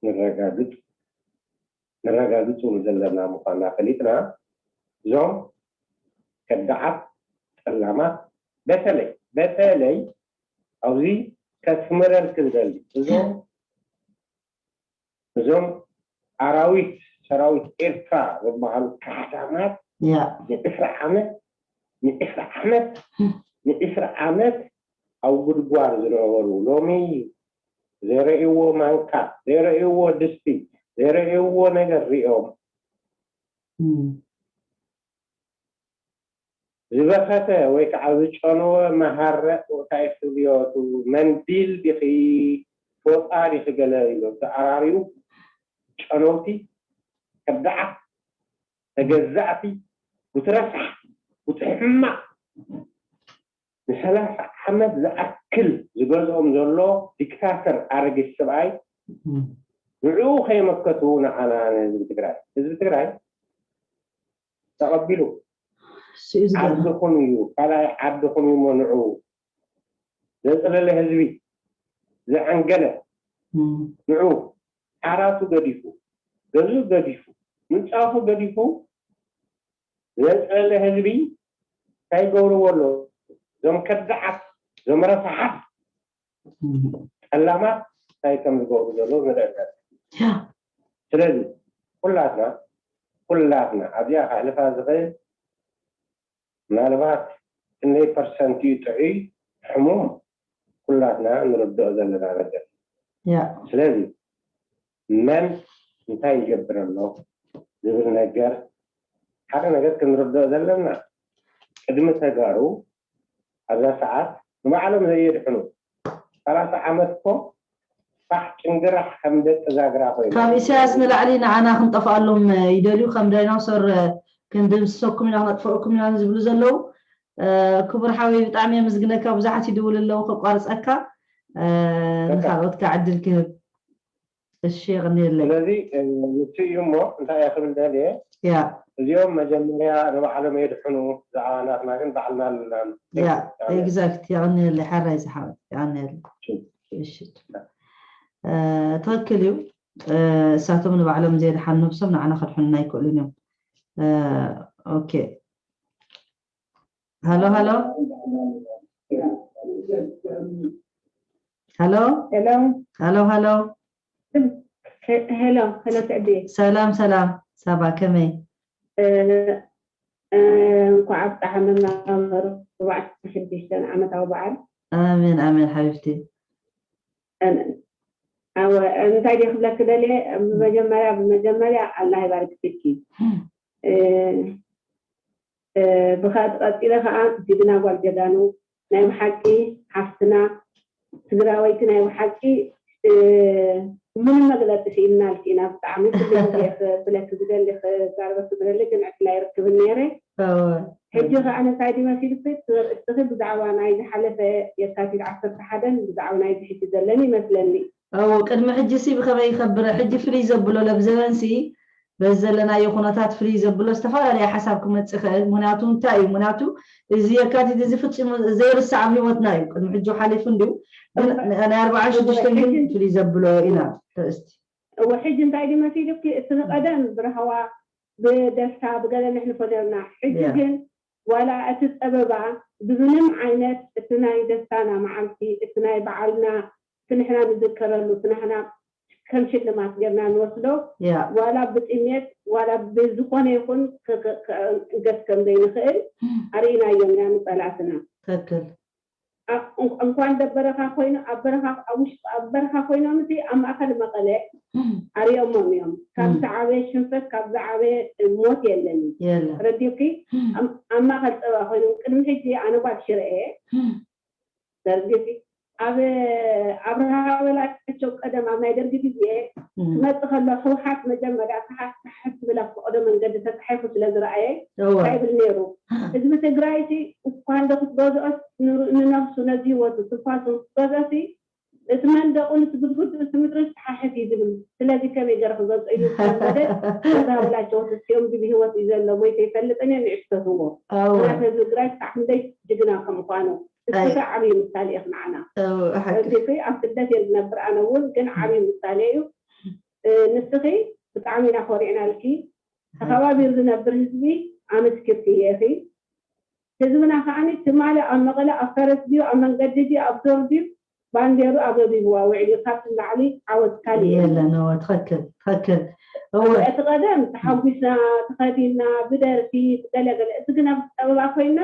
ንረጋግፅ ነረጋግፁ ዘለና ምዃንና ፈሊጥና እዞም ከዳዓት ጠላማት በተለይ በተለይ ኣብዚ ከስምረልክ ዝደሊ እዞም እዞም ኣራዊት ሰራዊት ኤርትራ ዝበሃሉ ካሕዳማት ንዕስራ ዓመት ንዕስራ ዓመት ንዕስራ ዓመት ኣብ ጉድጓድ ዝነበሩ ሎሚ ዘይረእይዎ ማንካ ዘይረእይዎ ድስቲ ዘይረእይዎ ነገር ሪኦም ዝበኸተ ወይ ከዓ ዝጨነወ መሃረቕ እንታይ ክብልዮ እቲ መንዲል ዲኺ ፎጣ ዲኺ ገለ ኢሎም ተኣራሪቡ ጨነውቲ ከዳዓት ተገዛእቲ ጉትረሳሕ ጉቲ ሕማቕ ንሰላሳ ዓመት ዝኣክል ዝገዝኦም ዘሎ ዲክታተር ኣረጊት ሰብኣይ ንዕኡ ከየመከቱ ንዓና ንህዝቢ ትግራይ ህዝቢ ትግራይ ተቐቢሉ ዓድኹም እዩ ካልኣይ ዓድኹም እዩ እሞ ንዑ ዘፅለለ ህዝቢ ዘዐንገለ ንዑ ዓራቱ ገዲፉ ገዝኡ ገዲፉ ምንፃፉ ገዲፉ ዘፅለለ ህዝቢ እንታይ ይገብርዎ ኣለዉ እዞም ከዳዓት እዞም ረሳሓት ጠላማት እንታይ ከም ዝገብሩ ዘለዉ ንርኢ ኣለና ስለዚ ኩላትና ኩላትና ኣብዚኣ ከሕልፋ ዝኽእል ምናልባት ክንደይ ፐርሰንት እዩ ጥዑይ ሕሙም ኩላትና ንርድኦ ዘለና ነገር ስለዚ መን እንታይ ይገብር ኣሎ ዝብል ነገር ሓደ ነገር ክንርድኦ ዘለና፣ ቅድሚ ተጋሩ ኣብዛ ሰዓት ንባዕሎም ዘየድሕኑ ሰላሳ ዓመት እኮ ፋሕ ጭንግራሕ ከም ደቂ ዛግራ ኮይኑ። ካብ ኢሳያስ ንላዕሊ ንዓና ክንጠፍኣሎም ይደልዩ፣ ከም ዳይናሶር ክንድምስሰኩም ኢና ክነጥፍኣኩም ኢና ዝብሉ ዘለዉ። ክቡር ሓወይ፣ ብጣዕሚ የመስግነካ። ብዙሓት ይድውሉ ኣለዉ፣ ከቋርፀካ፣ ንካልኦት ከዓ ዕድል ክህብ። እሺ፣ የቐንየለይ። ስለዚ ንሱ እዩ እሞ እንታይ እየ ክብል ደልየ፣ ያ እዚኦም መጀመርያ ንባዕሎም የድሕኑ፣ ብዛዕባ ናትና ግን ባዕልና ኣለና። ያ፣ ኤግዛክት። የቐንየለይ ሓራይ ዝሓወት፣ የቐንየለይ። እሺ፣ ትኽክል እዩ። እሳቶም ንባዕሎም ዘየድሓኑ ነብሶም ንዓና ከድሕኑና ኣይክእሉን እዮም። ኦኬ። ሃሎ፣ ሃሎ። ሃሎ። ሄሎ። ሃሎ፣ ሃሎ። ሄሎ፣ ሄሎ፣ ትዕዲ። ሰላም፣ ሰላም። ሳባ፣ ከመይ? እ፣ እ፣ እንኳዕ ኣብፀሐና መርበብ ኣርባዕተ ሽዱሽተ ዓመታዊ በዓል። ኣሜን፣ ኣሜን፣ ሓቢብቲ። እ፣ ኣወ፣ እንታይ ድየ ክብለኪ ደልየ? ብመጀመርያ፣ ብመጀመርያ፣ ኣላህ ይባርክ ፊኪ። እ፣ እ፣ ብኸ-፣ ቀፂለ ከዓ ጅግና ጓል ጀጋኑ፣ ናይ ብሓቂ ሓፍትና ትግራወይቲ፣ ናይ ብሓቂ፣ እ፣ ምንም መግለፂ ስኢንናልኪ ኢና ብጣዕሚ። ኩሉ ግዜ ክብለኪ ዝደሊ፣ ክዛረበኪ ዝደሊ ግን ዕድል ኣይረክብን ነይረ። እወ። ሕጂ ከዓ እንታይ ድዩ መሲሉኪ፣ እቲ ዘርእስትኺ ብዛዕባ ናይ ዝሓለፈ የካቲት ዓሰርተ ሓደን ብዛዕባ ናይዚ ሕጂ ዘለኒ ይመስለኒ። እወ፣ ቅድሚ ሕጂ ሲ ብኸመይ ይኸብር? ሕጂ ፍልይ ዘብሎ ለብዘበን ሲ በዚ ዘለናዮ ኩነታት ፍልይ ዘብሎ ዝተፈላለየ ሓሳብ ክመጽእ ይኽእል። ምኽንያቱ እንታይ እዩ? ምኽንያቱ እዚ የካቲት እዚ ፍጹም ዘይርሳዕ ኣብ ህይወትና እዩ። ቅድሚ ሕጂ ሓሊፉ እንድዩ፣ ግን ናይ ኣርባዓን ሽዱሽተን ግን ፍልይ ዘብሎ ኢና ተርእስቲ። እወ፣ ሕጂ እንታይ ድዩ መሲሉኪ? እቲ ንቀደም ብራህዋ፣ ብደስታ፣ ብገለ ነሕልፎ ነርና። ሕጂ ያ። ግን ዋላ እቲ ጸበባ ብምንም ዓይነት እቲ ናይ ደስታና መዓልቲ፣ እቲ ናይ በዓልና፣ እቲ ንሕና ንዝከረሉ፣ እቲ ንሕና ከም ሽልማት ጌርና ንወስዶ፣ ያ። ዋላ ብጥሜት፣ ዋላ ብዝኾነ ይኹን ክ-፣ ክ-፣ ክንገስ ከም ዘይንኽእል ኣርኢናዮም ኢና ንጸላእትና። ትክክል። ኣ-፣ እን-፣ እንኳን ደበረኻ ኮይኑ፣ ኣብ በረኻ፣ ኣብ ውሽጢ፣ ኣብ በረኻ ኮይኖም እቲ ኣብ ማእከል መቐለ ኣርዮሞም እዮም። ካብ እም። ዝዓበየ ሽንፈት፣ ካብ ዝዓበየ ሞት የለን እዩ። የለን። ረዲእኪ? እም። ኣብ፣ ኣብ ማእከል ጸባ ኮይኖም፣ ቅድሚ ሕጂ ኣነ ጓል ሽረ እየ። እም። ደርጊ እቲ ኣብ ኣብርሃ በላቸው ቀደም ኣብ ናይ ደርጊ ግዜ እም። ክመጽእ ከሎ ህወሓት መጀመርያ ሰሓት ሰሓት ዝብል ኣብ ፈቐዶ መንገዲ ተጻሒፉ ስለ ዝረኣየ እወ። እንታይ ይብል ነይሩ? ህዝቢ ትግራይ እቲ እኳ እንዶ ክትገዝኦስ ን-፣ ንነብሱ ነዚ ህይወቱ ትንፋሱ ክትገዝኦሲ እቲ መንደቑን እቲ ጉድጉድ እቲ ምድሪ ዝተሓሕዝ እዩ ዝብል። ስለዚ ከመይ ገይረ ክገዝኦ ኢሉ ዝተለመደ ኣብርሃ በላቸው ተስኦም ብህይወት እዩ ዘሎ ሞይተ ይፈልጥን እየ ንዕሽቶ ህዎ። እወ። ምኽንያቱ ህዝቢ ትግራይ ክሳዕ ክንደይ ጅግና ከም ምዃኑ። ንስኺ ኣይ። ዓብዪ ምሳሌ ኢኺ ንዓና። እው፣ ሓቂ። እዚ ኣብ ስደት እየ ዝነብር ኣነ እውን፣ ግን ዓብዪ ምሳሌ እዩ። እ፣ ንስኺ ብጣዕሚ ኢና ኮሪዕናልኪ። ተኸባቢሩ ዝነብር ህዝቢ ኣመስኪርክዮ ኢኺ። ህዝብና ከዓኒ ትማሊ ኣብ መቐለ ኣብ ፈረስ ድዩ፣ ኣብ መንገዲ ድዩ፣ ኣብ ዞር ድዩ፣ ባንዴሩ ኣበቢብዋ ውዒሉ እዩ። ካብዚ ንላዕሊ ዓወት ካሊእ የለን። የለን። እወ፣ ትኽክል፣ ትኽክል። እወ። እቲ ቀደም ተሓጒስና፣ ተኸዲንና፣ ብደርፊ፣ ብገለገለ። እዚ ግን ኣብ ጸበባ ኮይና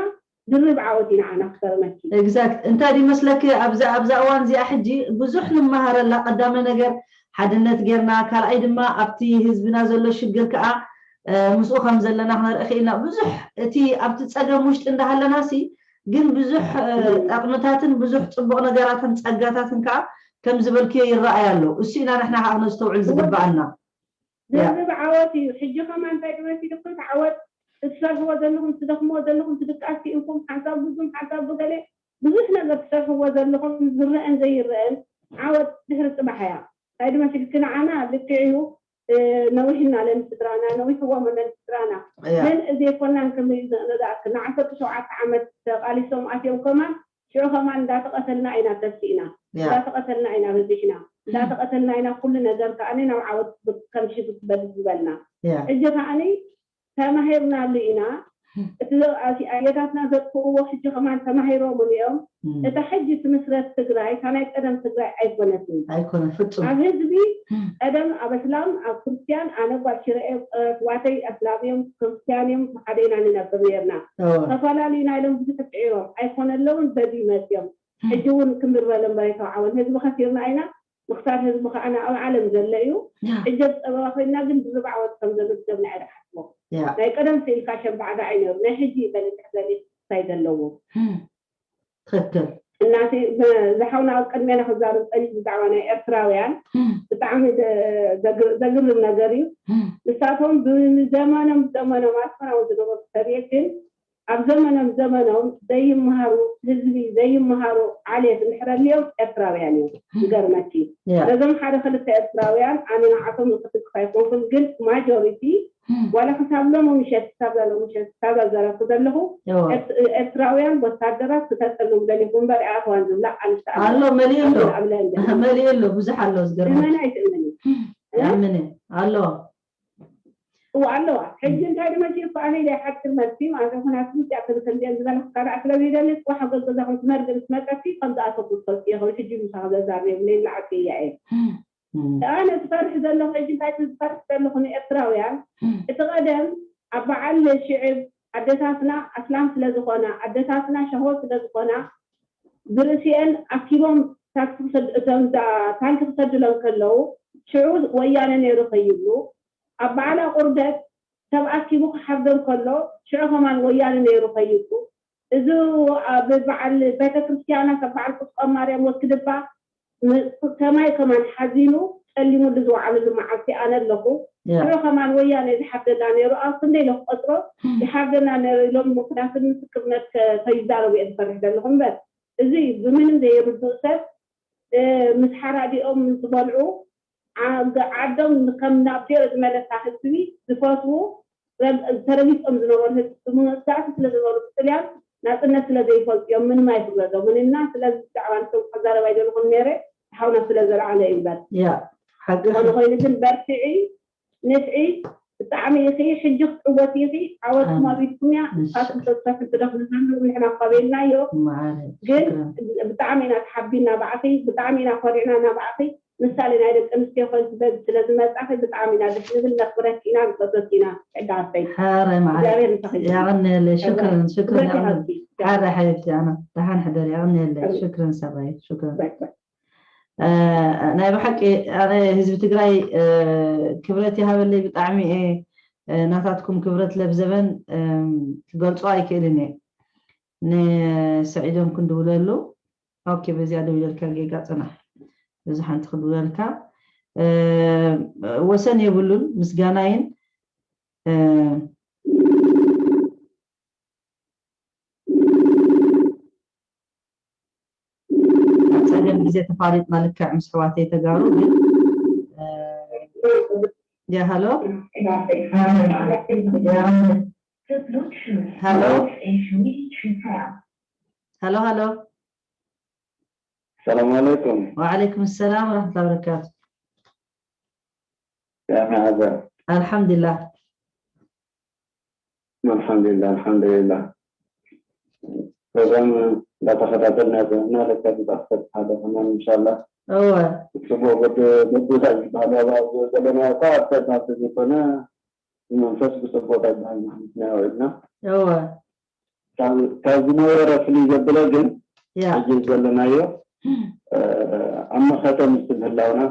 ድርብ ዓወት እዩ ንዓና ክሰርመኪ። ኤግዛክት። እንታይ ድዩ መስለኪ፣ ኣብዛ፣ ኣብዛ እዋን እዚኣ ሕጂ ብዙሕ ንመሃረላ። ቀዳመ ነገር ሓድነት ጌርና፣ ካልኣይ ድማ ኣብቲ ህዝብና ዘሎ ሽግር ከኣ፣ እ፣ ምስኡ ከም ዘለና ክነርኢ ክኢልና። ብዙሕ እቲ ኣብቲ ጸገም ውሽጢ እንዳሃለናሲ፣ ግን ብዙሕ፣ እ፣ ጠቕምታትን ብዙሕ ጽቡቕ ነገራትን ጸጋታትን ከኣ ከም ዝበልክዮ ይረኣይ ኣሎ። እሱ ኢና ንሕና ከኣ ክነስተውዕል ዝግበኣና። ያ። ዝርርብ ዓወት እዩ። ሕጂ ከማን እንታይ ድመሲ ድኩት ዓወት እትሰርሕዎ ዘለኹም፣ ትደኽምዎ ዘለኹም፣ ትድቃስ ኢንኩም፣ ሓንሳብ ብዙም፣ ሓንሳብ ብገለ ብዙሕ ነገር ትሰርሕዎ ዘለኹም ዝረአን ዘይረአን ዓወት ድሕሪ ጽባሕ እያ። እንታይ ድመሲ ድክ ንዓና ልክዕ እዩ፣ እ፣ ነዊሕና ለን ስድራና፣ ነዊሕዎም ለን ስድራና። ያ። ግን እዚ ኣይኮናን ክንብል ንኽእል። ንዓሰርተ ሸውዓተ ዓመት ተቃሊሶም ኣትዮም ከማን ሽዑ ከማን እንዳተቐተልና ኢና ተሲእና፣ ያ። እንዳተቐተልና ኢና በዚሕና፣ እንዳተቐተልና ኢና ኩሉ ነገር ከኣኒ ናብ ዓወት ብ-፣ ከም ሽግ በል ዝበልና። ያ። ሕጂ ከኣኒ ተማሂርናሉ ኢና። እቲ ዘ-፣ ኣቲ-፣ ኣየታትና ዘጥፍእዎ ሕጂ ከማን ተማሂሮምን እዮም። እም። እታ ሕጂ ትምስረት ትግራይ፣ እታ ናይ ቀደም ትግራይ ኣይኮነትን። ኣይኮነ፣ ፍጹም። ኣብ ህዝቢ እም። ቀደም ኣብ እስላም፣ ኣብ ክርስትያን፣ ኣነ ጓል ሽረ እየ፣ ኣሕዋተይ ኣስላም እዮም፣ ክርስትያን እዮም፣ ብሓደ ኢና ንነብር ነርና። እወ። ተፈላልዩና ኢሎም ብዙሕ ጽዒሮም ኣይኮነለውን በዚ መጽዮም። እም። ሕጂ እውን ክንድርበሎም በረይተው ዓወን ህዝቢ ከሲርና ኢና። ምኽሳር ህዝቢ ከዓና ኣብ ዓለም ዘሎ እዩ። ሕጂ ኣብ ጸበባ ኮይና ግን ድርብ ዓወት ከም ዘመዝገብና እየ ዝሓስቦ። ናይ ቀደም ስኢልካ ሸምባዕዳ ኣይነሩ፣ ናይ ሕጂ በልጽሕ ዘሊ ክስታይ ዘለዎ። ትኽክል። እናቲ ዝሓውና ኣብ ቅድሜና ክዛረብ ጸኒሑ ብዛዕባ ናይ ኤርትራውያን ብጣዕሚ ዘግርም ነገር እዩ። ንሳቶም ብዘመኖም ዘመኖም ኣስመራዊ ዝነበሩ ሰብየ ግን ኣብ ዘመኖም ዘመኖም ዘይምሃሩ ህዝቢ ዘይምሃሩ ዓሌት እንድሕረልዮም ኤርትራውያን እዮም። ዝገርመኪ ነዞም ሓደ ክልተ ኤርትራውያን ኣነ ንዓቶም ንክትክፍ ኣይኮንኩን፣ ግን ማጆሪቲ ዋላ ክሳብ ሎሚ ምሸት ክሳብ ዛሎ ምሸት ክሳብ ኣዘረብኩ ዘለኹ ኤርትራውያን ወታደራት ክተጠልሙ ደሊኹ እምበር ኣኽዋን ዝብላ ኣንስተ ኣሎ መሊኡ ኣሎ መሊኡ ኣሎ ብዙሕ ኣሎ። ዝገርመ እመን ኣይትእመን ይኣምን ኣሎ እዋ ኣለዋ። ሕጂ እንታይ ድመሲ እኮ ኣነ ኢለ ሓፂር መልሲ ማለት ኩናት ምስ ያክል ከምዚአን ዝበላ ክካላዕ ስለ ዘይደሊ እኮ ሓገዝ ገዛኹም ትመርድ ምስ መፀኪ ከም ዝኣተኩ ትፈልጢ ኢኹም። ሕጂ ምሳኺ ዘዛርብ የብለይ ንዓኪ እያ እየ ኣነ ዝፈርሕ ዘለኹ። ሕጂ እንታይ ዝፈርሕ ዘለኹ ንኤርትራውያን እቲ ቀደም ኣብ በዓል ሽዕብ ኣደታትና ኣስላም ስለ ዝኾና ኣደታትና ሸሆ ስለ ዝኾና ብርእሲአን ኣኪቦም ታንኪ ክሰድሎም ከለዉ ሽዑ ወያነ ነይሩ ከይብሉ ኣብ በዓል ኣቑርደት ሰብ ኣኪቡ ክሓርዶም ከሎ ሽዑ ከማን ወያነ ነይሩ ከይብሉ እዚ ኣብ በዓል ቤተክርስትያናት ኣብ በዓል ቁስቋም ማርያም ወክድባ ሰማይ ከማን ሓዚኑ ጸሊሙሉ ዝወዓለሉ መዓልቲ ኣነ ኣለኹ። ሽዑ ከማን ወያነ ዝሓርደና ነይሩ ኣብ ክንደይ ኢለ ክቆጽሮ ይሓርደና ነይሩ ኢሎም ምኽንያቱ ምስክርነት ከይዛረቡ እየ ዝፈርሕ ዘለኹ እምበር እዚ ብምንም ዘይርድኡ ሰብ ምስ ሓራዲኦም ምስ ዝበልዑ ዓዶም ከም ናብዮ ዝመለሳ ህዝቢ ዝፈትዉ ተረጊጾም ዝነበሩ ህዝቢ ብምንቅስቃስ ስለ ዝነበሩ ብጥልያን ናፅነት ስለ ዘይፈልጡ እዮም ምንም ኣይፍረዶምን እና ስለዚ ብዛዕባ ንሶም ክዛረብ ኣይደለኹን ነይረ ሓውና ስለ ዘልዓለ እዩ እምበር ያ ሓቂ ዝኾነ ኮይኑ ግን በርትዒ ንፍዒ ብጣዕሚ ኢኺ ሕጂ ክትዕወት ኢኺ ዓወት ማቢትኩም እያ ንስኻትኩም ተስፋ ክትረኽቡ ንሕና እኳ በልናዮ ግን ብጣዕሚ ኢና ተሓቢና ባዕኺ ብጣዕሚ ኢና ኮሪዕና ናባዕኺ ምሳሌ ናይ ደቂ ኣንስትዮ ኮይንኪ በዚ ስለ ዝመፃኺ ብጣዕሚ ኢና ደስ ንብል ነኽብረኪ ኢና ንፈትወኪ ኢና ዕዳ ኣስተይ ሓረ ማዓረ እግዚኣብሔር ምሳኺ ይኹን ያቐንየለይ ሽክርን ሽክርን ክብረት ያቐንየለይ ይሃብኪ ሓረ ሓቢብቲ ኣነ ደሓን ሕደር ያቐንየለይ ሽክርን ሰበይ ሽክርን ናይ ብሓቂ ኣነ ህዝቢ ትግራይ ክብረት ይሃበለይ ብጣዕሚ እየ ናታትኩም ክብረት ለብዘበን ክገልፆ ኣይክእልን እየ ንስዒዶም ክንድውለሉ ኦኬ በዚኣ ደው ኢለልካ ጌጋ ፅናሕ እዚ ሓንቲ ክድውለልካ ወሰን የብሉን ምስጋናይን ኣብ ፀገም ግዜ ተፋሊጥና ልክዕ ምስ ኣሕዋተይ ተጋሩ ግን ያ ሃሎ ሃሎ ሃሎ ሃሎ ሰላም ኣለይኩም ወዓለይኩም ሰላም ወረሕመቱላ በረካቱ ከመይ ሓዘር ኣልሓምዱሊላህ ኣልሓምዱሊላህ ኣልሓምዱሊላህ ፕሮግራም እንዳተኸታተልና ዘለና ለካ ብጣዕሰብ ሓደ ከማን እንሻላ እወ ጽቡቅ በብታ ዝበሃል ዋላ ዘለና እኳ ኣብተባብ ዘይኮነ መንፈስ ብጽቡቅ ይበሃል ማለት ናይ ውዒልና እወ ካብ ዝነበረ ፍልይ ዘብሎ ግን ያ ሕጂ ዘለናዮ ኣብ መኸተ ምስ ምህላውና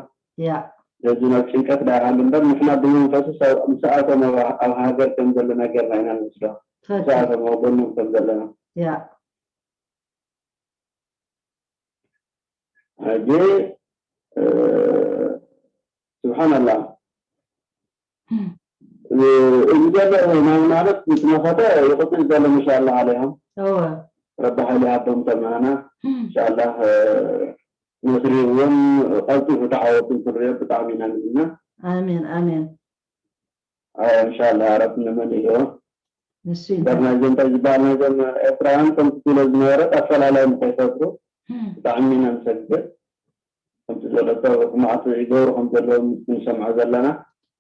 ያ ነዚ ናብ ጭንቀት ዳይሃሉ እምበር ንሕና ብመንፈሱ ምስኣቶም ኣብ ሃገር ከም ዘለና ጌርና ኢና ንወስዶ ትክክል ምስኣቶም ኣብ ጎኖም ከም ዘለና ያ ሕጂ ስብሓንላ እዚ ዘሎ ናይ ማለት ምስ መኸተ ይቕፅል ዘሎ ምሻ ኣላ ዓለይሃም እወ ረቢ ሓይሊ ሃቦም ተማሃና እንሻላ ነስሪ እውን ቀልጢፉ ተዓወቱ ክንሪኦ ብጣዕሚ ኢና ንምነ ኣሜን ኣሜን እንሻላ ረቢ ንመን ኢልዎ ንሱ በር ናይዞም እንታይ ዝበሃል ናይዞም ኤርትራውያን ከምቲ ስለ ዝነበረት ኣፈላላይ ንከይፈጥሩ ብጣዕሚ ኢና ንሰግድ ከምቲ ዘለቶ ሕማዓት ይገብሩ ከም ዘለዎም ንሰምዖ ዘለና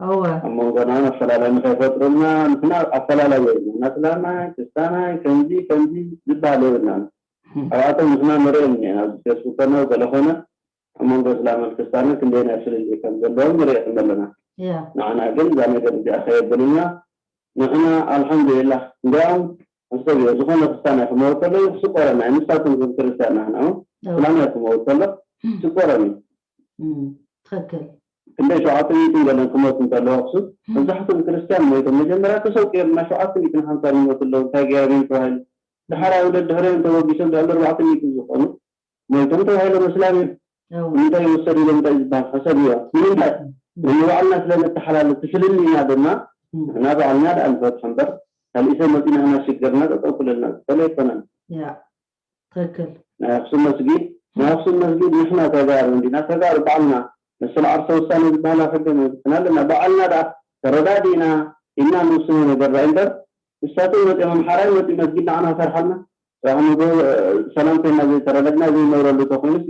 እወ ኣብ መንጎና ኣፈላላይ ንከይፈጥሩልና ንሕና ኣፈላላይ የብልና ናስላማይ ክስታናይ ከምዚ ከምዚ ዝበሃል የብልናን ኣብኣቶም ንሕና ንሪኦም እኒአና ኣብዚ ፌስቡክ ኮነ ገለ ኮነ ኣብ መንጎ እስላምን ክርስታንን ክንደይ ናይ ፍልልይ ከም ዘለዎም ንሪኦም ኣለና ያ ንዓና ግን እዛ ነገር እዚኣ ከየብሉና ንሕና ኣልሓምዱሊላህ እንዲያውም ሕሰብ እዮ ዝኾነ ክርስታን ክመወት ከሎ እዩ ክስቆረና እዩ ንሳቶም ከም ክርስቲያን ናህና እስላማይ ክመወት ከሎ ስቆረን እዩ እም፣ ትኽክል። ክንደይ ሸውዓተ ሚእትን ገለን ክሞት እንተለዉ ኣክሱም መብዛሕትኦም ክርስትያን ሞይቶም። መጀመርያ ተሰቂሮም ናይ ሸውዓተ ሚእትን ሓምሳን ይሞቱ ኣለዉ። እንታይ ገይሮም እዮም ተባሂሉ። ድሓር ወለድ ድሕሪኦም ተበጊሶም ልዕሊ ኣርባዕተ ሚእቲ ዝኾኑ ሞይቶም ተባሂሎም። ኣስላም እዮም። እው፣ እንታይ ይወሰዱ ኢሎም እንታይ ዝበሃል ሓሳብ እዩ። ንምንታይ ንባዕልና ስለ ነተሓላልፍ ፍልልይና ድማ እም፣ ንሕና ባዕልና ደኣ ንፈትሖ እምበር ካልእ ሰብ መፂና ህና ሽግርና ጠጠው ክለልና ዝኽእል ኣይኮነን። ያ፣ ትኽክል። ናይ ኣክሱም መስጊድ ናይ ኣክሱም መስጊድ ንሕና ተጋሩ እንዲና። ተጋሩ ባዕልና መሰል ዓርሰ ውሳነ ዝበሃል ኣብ ሕገ መንግስትና ኣለና። ባዕልና ደኣ ተረዳዲእና ኢልና ንውስኖ ነገር ደኣ እምበር ንሳቶም መፂኦም ኣምሓራይ መፂኡ መስጊድ ንዓና ሰርሓልና ረኽምጎ ሰላም ኮይና ዘይተረዳድና ዘይነብረሉ ተኮይኑ ሲ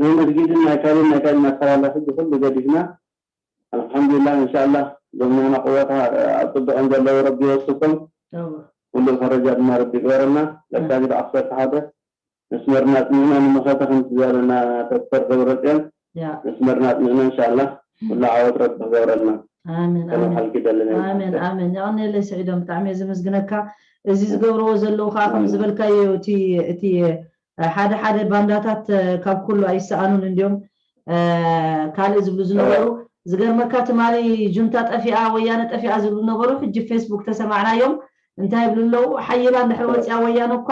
ናይ መስጊድን ናይ ካልእን ናይ ካልእን ኣተሓላልፋ ሕጂ ኩሉ ገዲፍና ኣልሓምዱሊላህ እንሻላ እዞም ናና ቅዋታ ኣብ ፅቡቕን ዘለዉ ረቢ ይወስኮም። እው፣ ሙሉእ ፈረጃ ድማ ረቢ ይግበረልና። ለካቲት ዓሰርተ ሓደ መስመርና ኣፅኒዕና ንመኸተ ከምቲ ዝበለና ዶክተር ደብረፅዮን ያ፣ መስመርና ኣፅኒዕና እንሻላ ኩሉ ዓወት ረቢ ክገብረልና። ኣሜን፣ ኣሜን። ተመሓልኪ ደለና ኣሜን ኣሜን። የቐንየለይ ስዒዶም፣ ብጣዕሚ እየ ዘመስግነካ። እዚ ዝገብርዎ ዘለዉ ከዓ ከም ዝበልካዮ እቲ እቲ ሓደ ሓደ ባንዳታት ካብ ኩሉ ኣይሰኣኑን እንዲዮም። ካልእ ዝብሉ ዝነበሩ ዝገርመካ ትማሊ ጁንታ ጠፊኣ ወያነ ጠፊኣ ዝብሉ ነበሩ። ሕጂ ፌስቡክ ተሰማዕናዮም እንታይ ይብሉ ኣለዉ? ሓይላ እንድሕር ወፂኣ ወያነ እኳ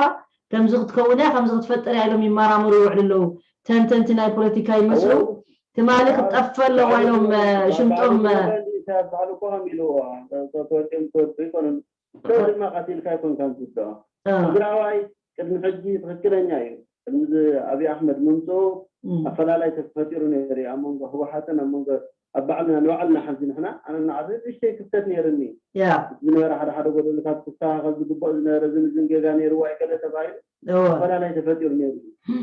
ከምዚ ክትከውን እያ ከምዚ ክትፈጥር እያ ኢሎም ይመራመሩ ይውዕሉ ኣለዉ። ተንተንቲ ናይ ፖለቲካ ይመስሉ። ትማሊ ክትጠፍእ ኣለዋ ኢሎም ሽምጦም ባዕሉ እኮ ከም ኢልዎ ተወፂኦም ክወፁ ይኮኑ። ሰብ ድማ ቀቲልካ ኣይኮንካን ትውድኦ። ትግራዋይ ቅድሚ ሕጂ ትኽክለኛ እዩ። ቅድሚ እዚ ኣብይ ኣሕመድ ምምፅኡ ኣፈላላይ ተፈጢሩ ነይሩ እዩ ኣብ መንጎ ህወሓትን ኣብ መንጎ ኣብ ባዕልና ንባዕልና ሓዚ ንሕና ኣነ ንዓርፊ ንእሽተይ ክፍተት ነይርኒ። ያ ዝነበረ ሓደ ሓደ ጎደሎታት ክስተኻኸል ዝግበኦ ዝነበረ ዝን ዝን ጌጋ ነይርዎ ኣይገለ ተባሂሉ እወ ኣፈላላይ ተፈጢሩ ነይሩ እዩ።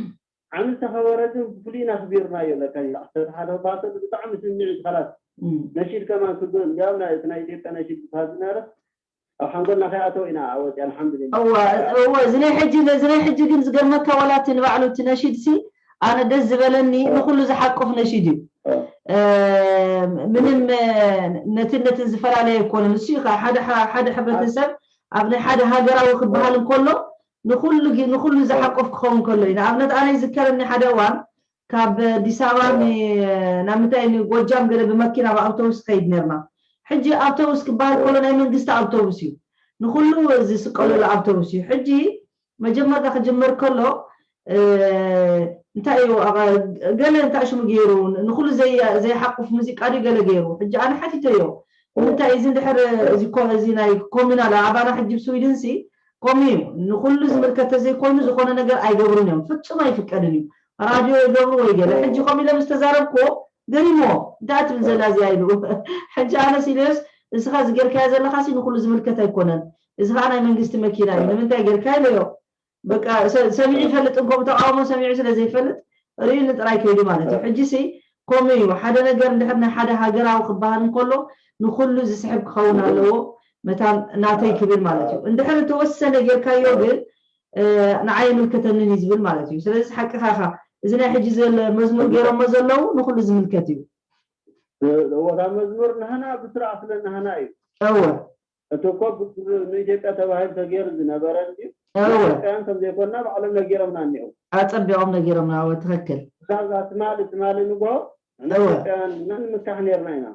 ዓሚ ዝተኸበረ ግን ብፍሉይ ኣኽቢርናዮ ለካ እዩ ዓሰርተ ሓደ ባሰሉ ብጣዕሚ ስምዒት ኸላስ እም። ነሺድ ከማን ክብል እንዲያውም ናይ እቲ ናይ ኢትዮጵያ ነሺድ ዝበሃል ዝነበረ ኣብ ሓንጎልና ከይኣተወ ኢና ኣወፂ ኣልሓምዱሊላ እወ እወ እዚ ናይ ሕጂ እዚ ናይ ሕጂ ግን ዝገርመካ ዋላ እቲ ንባዕሉ እቲ ነሺድ ሲ ኣነ ደስ ዝበለኒ ንኩሉ ዝሓቁፍ ነሺድ እዩ። ምንም ነትን ነትን ዝፈላለየ ኣይኮነን። እሱ እዩ ከዓ ሓደ ሓደ ሕብረተሰብ ኣብ ናይ ሓደ ሃገራዊ ክበሃል እንከሎ ንኩሉ ጊ- ንኩሉ ዝሓቁፍ ክኸውን ከሎ እዩ። ንኣብነት ኣነ ይዝከረኒ ሓደ እዋን ካብ ኣዲስ ኣበባ ን- ናብ ምንታይ ንጎጃም ገለ ብመኪና ብኣውቶቡስ ከይድ ነርና። ሕጂ ኣውቶቡስ ክበሃል ከሎ ናይ መንግስቲ ኣውቶቡስ እዩ። ንኩሉ ዝስቀለሉ ኣውቶቡስ እዩ። ሕጂ መጀመርታ ክጅመር ከሎ እንታይ እዩ ገለ እንታይ ሽሙ ገይሩ ንኩሉ ዘይሓቁፍ ሙዚቃ ድዩ ገለ ገይሩ። ሕጂ ኣነ ሓቲተዮ ንምንታይ እዚ እንድሕር እዚ ናይ ኮሚናል ኣባና ሕጂ ብስዊድን ሲ ከምኡ እዩ። ንኩሉ ዝምልከት ተዘይኮይኑ ዝኮነ ነገር ኣይገብሩን እዮም። ፍጹም ኣይፍቀድን እዩ። ራድዮ ይገብሩ ወይ ገለ ሕጂ ከምኡ ኢለ ምስ ተዛረብክዎ ገሪምዎ እንታይ ትብል ዘላ እዚኣ ኢሉ። ሕጂ ኣነ ሲልዮስ እስኻ እዚ ጌርካዮ ዘለኻ ሲ ንኩሉ ዝምልከት ኣይኮነን። እዚ ከዓ ናይ መንግስቲ መኪና እዩ ንምንታይ ጌርካ ኢለዮ። በቃ ሰ- ሰሚዑ ይፈልጥ እንኮ ብተቃውሞ ሰሚዑ ስለ ዘይፈልጥ ርእዩ ንጥራይ ከይዱ ማለት እዩ። ሕጂ ሲ ከምኡ እዩ ሓደ ነገር እንድሕር ናይ ሓደ ሃገራዊ ክበሃል እንከሎ ንኩሉ ዝስሕብ ክኸውን ኣለዎ። መታን ናተይ ክብል ማለት እዩ። እንድሕር እተወሰነ ጌርካዮ ግን ንዓይ የምልከተንን እዩ ዝብል ማለት እዩ። ስለዚ ሓቅኻ ኢኻ። እዚ ናይ ሕጂ ዘለ መዝሙር ገይሮሞ ዘለዉ ንኩሉ ዝምልከት እዩ። እወታ መዝሙር ናህና ብስርዓ ስለ ናህና እዩ። እወ እቲ እኮ ብግብሪ ንኢትዮጵያ ተባሂሉ ተገይሩ ዝነበረ እንድዩ። እወ ኢትዮጵያውያን ከም ዘይኮንና ባዕሎም ነጊሮምና እኒኦ። ኣጸቢቖም ነጊሮምና። እወ ትኽክል። እዛ እዛ ትማሊ ትማሊ ንግሆ ንሕና እወ ኢትዮጵያውያን ኢና ንምካሕ ነርና ኢና።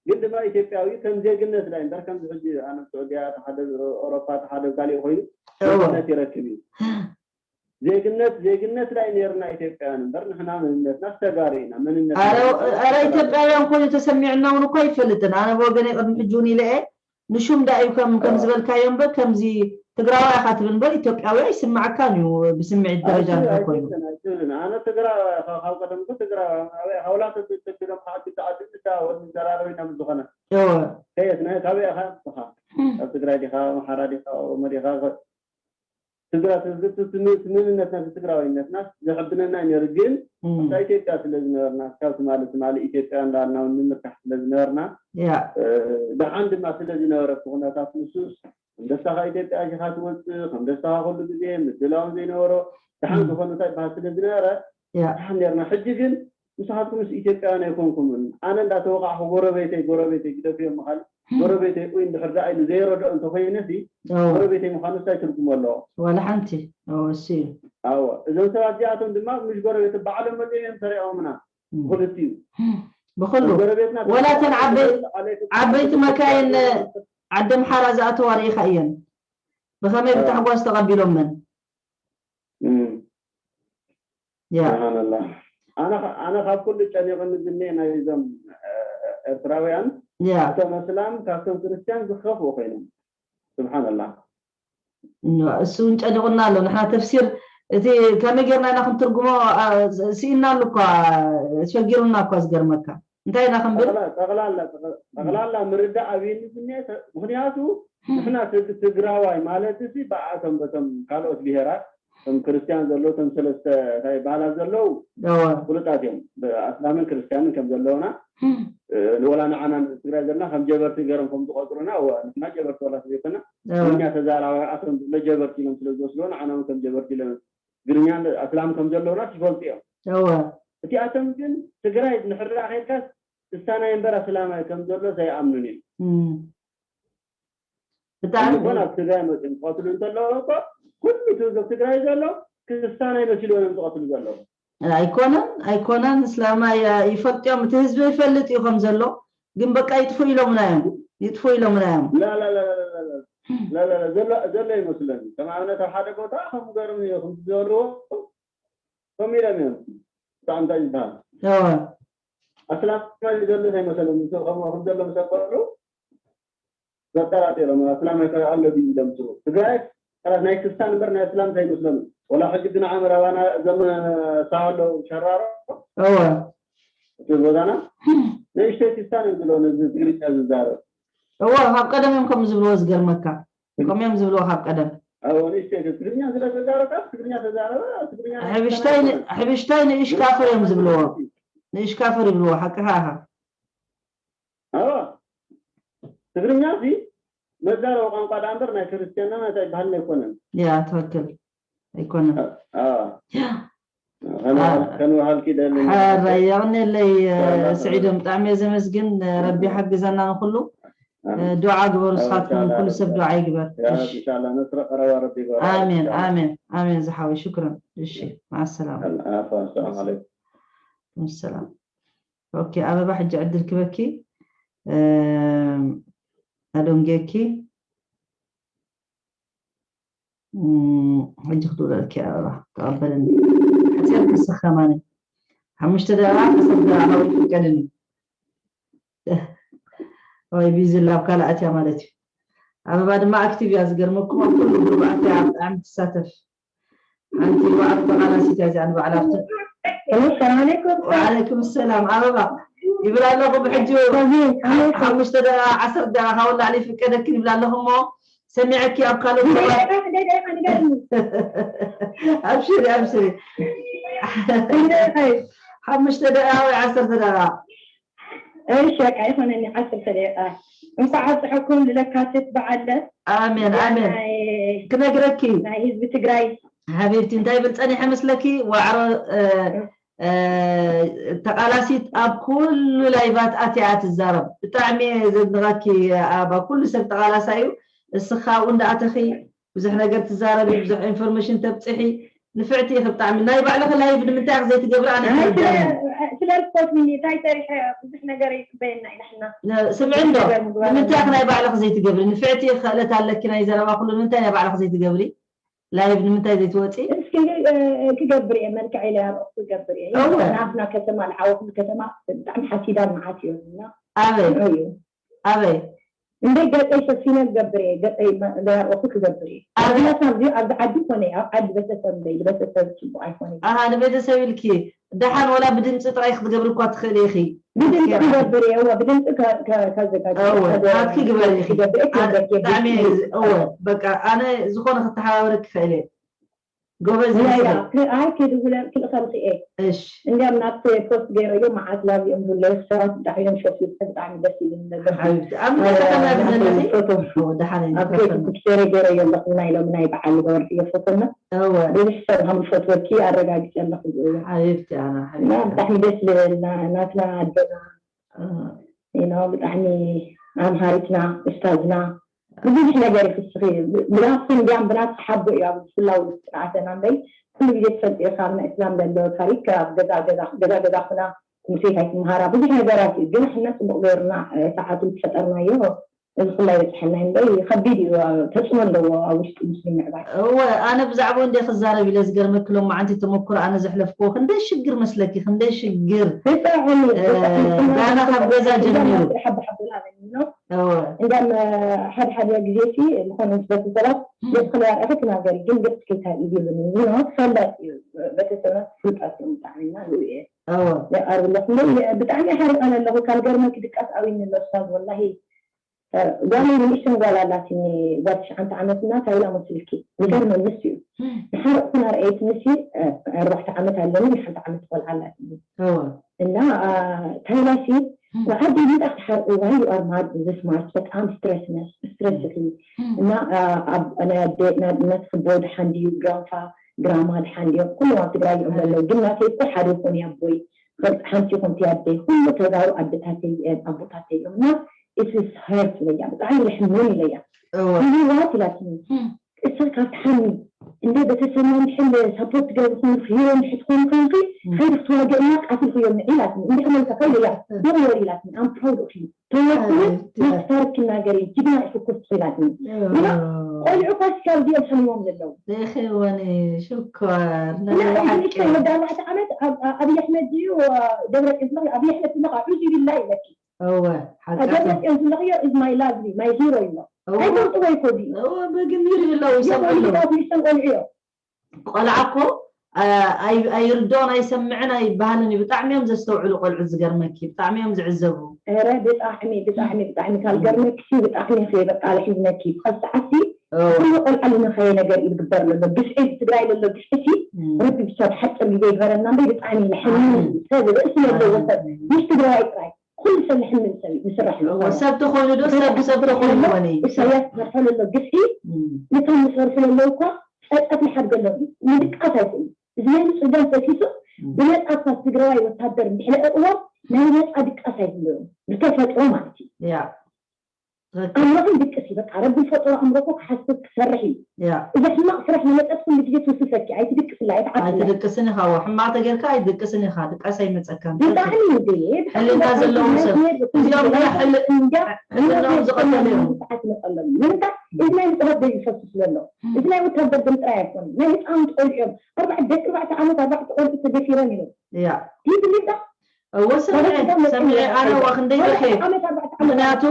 ግን ድማ ኢትዮጵያዊ ከም ዜግነት ላይ እምበር ከምዚ ሕጂ ኣነ ስዑድያ ተሓደ ኣውሮፓ ተሓደ ካልእ ኮይኑ እወ ዜግነት ይረክብ እዩ። ዜግነት ዜግነት ላይ ነርና ኢትዮጵያውያን እምበር ንሕና መንነትና ተጋሩ ኢና። መንነት ኣረ ኣረ ኢትዮጵያውያን ኮይኑ ተሰሚዕና እውን እኮ ኣይፈልጥን። ኣነ ብወገነይ ቅድሚ ሕጂ እውን ኢለ እየ ንሹም ዳእዩ ከም ከም ዝበልካዮ እምበር ከምዚ ትግራዋይ ኢኻ ትብል እምበር ኢትዮጵያዊ ኣይስማዓካን እዩ ብስምዒት ደረጃ እንድሕር ኮይኑ። ኣይትብልን ኣይትብልን። ኣነ ትግራዋይ ኢኻ ካብ ቀደም እኮ ትግራዋይ ኣበይ ኢኻ ውላ ተትብሎም ከዓ ትተዓድም እታ ወዲ ዘራረብ ኢና ምስ ዝኾነ እወ ከየት ናይ ካበይ ኢኻ ንስኻ ካብ ትግራይ ዲኻ ኣምሓራ ዲኻ ኦሮሞ ዲኻ ትግራይ መንነትና ትግራዋይነትና ዘሕብነና ነይሩ ግን እም። ኣብታ ኢትዮጵያ ስለ ዝነበርና ካብ ትማሊ ትማሊ ኢትዮጵያ እንዳልና እውን ንምካሕ ስለ ዝነበርና ያ ደሓን ድማ ስለ ዝነበረ እቲ ኩነታት ንሱስ ከም ደስታኻ ኢትዮጵያ ኢኻ ትወፅእ ከም ደስታኻ ኩሉ ግዜ ምድላውን ዘይነበሮ ደሓን እም። ዝኾነ እንታይ ይበሃል ስለ ዝነበረ ያ ደሓን ነርና። ሕጂ ግን ንስኻትኩም ምስ ኢትዮጵያውያን ኣይኮንኩምን። ኣነ እንዳተወቃዕኩ ጎረቤተይ ጎረቤተይ ግደፍዮ ምኻል ጎረቤተይ ኡይ እንድሕር ደኣ ኢሉ ዘይረድኦ እንተኮይነ ሲ እወ ጎረቤተይ ምዃኑ እንታይ ትርጉም ኣለዎ? ዋላ ሓንቲ። እወ እሱ እዩ። ኣዎ እዞም ሰባት እዚኣቶም ድማ ምሽ ጎረቤት ባዕሎም መፅኦም እዮም ሰሪቖምና። ብክልቲኡ ብኩሉ ጎረቤትና ወላ እተን ዓበይ- ዓሌት- ዓበይቲ መካይን ዓዲ ኣምሓራ ዝኣተዋ ርኢኻ እየን። ብኸመይ እ። ብታሕጓስ ተቐቢሎመን። እም፣ ያ ስብሓንላህ። ኣነ ኸ- ኣነ ካብ ኩሉ ጨኒቕኒ ዝኒኤ ናይ እዞም እ፣ ኤርትራውያን ያ እቶም ኣስላም ካብቶም ክርስትያን ዝኸፍኡ ኮይኖም። ስብሓንላህ። እሱ እውን ጨኒቑና ኣሎ። ንሕና ተፍሲር እቲ ከመይ ጌርና ኢና ክንትርጉሞ አ፣ ስኢና ኣሎ እኳ ሸጊሩና እኳ ዝገርመካ እንታይ ኢና ክንብል ጠቕላ- ጠቕላላ ጠቕላ- ጠቕላላ ምርዳእ ኣብይኒ ዝኒኤ ተ- ምክንያቱ ንሕና ትግ- ትግራዋይ ማለት እዚ ብኣቶም በቶም ካልኦት ብሄራት እቶም ክርስትያን ዘለዉ እቶም ሰለስተ እንታይ ባህላት ዘለዉ እወ ፍሉጣት እዮም። ኣስላምን ክርስትያንን ከም ዘለውና እ፣ ወላ ንዓና ትግራይ ዘለና ከም ጀበርቲ ገይሮም ከም ዝቆፅሩና እወ ንሕና ጀበርቲ ወላ ዘይኮና እወ ትግርኛ ተዛራቢ ኣቶም ዝብሎ ጀበርቲ ኢሎም ስለ ዝወስድዎ ንዓና እውን ከም ጀበርቲ ኢሎም ትግርኛ ኣስላም ከም ዘለውና ይፈልጡ እዮም። እወ እቲኣቶም ግን ትግራይ ንሕርዳእ ከይድካስ ክስታናይ እምበር ኣስላማይ ከም ዘሎ ኣይኣምኑን እዮም። እም። ብጣዕሚ ይኾን ኣብ ትግራይ መፅኦም ዝቐትሉ እንተለዉ እኮ ኩሉ እቲ ኣብ ትግራይ ዘሎ ክስታናይ መሲሉ እዮም ዝቐትሉ ዘለዉ። ኣይኮነን ኣይኮነን እስላማይ ይፈልጥዮም እቲ ህዝቢ ይፈልጥ እዩ ከም ዘሎ ግን በቃ ይጥፉ ኢሎምና እዮም ይጥፉ ኢሎምና እዮም ላላላላላላ ዘሎ ዘሎ ይመስለኒ ከም ኣብነት ኣብ ሓደ ቦታ ከም ገርም እዩ ከም ዝበልዎ ከም ኢሎም እዮም ብጣዕሚ እንታይ ዝበሃል እወ ኣስላማይ ዘሎ ኣይመሰሎም ከምኡ ከም ዘሎ ምስ ኣበሉ ዘጠራጢሮም ኣስላማይ ከ ኣሎ ድዩ ኢሎም ስሩ ትግራይ ላት ናይ ክርስታን እምበር ናይ እስላም እንታይ ይመስሎም ወላ ሕጂ ግን ዓመር ኣባና እዞም ሳዋ ኣለዉ ሸራሮ እወ እቲ ቦታና ንእሽተይ ክርስታን እዮም ዝለዎ ነዚ ትግርኛ ዝዛረብ እወ ካብ ቀደም እዮም ከም ዝብልዎ ዝገርመካ ከምኡ እዮም ዝብልዎ ካብ ቀደም ኣብ ንእሽተይ ትግርኛ ስለ ተዛረብካ ትግርኛ ተዛረበ ትግርኛ ናይ ሕብሽታይ ን- ሕብሽታይ ንእሽ ካፍር እዮም ዝብልዎ ንእሽ ካፍር ይብልዎ ሓቅኻ ኢኻ ኣዎ ትግርኛ እዚ መዛረቢ ቋንቋ ዳ እምበር ናይ ክርስትያንና ናይታይ ባህልና ኣይኮነን ያ ትክክል ኣይኮነን ኣዎ ከንባሃልኪ ደሊ ሓራይ የቕኔለይ ስዒዶም ብጣዕሚ እየ ዘመስግን ረቢ ሓግዘና ንኩሉ ዱዓ ግበሩ ስኻትኩም ኩሉ ሰብ ዱዓ ይግበር ኢንሻላ ነስረ ቀረባ ረቢ ይግበራ ኣሜን ኣሜን ኣሜን ዝሓወይ ሽክረን እሺ ማዓሰላማ ሰላም ዓለይኩም ሰላም ኦኬ ኣበባ ሕጂ ዕድል ክበኪ ኣዶንጌኪ ሕጂ ክድውለልኪ ኣበባ ተቐበለኒ ሓፂር ክስኸማኒ ሓሙሽተ ደቂቃ ክሰብ ደቂቃ ይፍቀድኒ ወይ ቢዚ ላብ ካልኣት እያ ማለት እዩ ኣበባ ድማ ኣክቲቭ እያ ዝገርመኩም ኣብ ኩሉ ግሩባት እያ ብጣዕሚ ትሳተፍ ሓንቲ ዋዕሮ ተቓላሲት እያ እዚኣ ንባዕላ ኣብቲ ሰላም ዓለይኩም ወዓለይኩም ሰላም ኣበባ ይብል ኣለኹ ብሕጂ ሓሙሽተ ደቂቃ ዓሰርተ ደቂቃ ካብ ላዕሊ ይፍቀደክን ይብል ኣለኹ እሞ ሰሚዐኪ ኣብ ካልኦት ሰባት ኣብሽሪ ኣብሽሪ ሓሙሽተ ደቂቃ ወይ ዓሰርተ ደቂቃ እሺ በቃ ይኾነኒ ዓሰርተ ደቂቃ እንኳዕ ኣብፅሐኩም ልለካትት በዓል ኣሜን ኣሜን ክነግረኪ ናይ ህዝቢ ትግራይ ሓቢብቲ እንታይ ይብል ፀኒሐ መስለኪ ዋዕሮ ተቓላሲት ኣብ ኩሉ ላይቫት ኣትያ ትዛረብ ብጣዕሚ ዘድንቐኪ ኣባ ኩሉ ሰብ ተቓላሳዩ እስኻ ኣብኡ እንዳኣተኺ ብዙሕ ነገር ትዛረቢ ብዙሕ ኢንፎርሜሽን ተብፅሒ ንፍዕቲ ኢኺ ብጣዕሚ ናይ ባዕልኺ ላይቭ ንምንታይ ኢኺ ዘይትገብሪ ኣነ ስለ ሪፖርት እንታይ ሰሪሐ ብዙሕ ነገር ይፅበየና ኢና ሕና ስምዒ እንዶ ንምንታይ ኢኺ ናይ ባዕልኺ ዘይትገብሪ ንፍዕቲ ኢኺ ክእለት ኣለኪ ናይ ዘረባ ኩሉ ንምንታይ ናይ ባዕልኺ ዘይትገብሪ ላይቭ ንምንታይ ዘይትወፂ እስኪ ክገብር እየ መልክዐ ኢለ ኣብ ክገብር እየ ናትና ከተማ ንዓወኩም ከተማ ብጣዕሚ ሓሲዳን መዓት እዮም እና ኣበይ ኣበይ እንደ ገጠይ ሸፊነ ክገብር እየ ገጠይ እንዳያርኦኩ ክገብር እየ ኣብነትና እዚ ኣብዚ ዓዲ ኮነ ኣብ ዓዲ ቤተሰብ እንደ ቤተሰብ ፅቡቅ ኣይኮነ ኣሃ ንቤተሰብ ኢልኪ ደሓን ወላ ብድምፂ ጥራይ ክትገብሪ እኳ ትኽእሊ ኢኺ ብድምፂ ክገብር እየ እወ ብድምፂ ከዘጋጅ ናትኪ ግበሪ ኢኺ ብጣዕሚ እወ በቃ ኣነ ዝኾነ ክተሓባበረ ክኽእል እየ ጎበዝ ኣይ ክልኸልክ እየ እሺ እንዲያም ናብቲ ፖስት ገይረዮ መዓት ላብኦም ብለይ ሰባት ብጣዕሚ እዮም ሸፊ ብጣዕሚ ደስ ይብል ነበር ሓቢብቲ ኣብ ምንታይ ከተማ ዘለኺ ደሓን ኣብ ፌስቡክ ሸረ ገይረዮ ኣለኹ ናይ ሎም ናይ በዓል ገበርትዮ ፎቶና እወ ብዙሕ ሰብ ከም ዝፈትወኪ ኣረጋጊፀ ኣለኹ ሓቢብቲ ኣና እና ብጣዕሚ ደስ ዝብል ናትና ኣደና ኖ ብጣዕሚ ኣምሃሪትና እስታዝና ብብዙሕ ነገር ይፍስኺ ብናትኩም እንዲያም ብናት ሓቦ እዩ ኣብ ዝፍላው ስርዓተና እምበይ ኩሉ ግዜ ትፈልጢ ኢኻ ኣብ ናይ እስላም ዘሎ ታሪክ ኣብ ገዛ ገዛ ገዛ ገዛ ኩና ትምህርቲ ቤት ኣይትምሃራ፣ ብዙሕ ነገራት እዩ። ግን ሕና ጽቡቕ ገይርና፣ እ፣ ሰዓቱ ዝፈጠርናዮ እዚ ኩላይ በጽሐና እምበር ከቢድ እዩ፣ ተጽዕኖ ኣለዎ ኣብ ውሽጢ ሙስሊም ምዕባይ። እወ፣ ኣነ ብዛዕባኡ እንደ ክዛረብ ኢለ ዝገርመኪ ሎማዓንቲ ተመክሮ ኣነ ዘሕለፍክዎ ክንደይ ሽግር መስለኪ፣ ክንደይ ሽግር። ብጣዕሚ፣ እ፣ ብጣዕሚ። ጋና ካብ ገዛ ጀሚሩ። ሓባ ሓብላ በኒ ነው። እወ። እንዳም ሓደ ሓደ ግዜ ሲ ዝኾነ ምስ ቤተሰባት እም። ገጽ ክለዋርኣኺ ትናገሪ፣ ግን ገጽ ከይታ እዩ ዝብልኒ ነው። ፈላጥ እዩ፣ ቤተሰባት ፍልጣት እዮም ብጣዕሚ እና ንኡ እየ እወ። የቐርብለኹ። ብጣዕሚ ሓሪቐን ኣለኹ። ካብ ገርመኪ ድቃስ ኣውይኒ ኣሎ ኡስታዝ፣ ወላሂ። እ፣ ጓለይ ንእሽተን ጓል ኣላትኒ፣ ጓል ትሽዓተ ዓመት እና ታይላ መስልኪ። ዝገርመን ንሱ እዩ። እም። ንሓረቕኩ ናርኣየት ንሲ፣ እ፣ ኣርባዕተ ዓመት ኣለኒ፣ ንሓንቲ ዓመት ቆልዓ ኣላትኒ። እወ። እና፣ እ፣ ታይላ ሲ፣ እም። ንዓዲ ምጣ ክትሓርቁ፣ why you are mad፣ this much፣ በጣም ስትረስ ነሽ፣ ስትረስ እም። ኢኺ። እም። እና፣ እ፣ ኣብ፣ ናይ ኣደ-፣ ና-፣ ናትኺ ኣቦ ድሓን ድዩ፣ ግራንፋ፣ ግራማ ድሓን ድዮም፣ ኩሎም ኣብ ትግራይ እዮም እም። ዘለዉ። ግን ናተይ እኮ ሓደ ይኾኑ ኣቦይ፣ ከም ሓንቲ ይኹን እቲ ኣደይ፣ ኩሉ ተጋሩ ኣደታተይ፣ እ፣ ኣቦታተይ እዮም። እና it is hurt ኢለያ፣ ብጣዕሚ የሕምም ኢለያ። እወ። ይህዋት ኢላትኒ። እም። እሳ ካብ ትሓሚ፣ እንደ ቤተሰብና እንድሕር ሳፖርት ገይርኩም፣ ሂሮ እንድሕር ትኾኑ ኮይንኪ፣ እም። ከይዲ ክትዋገእና ቃትልክዮ ንዒ ኢላትኒ። እንዲሕ መልካ ከይዲ እያ፣ እም። don't worry ኢላትኒ። I'm proud of you። ተወኩሉ፣ ኣይ፣ ናፍታርክ ናገሪ፣ ጅግና ኢኹ ኮስቱ ኢላትኒ። እም። እና ቆልዑ ኳስ ካብ ዚኦም ሓሚሞም ዘለዉ። ደኺወኒ፣ ሽኮር፣ እና ናይ እዚ ሓቂ። ንእሽተይ ወዲ ኣርባዕተ ዓመት ኣብ፣ ኣብ ኣብይ ኣሕመድ ድዩ፣ ደብረ ጽዮን ስለኺ፣ ኣብይ ኣሕመድ ስለኻ፣ ዑዙ ቢላሂ ኢለኪ። እወ፣ ኣብ ሓቃ ደብረ ጽዮን ስለኽዮ is my lovely፣ my hero ኢሎ። እወ። ኣይፈልጥዎ ይኮ እዚኡ። እወ፣ ብግሚር ይብለው፣ ይሰምዑ ይኸው ኣለዉ። ይኸው ንእሽተን ቆልዑ እዮም። ቆልዓ እኮ፣ አ፣ ኣይ-፣ ኣይርድኦን ኣይሰምዕን ኣይበሃልን እዩ። ብጣዕሚ እዮም ዘስተውዕሉ ቆልዑ፣ ዝገርመኪ። ብጣዕሚ እዮም ዝዕዘቡ። ኧረ ብጣዕሚ፣ ብጣዕሚ፣ ብጣዕሚ ካብ እም። ገርመኪ ብጣዕሚ ኢኺ በቃ ልሕዝነኪ። ብኸዚ ሰዓትሲ እወ። ኩሉ ቆልዓ ልነኸየ ነገር እዩ ዝግበር ዘሎ። ግፍዒ ትግራይ ዘሎ ግፍዒሲ እም። ረቢ ብቻ ብሓፂር ግዜ ይግበረና እምበር ብጣዕሚ ልሕኒ ኣሜን። ሰብ ርእሲ ዘለዎ ሰብ ኣሜን። ምስ ትግራዋይ ጥራይ። ኩሉ ሰብ ልሕምን ሰብ እዩ ዝስራሕ ዘሎ። እወ፣ ሰብ ተኾይኑ ዶ ሰብ፣ ሰብ ተኾይኑ ይኾን እዩ? ኢሳያስ ዝሰርሖ ዘሎ ግፍዒ እም። ነቶም ዝሰርሑ ዘለዉ እኳ ጸጸት ይሓድገሎም እዩ። ምድቃስ ኣይክእሉ። እዚ ናይ ንጹህ ደም ፈሲሱ እም። ብነጻ እኳ ትግራዋይ ወታደር እንድሕለቀቅዎ ናይ ነጻ ድቃስ ኣይህልዎም። ብተፈጥሮ ማለት እዩ። ያ። ትኽክል። ኣእምሮኹም ድቅስ እዩ። በቃ ረቢ ዝፈጠሮ ኣእምሮኹ ክሓስብ ክሰርሕ እዩ። ያ። እዚ ሕማቕ ስራሕ ዝመጸት ኩሉ ግዜ ትውስሰኪ። ኣይትድቅስላ፣ ኣይትዓብላ። ኣይትድቅስን ኢኻ። እወ፣ ሕማቕ ተጌርካ ኣይትድቅስን ኢኻ። ድቃስ ኣይመጸካን። ብጣዕሚ እዩ ዘየ-፣ ሕልና ዘለዎም ሰብ። እዚኦም ግና ሕል-፣ ሕልናኦም ዝቐተሉ እዮም። ሰዓት ይመጸሎም። ንምንታይ? እዚ ናይ ንጹሃት ደም ይፈሱ ስለ ኣሎ። እም። እዚ ናይ ወታደር ደም ጥራይ ኣይኮነን። ናይ ህፃውንቲ ቆልዑ እዮም። ኣርባዕተ፣ ደቂ ኣርባዕተ ዓመት፣ ኣርባዕተ ቆልዑ ተደፊሮም እዮም። ያ። ይህ ብሊዳ? እወ፣ ሰሚዐ፣ ማለት ሰሚዐ። ኣነ እዋ ክንደይ በኽየ። ኣርባዕተ ዓመት፣ ኣርባዕተ ዓመት። ምኽንያቱ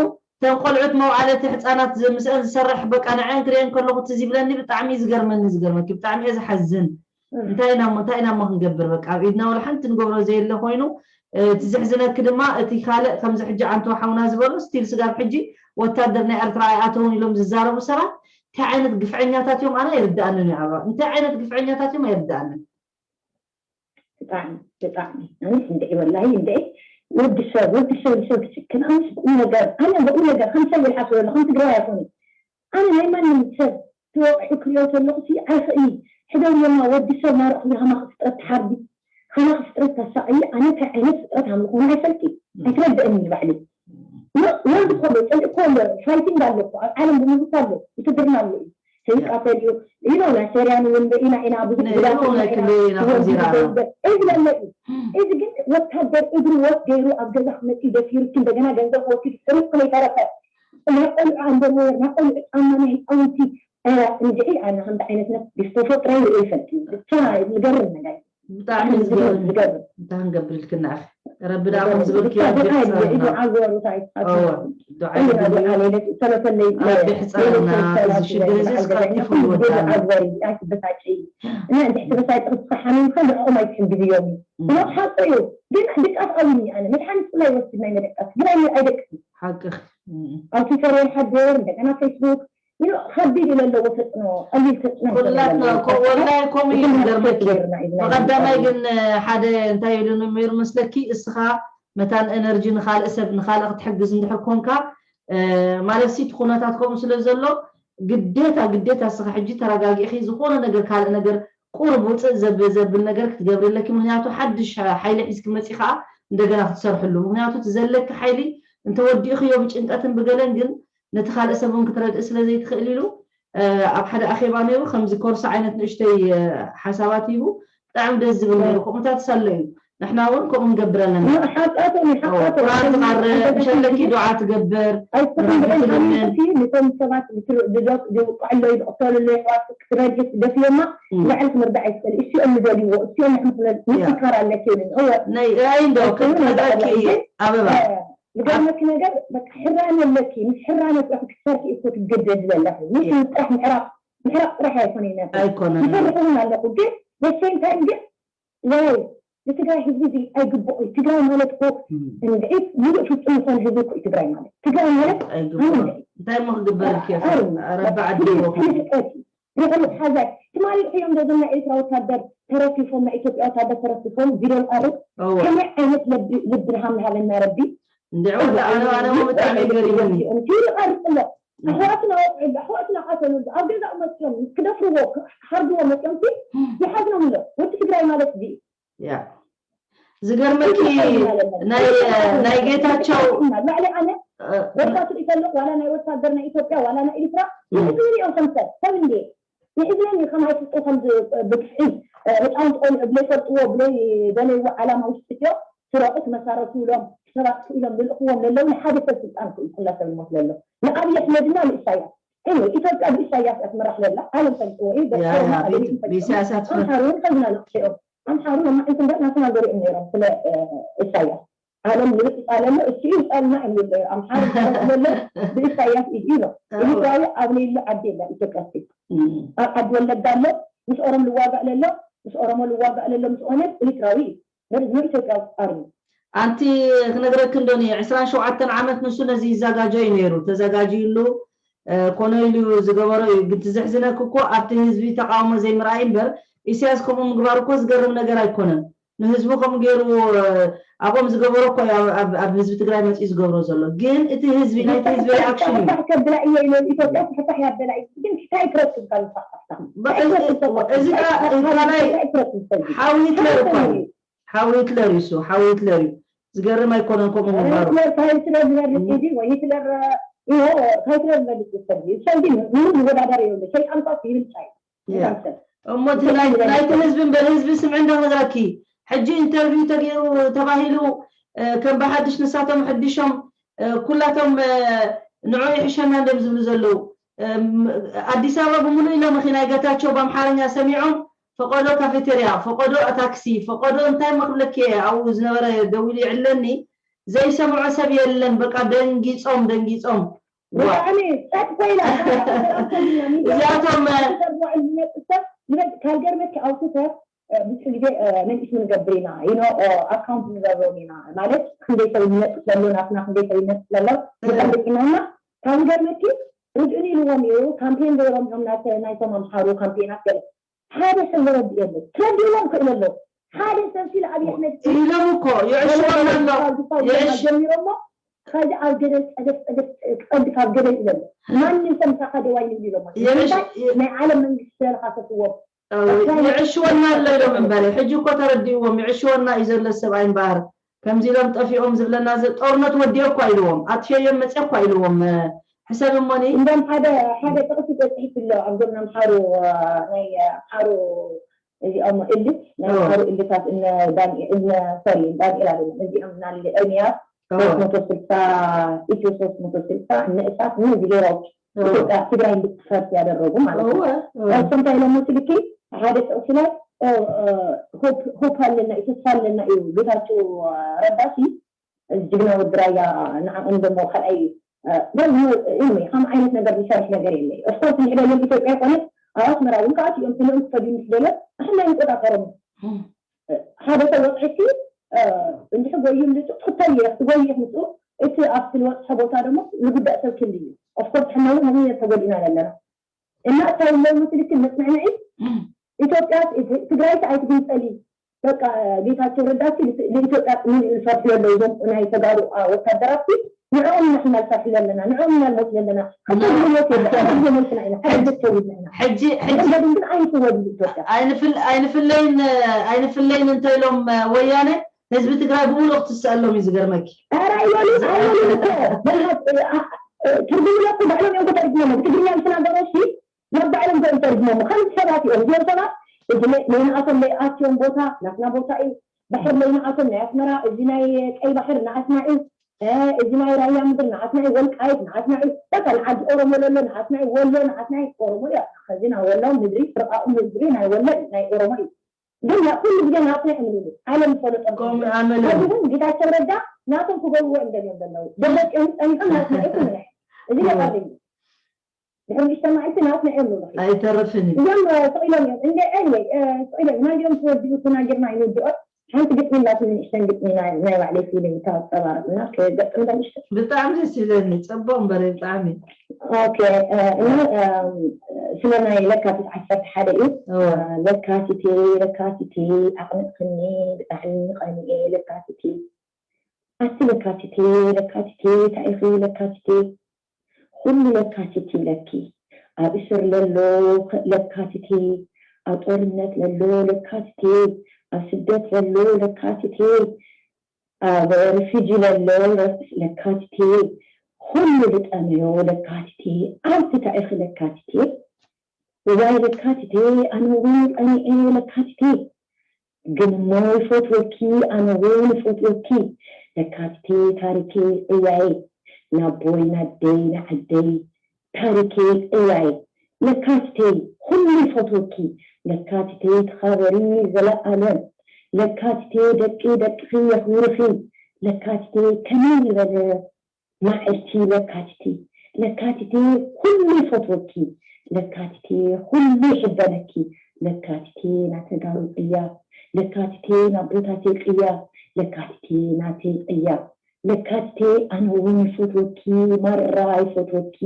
እተን ቆልዑት መውዓለቲ ህፃናት ዝ-፣ ምስአን ዝሰርሕ በቃ ንዐን ክሪአን ከለኹ ትዝ ይብለኒ፣ ብጣዕሚ እዩ ዝገርመኒ፣ ዝገርመኪ፣ ብጣዕሚ እየ ዝሓዝን። እም። እንታይ ኢና እሞ፣ እንታይ ኢና እሞ ክንገብር? በቃ ኣብ ኢድና ወላ ሓንቲ ንገብሮ ዘየለ ኮይኑ፣ እ፣ እቲ ዘሕዝነኪ ድማ እቲ ካልእ ከምዚ ሕጂ ዓንቶ ሓውና ዝበሎ ስቲል ስጋብ ሕጂ ወታደር ናይ ኤርትራ ኣይኣተውን ኢሎም ዝዛረቡ ሰባት እንታይ ዓይነት ግፍዐኛታት እዮም? ኣነ ኣይርድኣንን እዩ። ኣባ እንታይ ዓይነት ግፍዐኛታት እዮም? ኣይርድኣንን። ብጣዕሚ፣ ብጣዕሚ። ኣነስ እንድዒ ወላሂ እንድዒ ወዲ ሰብ፣ ወዲ ሰብ፣ ሰብ ክጭክን፣ ኣነስ ብቁም ነገር፣ ኣነ ብቁም ነገር ከም ሰብ ይሓስብ ኣለኹ፣ ከም ትግራዋይ ኣይኮነን። ኣነ ናይ ማንም ሰብ ተወቂዑ ክሪኦ ከለኹ ሲ ኣይኽእልይ። ሕደር የማ ወዲ ሰብ ናርእ ኩሉ ሃማኺ ፍጥረት ትሓርዲ፣ ሃማኺ ፍጥረት ታሳቕይ፣ ኣነ እንታይ ዓይነት ፍጥረት ሃምልኾነ ኣይፈልጥይ። እም። ኣይትረድእን እዩ ባዕለይ። ወ-፣ ወርድ እኮ ኣሎ፣ ጽልኢ እኮ ኣሎ፣ ፋይቲንግ ኣሎ እኮ፣ ኣብ ዓለም ብምሉእ እኮ ኣሎ፣ ውትድርና ኣሎ እዩ። ሰይጣን እዩ። ኢኖ ናይ ሶርያን እውን ርኢና ኢና፣ ብዙሕ ናይ ጉዳት እውን ርኢና ኢና። ኣይክልል ኢና፣ እውን ከምዚ ኢና። ብዙሕ ጉዳት። እዚ ለለ እዩ። እም። እዚ ግን ወታደር እግሩ ወፍ ገይሩ ኣብ ገዛ ክመጽእ ደፊሩኪ፣ እንደገና ገንዘብ ወሲዱ ስሪቑ ከይተረፈ፣ ናይ ቆልዑ ኣንደርዌር፣ ናይ ቆልዑ ጫማ፣ ናይ ህፃውንቲ፣ እ፣ እንድዒ ኣነ ከምዚ ዓይነት ነት ብዝተፈጥሮ ይርኢ ይፈልጥ እዩ። ብቻ ዝገርም ነገር እዩ። ብጣዕሚ ዝገርም። ዝገርም። እንታይ ክንገብር ኢልክና ኢኺ? ረቢ ደኣ ከም ዝበልክዮ ብቻ ዱዓ ይግበሩ፣ ይግበርና። ዱዓ ግበሩ፣ እንታይ እወ፣ ይጻወቱ። ዱዓ ኣይና ይግበሩ። ዱዓ ለይለት ጸሎተ ለይ-፣ ረቢ ለይለት ሕጸረና፣ ጸሎተ እዚ ለይለት ሽግር እዚ ጸሎተ ቀልጢፉ ለይለት ይወዳና። ዱዓ ግበሪ፣ ኣይትበሳጪ። እና እንድሕር ተበሳጭ ክትሓሚምካ ንዕኦም ኣይትሕግዝዮም። እም። ብሎ ሓቁ እዩ። ግን ድቃስ ኣውኒ ኣነ መድሓኒት ኩላ ይወስድ ናይ መደቀስ፣ ግን ኣይ-፣ ኣይደቅስን። ሓቅኺ። እም። ኣብ ትዊተር ይሓድር፣ እንደገና ፌስቡክ፣ ይኖ፣ ከቢድ እዩ ለለዎ ተጽዕኖ፣ ቀሊል ተጽዕኖ ኩላትና ኣይኮነን እኮ፣ ለለዎ። ወላሂ ከምኡ እዩ ዝገርመኪ። ገይርና እዩ ዝናይ ብቐዳማይ ዝናይ ግን፣ ሓደ እንታይ ኢሉ ነይሩ መስለኪ? እስኻ መታን ኤነርጂ ንኻልእ ሰብ፣ ንኻልእ ክትሕግዝ እንድሕር ኮንካ፣ እ፣ ማለት ሲ እቲ ኩነታት ከምኡ ስለ ዘሎ፣ ግዴታ፣ ግዴታ እስኻ ሕጂ ተረጋጊእኺ ዝኾነ ነገር፣ ካልእ ነገር ቁሩብ ውፅእ ዘብ-፣ ዘብል ነገር ክትገብሪ ኣለኪ። ምኽንያቱ ሓድሽ ሓይሊ ሒዝኪ መፂ ከዓ እንደገና ክትሰርሕሉ። ምኽንያቱ እቲ ዘለኪ ሓይሊ እንተወዲእኽዮ ብጭንቀትን ብገለን፣ ግን ነቲ ካልእ ሰብ እውን ክትረድእ ስለ ዘይትኽእል ኢሉ፣ እ፣ ኣብ ሓደ ኣኼባ ነይሩ፣ ከምዚ ኮርስ ዓይነት ንእሽተይ፣ እ፣ ሓሳባት ሂቡ፣ ብጣዕሚ ደስ ዝብል ነይሩ። ከምኡታት ኣሎ እዩ። ንሕና እውን ከምኡ ንገብር ኣለና። ሓቃቶም ሓቃቶም ቁርኣን ትቐርእ፣ ምሸለኪ ዱዓ ትገብር። ኣይኮነን ብዕን ሓሚምኩ ነቶም ሰባት ዝውቅዑ ኣለዉ፣ ዝቕተሉ ኣለዉ፣ ኣሕዋትኩ ክትረድኢ ትደፍእዮማ ንባዕልኪ ምርዳእ ኣይትኽእሊ። እሲኦም ዝደልይዎ እሲኦም ንሕምክነል ምጥንካር ኣለኪ። እወ ናይ ራእይ እንዶ ክትረዳእኪ እየ ኣበባ ዝገርመኪ ነገር በቃ ሕራነ ኣለኪ። ምስ ሕራነ ጥራሕ ክትሰርሒ እኮ ትገደዲ ዘለኺ። ምስ ጥራሕ ምሕራቕ ምሕራቕ ጥራሕ ኣይኮነ ይነብር ኣይኮነን። ይፈርሕ እውን ኣለኹ ግን በሴም ታይም ግን ዋይ ንትግራይ ህዝቢ እዚ ኣይግብኦ እዩ። ትግራይ ማለት እኮ እንድዒት ሙሉእ ፍፁም ዝኾነ ህዝቢ እኮ እዩ ትግራይ ማለት። ትግራይ ማለት ኣይግብኦ እንታይ እሞ ክግበረልኪ እየ ረቢ ዓዲ ይወኹ ፍልፍጠት ርሑቕ ሓዛይ ትማሊ ርሕዮም ዶ ዘና ኤርትራ ወታደር ተረፊፎም ናይ ኢትዮጵያ ወታደር ተረፊፎም ቪድዮ ዝቐርብ እወ ከመይ ዓይነት ለቢ ልቢ ንሃም ንሃበና ረቢ እንድዒ ወላ ኣነ ኣነ እሞ ብጣዕሚ ገሪሙኒ ቲ ይቐርፅ ኣሎ ኣሕዋትና ኣሕዋትና ቀተሉ ኣብ ገዛኡ መፅኦም ክደፍርዎ ሃርድዎ መፅኦም ሲ ይሓዝኖም ኣሎ ወዲ ትግራይ ማለት እዚ ያ ዝገርመኪ ናይ ናይ ጌታቸው ላዕሊ ኣነ እ፣ ወጣቱ ይፈልጥ ዋላ ናይ ወታደር ናይ ኢትዮጵያ ዋላ ናይ ኤርትራ ይሕዝኒ እዮም ከምሰብ ሰብ እንዴ ይሕዝኒ ከማይ ፍጡ ከም ብትሕቲ ህፃውንቲ ቆልዑ ብለይ ፈልጥዎ ብለይ ደለይዎ ዓላማ ውሽጢ እትዮ ስረቑ ትመሳረቱ ኢሎም ሰባት ክኢሎም ዝልእኽዎም ለለው ንሓደ ሰብ ስልጣን ክኢሉ ኩላ ሰብ ይሞት ለሎ ንኣብይ ኣሕመድና ንኢሳያስ ኢትዮጵያ ብኢሳያስ እያ ትመራሕ ለላ ዓለም ፈልጥዎ እዩ ያ፣ ያ፣ ብኢሳያስ እያ ትመራሕ። ኣምሓሩ ከዝና ንክኦም ኣምሓሩ ሎማዕንቲ እንዳ ናትና ዘሪኦም ነይሮም ስለ ኢሳያስ ዓለም ንብጥ ይፃለሎ እሱ ይፃልና እዮም ዝብለዮ ኣምሓሩ ዝፃለሎ ብኢሳያስ እዩ ኢሎ ኤርትራዊ ኣብ ሌሉ ዓዲ የላ ኢትዮጵያ ስ ኣብ ዓዲ ወለጋ ኣሎ ምስ ኦሮም ልዋጋእ ለሎ ምስ ኦሮሞ ልዋጋእ ለሎ ምስ ኦነግ ኤርትራዊ እዩ በዚ ኢትዮጵያ ኣርሚ ኣንቲ ክነግረክ እንዶኒ ዕስራን ሸውዓተን ዓመት ንሱ ነዚ ይዘጋጆ እዩ ነይሩ ተዘጋጅዩሉ ኮነ ኢሉ ዝገበሮ እዩ ግን ትዘሕዝነክ እኮ ኣብቲ ህዝቢ ተቃውሞ ዘይምርኣይ እምበር ኢሳያስ ከምኡ ምግባር እኮ ዝገርም ነገር ኣይኮነን ንህዝቡ ከም ገይሩ ኣብኦም ዝገበሮ እኮ ኣብ ህዝቢ ትግራይ መፅኡ ዝገብሮ ዘሎ ግን እቲ ህዝቢ ናይቲ ህዝቢ ሪኣክሽን እዩ ከብላ እየ ኢለ ኢትዮጵያ ፍሕፋሕ ያበላ እዩ ግን እንታይ ክረክብ ካብ እዚ ካ ናይ ሓው ሂትለር እኮ እዩ ሓው ሂትለር እዩ እሱ ሓው ሂትለር እዩ ዝገርም ኣይኮነን ከምኡ ምግባሩ ሂትለር ዝበልፅ ጂ ወይ ሂትለር ሂትለር ዝበልፅ ሰብ ሰብ ምንም ዝወዳደር የብሉ ሸይጣን ኳ ይብል ቻይ እሞ ናይቲ ህዝቢ እምበር ህዝቢ ስምዒ እንዶ ክነግረኪ ሕጂ ኢንተርቪው ተገይሩ ተባሂሉ ከም ብሓድሽ ንሳቶም ሕድሾም ኩላቶም ንዑ ይሕሸና እንዶም ዝብሉ ዘለዉ ኣዲስ ኣበባ ብምሉእ ኢሎም ኺ ናይ ገታቸው ብኣምሓርኛ ሰሚዖም ፈቆዶ ካፌቴርያ ፈቆዶ ታክሲ ፈቆዶ እንታይ መክብለኪ ኣብኡ ዝነበረ ደዊሉ ይዕለኒ ዘይሰምዖ ሰብ የለን በቃ ደንጊፆም ደንጊፆም ብጣዕሚ ጸጥ ኮይና እዚኣቶም ካልገርመኪ ኣብ ትተር ብዙሕ ግዜ መንእስ ንገብር ኢና ይኖ ኣካውንት ንገብሮም ኢና ማለት ክንደይ ሰብ ይነጥፍ ዘሎ ናትና ክንደይ ሰብ ይነጥፍ ዘሎ ንፈልጥ ኢና እና ካብ ገርመኪ ርድኡን ኢልዎም እዩ ካምፔን ገይሮም እዮም ናይቶም ኣምሓሩ ካምፔናት ገለ ሓደ ሰብ ዘረድእ የለን ትረድእዎም ክእል ኣሎ ሓደ ሰብ ሲል ኣብይ ኣሕመድ ኢሎም እኮ ይዕሽወና ኣሎ ይዕሽ ጀሚሮሞ ካዚ ኣብ ገደል ፀደፍ ፀደፍ ፀድፍ ኣብ ገደል ኢሎም ማንም ሰብ ምሳኻ ደዋይ ንብል ኢሎም ይዕሽ ናይ ዓለም መንግስቲ ስለልካ ሰትዎም ይዕሽወና ኣሎ ኢሎም እምበረ ሕጂ እኮ ተረዲእዎም ይዕሽወና እዩ ዘሎ ሰብኣይ እምበኣር ከምዚ ኢሎም ጠፊኦም ዝብለና ጦርነት ወዲኦ እኳ ኢልዎም ኣጥፍየዮም መፅየ እኳ ኢልዎም ሕሰብ እሞኒ እንደም ሓደ ሓደ ጥቕሲ ተፅሒፍ ኣሎ ኣብ ዞም ኣምሓሩ ናይ ኣምሓሩ እዚኦም እልት ናይ ኣምሓሩ እልታት እነ ዳንኤል እነ ሶሪ ዳንኤል ኣለ እዚኦም ናለ ኤርሚያስ ሶስት መቶ ስልሳ ኢትዮ ሶስት መቶ ስልሳ እነ እሳት እነ ዚሌሮች ኢትዮጵያ ትግራይ እንድትፈርስ ያደረጉ ማለት ነው። እሱ እንታይ ኢሎም መስልኪ ሓደ ጥቕሲ ላይ ሆፕ ኣለና እዩ ተስፋ ኣለና እዩ ጌታቸው ረዳ ሲ ጅግና ወዲ ራያ ንዓቕን ደሞ ካልኣይ ከም ዓይነት ነገር ዝሰርሕ ነገር የለ ኦፍኮርስ ንሕደሎም ኢትዮጵያ ይኮነ ኣብ ኣስመራ እውን ከዓ እቲኦም ስልኦም ክፈድዩ ምስ ደሎ ንሕና ይቆጣጠሮም ሓደ ሰብ ወፅዒ ሲ እንድሕር ጎዩ ምልጡ ትኽተል እየ ክትጎዩ ምስ እቲ ኣብቲ ዝወፅሐ ቦታ ደሞ ዝጉዳእ ሰብ ክል እዩ ኦፍኮርስ ሕና እውን ከምኡ ተጎዲእና ዘለና እና እታይ ለው ትልክል መፅንዕንዒ ኢትዮጵያ ትግራይ ኣይትግንፀሊ በቃ ጌታቸው ረዳ ንኢትዮጵያ ንፈርሑ ኣለዉ እዞም ናይ ተጋሩ ወታደራት ንዕኦም ኢና ሕና ዝፈርሑ ዘለና ንዕኦም ኢና ንሞት ዘለና ሓንቲ ሞት የለ ሓንቲ ሞትና ኢና ሓደ ተውልና ኢና ሕጂ ሕጂ ሕጂ ግን ኣይትወድሉ ኢትዮጵያ ኣይንፍል ኣይንፍለይን ኣይንፍለይን እንተ ኢሎም ወያነ ህዝቢ ትግራይ ብምሉእ ክትስአሎም እዩ ዝገርመኪ ኧረ ኣይበሉ ኣይበሉ እኮ ትርጉም ለኩ ባዕሎም እዮም ከተርጉሞም ብትግርኛ ዝተናገሩ ሲ ናብ ባዕሎም ዘእንተርጉሞም ከምዚ ሰባት እዮም እዚኦም ሰባት እዚ ነይንኣቶም ለይኣትዮም ቦታ ናትና ቦታ እዩ ባሕሪ ለይንኣቶም ናይ ኣስመራ፣ እዚ ናይ ቀይ ባሕሪ ንኣስና እዩ፣ እዚ ናይ ራያ ምድሪ ንኣስና እዩ፣ ወልቃይት ንኣስና እዩ፣ በቃ ንዓዲ ኦሮሞ ለሎ ንኣስና እዩ፣ ወሎ ንኣስና እዩ። ኦሮሞ እዩ፣ ከዚ ናይ ወሎ ምድሪ ፍርቃኡ ምድሪ ናይ ወሎ እዩ፣ ናይ ኦሮሞ እዩ። ግን ኩሉ ግዜ ናትና እዮም ዝብሉ። ዓለም ዝፈለጦም ከምኡ ኣመል እዩ። ሕዚ እውን ጌታቸው ረዳ ናቶም ክገብርዎ እዮም ደልዮም ዘለዉ። ደብረፅዮን ፀኒሖም ናትና እዮም ክብሉ። እዚ እወ። ነቐርብ እዩ። ድሕሪ ንእሽተ መዓልቲ ናትና እዮም ንብሉ። ኣይተርፍን እዩ። እዮም ስቕ ኢሎም እዮም። እንደ anyway ስቕ ኢሎም ናዚኦም ተወዲኡ ተናጊርና ኣይንውድኦ። ሓንቲ ግጥሚ ናትን ንእሽተን ግጥሚ ናይ ናይ ባዕለይ ፊልም ካብ ፀባረቕና ክገጥም ዶ ንእሽተን? ብጣዕሚ ደስ ይብለኒ። ፅቡቕ እምበር ብጣዕሚ። ኦኬ እና ስለ ናይ ለካቲት ዓሰርተ ሓደ እዩ። እወ። ለካቲቴ ለካቲቴ ኣቕንዕክኒ ብጣዕሚ ቀኒኤ ለካቲቴ ኣቲ ለካቲቴ ለካቲቴ ታኢኺ ለካቲቴ ኩሉ ለካቲት ይብለኪ ኣብ እስር ለሎ ለካቲቴ ኣብ ጦርነት ለሎ ለካቲቴ ኣብ ስደት ለሎ ለካቲቴ ኣብ ሪፊጂ ለሎ ለካቲቴ ኩሉ ልጠመዮ ለካቲቴ ኣንቲ ታኢኺ ለካቲቴ እዋይ ለካቲቴ ኣነ እውን ቀኒኤ ለካቲቴ ግን እሞ ይፈትወኪ ኣነ እውን ይፈትወኪ ለካቲቴ ታሪኬ ቅያይ ናቦይ ናደይ ንዓደይ ታሪኬ ቅያይ ለካቲቴ ኩሉ ይፈትወኪ ለካቲቴ ተኻበሪ ዘለኣለም ለካቲቴ ደቂ ደቅኺ የኽብርኺ ለካቲቴ ከመይ ዝበለ ማዕልቲ ለካቲቲ ለካቲቲ ኩሉ ይፈትወኪ ለካቲቲ ኩሉ ይሕበነኪ ለካቲቲ ናተጋሩ ቅያ ለካቲቲ ናቦታተይ ቅያ ለካቲቲ ናተይ ቅያ ለካቲቲ ኣነ እውን ይፈትወኪ ማራ ይፈትወኪ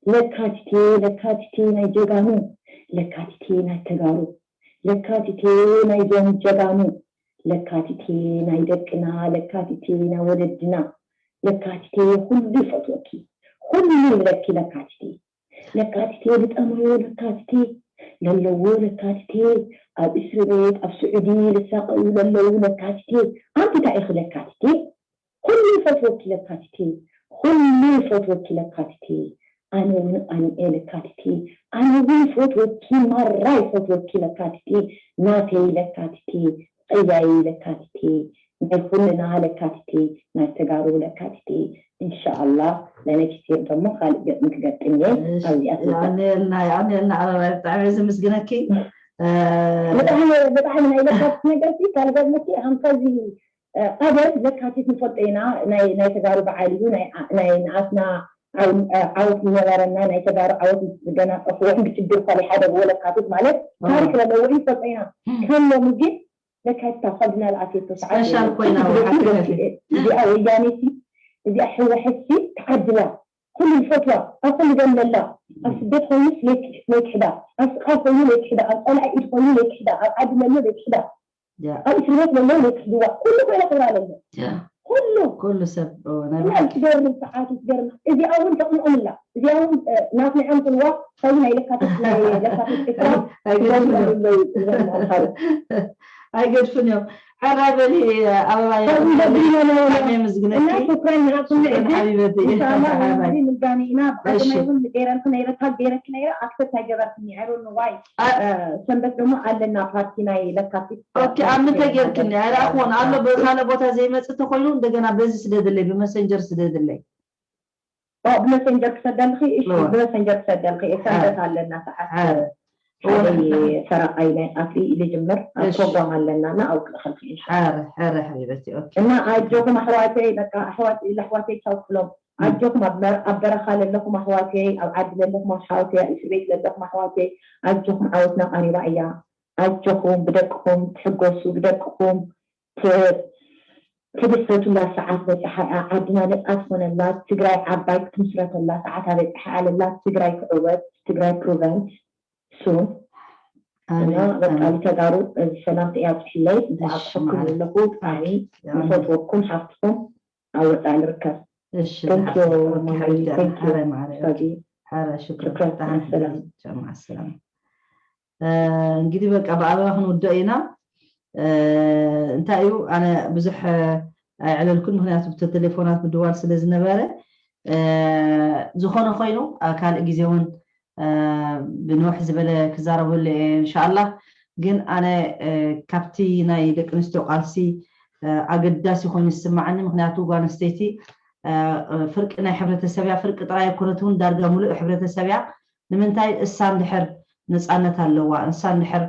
ለካቲቲ ለካቲቲ ናይ ጀጋኑ ለካቲቲ ናይ ተጋሩ ለካቲቲ ናይዞም ጀጋኑ ለካቲቲ ናይ ደቅና ለካቲቲ ናይ ወለድና ለካቲቲ ኩሉ ይፈትወኪ ኩሉ ይብለኪ ለካቲቲ ለካቲቲ ልጠመዮ ለካቲቲ ለለዎ ለካቲቲ ኣብ እስር ቤት ኣብ ስዑዲ ልሳቀዩ ለለዉ ለካቲቲ ኣንቲ እንታይ ኢኺ ለካቲቲ ኩሉ ይፈትወኪ ለካቲቲ ኩሉ ይፈትወኪ ለካቲቲ ኣነ እውን ኣንኤ ለካቲቲ ኣነ እውን ይፈትወኪ ማራ ይፈትወኪ ለካቲቲ ናተይ ለካቲቲ ቅያይ ለካቲቲ ናይ ኩልና ለካቲቲ ናይ ተጋሩ ለካቲቲ እንሻኣላ ለነክስት ይር ደሞ ካልእ ገጥሚ ክገጥም እየ ኣብዚኣ ትንሳ የቐንየልና የቐንየልና ኣበባይ ብጣዕሚ እየ ዘመስግነኪ እ፣ ብጣዕሚ ብጣዕሚ ናይ ለካቲት ነገር ሲ ካልገጥመኪ ኣምከዚ ቀደም ለካቲት ንፈልጦ ኢና ናይ ናይ ተጋሩ በዓል እዩ ናይ ናይ ንኣስና ዓው- ዓወት ዝነበረና ናይ ተጋሩ ዓወት ምስ ዝገናፀፍዎ ብችግር ፈሊሓ ደግሞ ለካቲት ማለት ታሪክ ዘለዎ እዩ ንፈልጦ ኢና ከም ሎሚ ግን ለካቲት ኣብ ከብድና ዝኣትየቶ ሰዓት ስፔሻል ኮይና ወሓቲ ከፊ እዚኣ ወያኔ ሲ እዚኣ ሕወሐት ሲ ተዓድላ ኩሉ ዝፈትዋ ኣብ ኩሉ ዘለላ ኣብ ስደት ኮይኑስ ለይክሕዳ ኣብ ስቃይ ኮይኑ ለይክሕዳ ኣብ ፀላኢ ኢድ ኮይኑ ለይክሕዳ ኣብ ዓዲ ለሎ ለይክሕዳ ኣብ እስር ቤት ለሎ ለይክሕድዋ ኩሉ ኮይና ክብራ ለሎ ኩሉ ኩሉ ሰብ ናይ እና ባዕሉ ትገርም ሰዓት ትገርም እዚኣ እውን ተቕንኦምላ እዚኣ እውን ናት ንዕም ክልዋ ካብዚ ናይ ለካተት ናይ ለካተት ኤርትራ ኣይገድፍን እዮም። ትገርም ኣለዉ ይዘርም ኣምሳሉ ኣይገድፍን እዮም። ሕራይ በሊ ኣበባ ካብዚ ዘብሪና ናይ ብጣዕሚ እየ ምስግነኪ። እና ሹክራን ንዓኩም ሽክረን ንዕድል ሓቢበቲ። ኢንሻኣላ ሓራይ። እዚ ምጋኒ ኢና ብዓድና እሺ። ይኹን ገይረልኩ ነይረ ካብ ገይረኪ ነይረ ኣክሰፕት ኣይገበርክኒ I don't know why አ- ሰንበት ደሞ ኣለና ፓርቲ ናይ ለካቲት ኦኬ ኣብ ምንታይ ጌርክኒ ኣይረኣኽዎን ኣሎ ብካልእ ቦታ ዘይመጽእ ተኮይኑ እንደገና በዚ ስደድለይ ብመሰንጀር ስደድለይ ብመሰንጀር ክሰደልኺ እሺ እወ። ብመሰንጀር ክሰደልኺ እየ ሰንበት ኣለና ሰዓት ሓረ ሓደ ፈረቓይ ናይ ኣፍሪ ልጅምር ኣብ እሺ። ፕሮግራም ኣለና እና ኣብኡ ክልእኸልኪ ኢንሻ ሓረ ሓረ ሓቢበቲ ኦኬ እና ኣጆኹም ኣሕዋተይ በቃ ኣሕዋት ለኣሕዋተይ ቻው ክብሎም ኣጆኹም ኣብ መር- ኣብ በረኻ ለለኹም ኣሕዋተይ ኣብ ዓዲ ለለኹም ኣሕዋተይ ኣብ እስር ቤት ለለኹም ኣሕዋተይ ኣጆኹም ዓወትና ቀሪባ እያ ኣጆኹም ብደቅኹም ትሕጎሱ ብደቅኹም ት- ትድሰቱላ ሰዓት በፂሓ እያ ዓድና ነፃ ትኾነላ ትግራይ ዓባይ ክትምስረተላ ሰዓታ በፂሓ ኣለላ ትግራይ ክዕወት ትግራይ ፕሩቨንት ሱን እና በቃ ተጋሩ እዚ ሰላምታ እያ ኣብፅሕለይ ብኣቅረብኩም ኣለኹ ብጣዕሚ ይፈትወኩም ሓፍትኩም ኣብ ወፃኢ ንርከብ እሺ Thank you, ዝሓፍትኩም ማሪ። ክሕደር Thank you. ሓረ ማዕረ ሳቢ ሓረ ሽክር ሽክረን ብጣዕሚ ሰላም ጀማዓ ሰላም እንግዲህ በቃ ብኣበባ ክንውድኦ ኢና እንታይ እዩ ኣነ ብዙሕ ኣይዕለልኩን ምክንያቱ ብተቴሌፎናት ምድዋል ስለ ዝነበረ ዝኾነ ኮይኑ ኣብ ካልእ ግዜ እውን ብንውሕ ዝበለ ክዛረበሉ እየ እንሻላ ግን ኣነ ካብቲ ናይ ደቂ ኣንስትዮ ቃልሲ ኣገዳሲ ኮይኑ ዝስማዓኒ፣ ምክንያቱ ጓል ኣንስተይቲ ፍርቂ ናይ ሕብረተሰብ እያ። ፍርቂ ጥራይ ኣይኮነት እውን፣ ዳርጋ ሙሉእ ሕብረተሰብ እያ። ንምንታይ? እሳ እንድሕር ነፃነት ኣለዋ፣ እሳ እንድሕር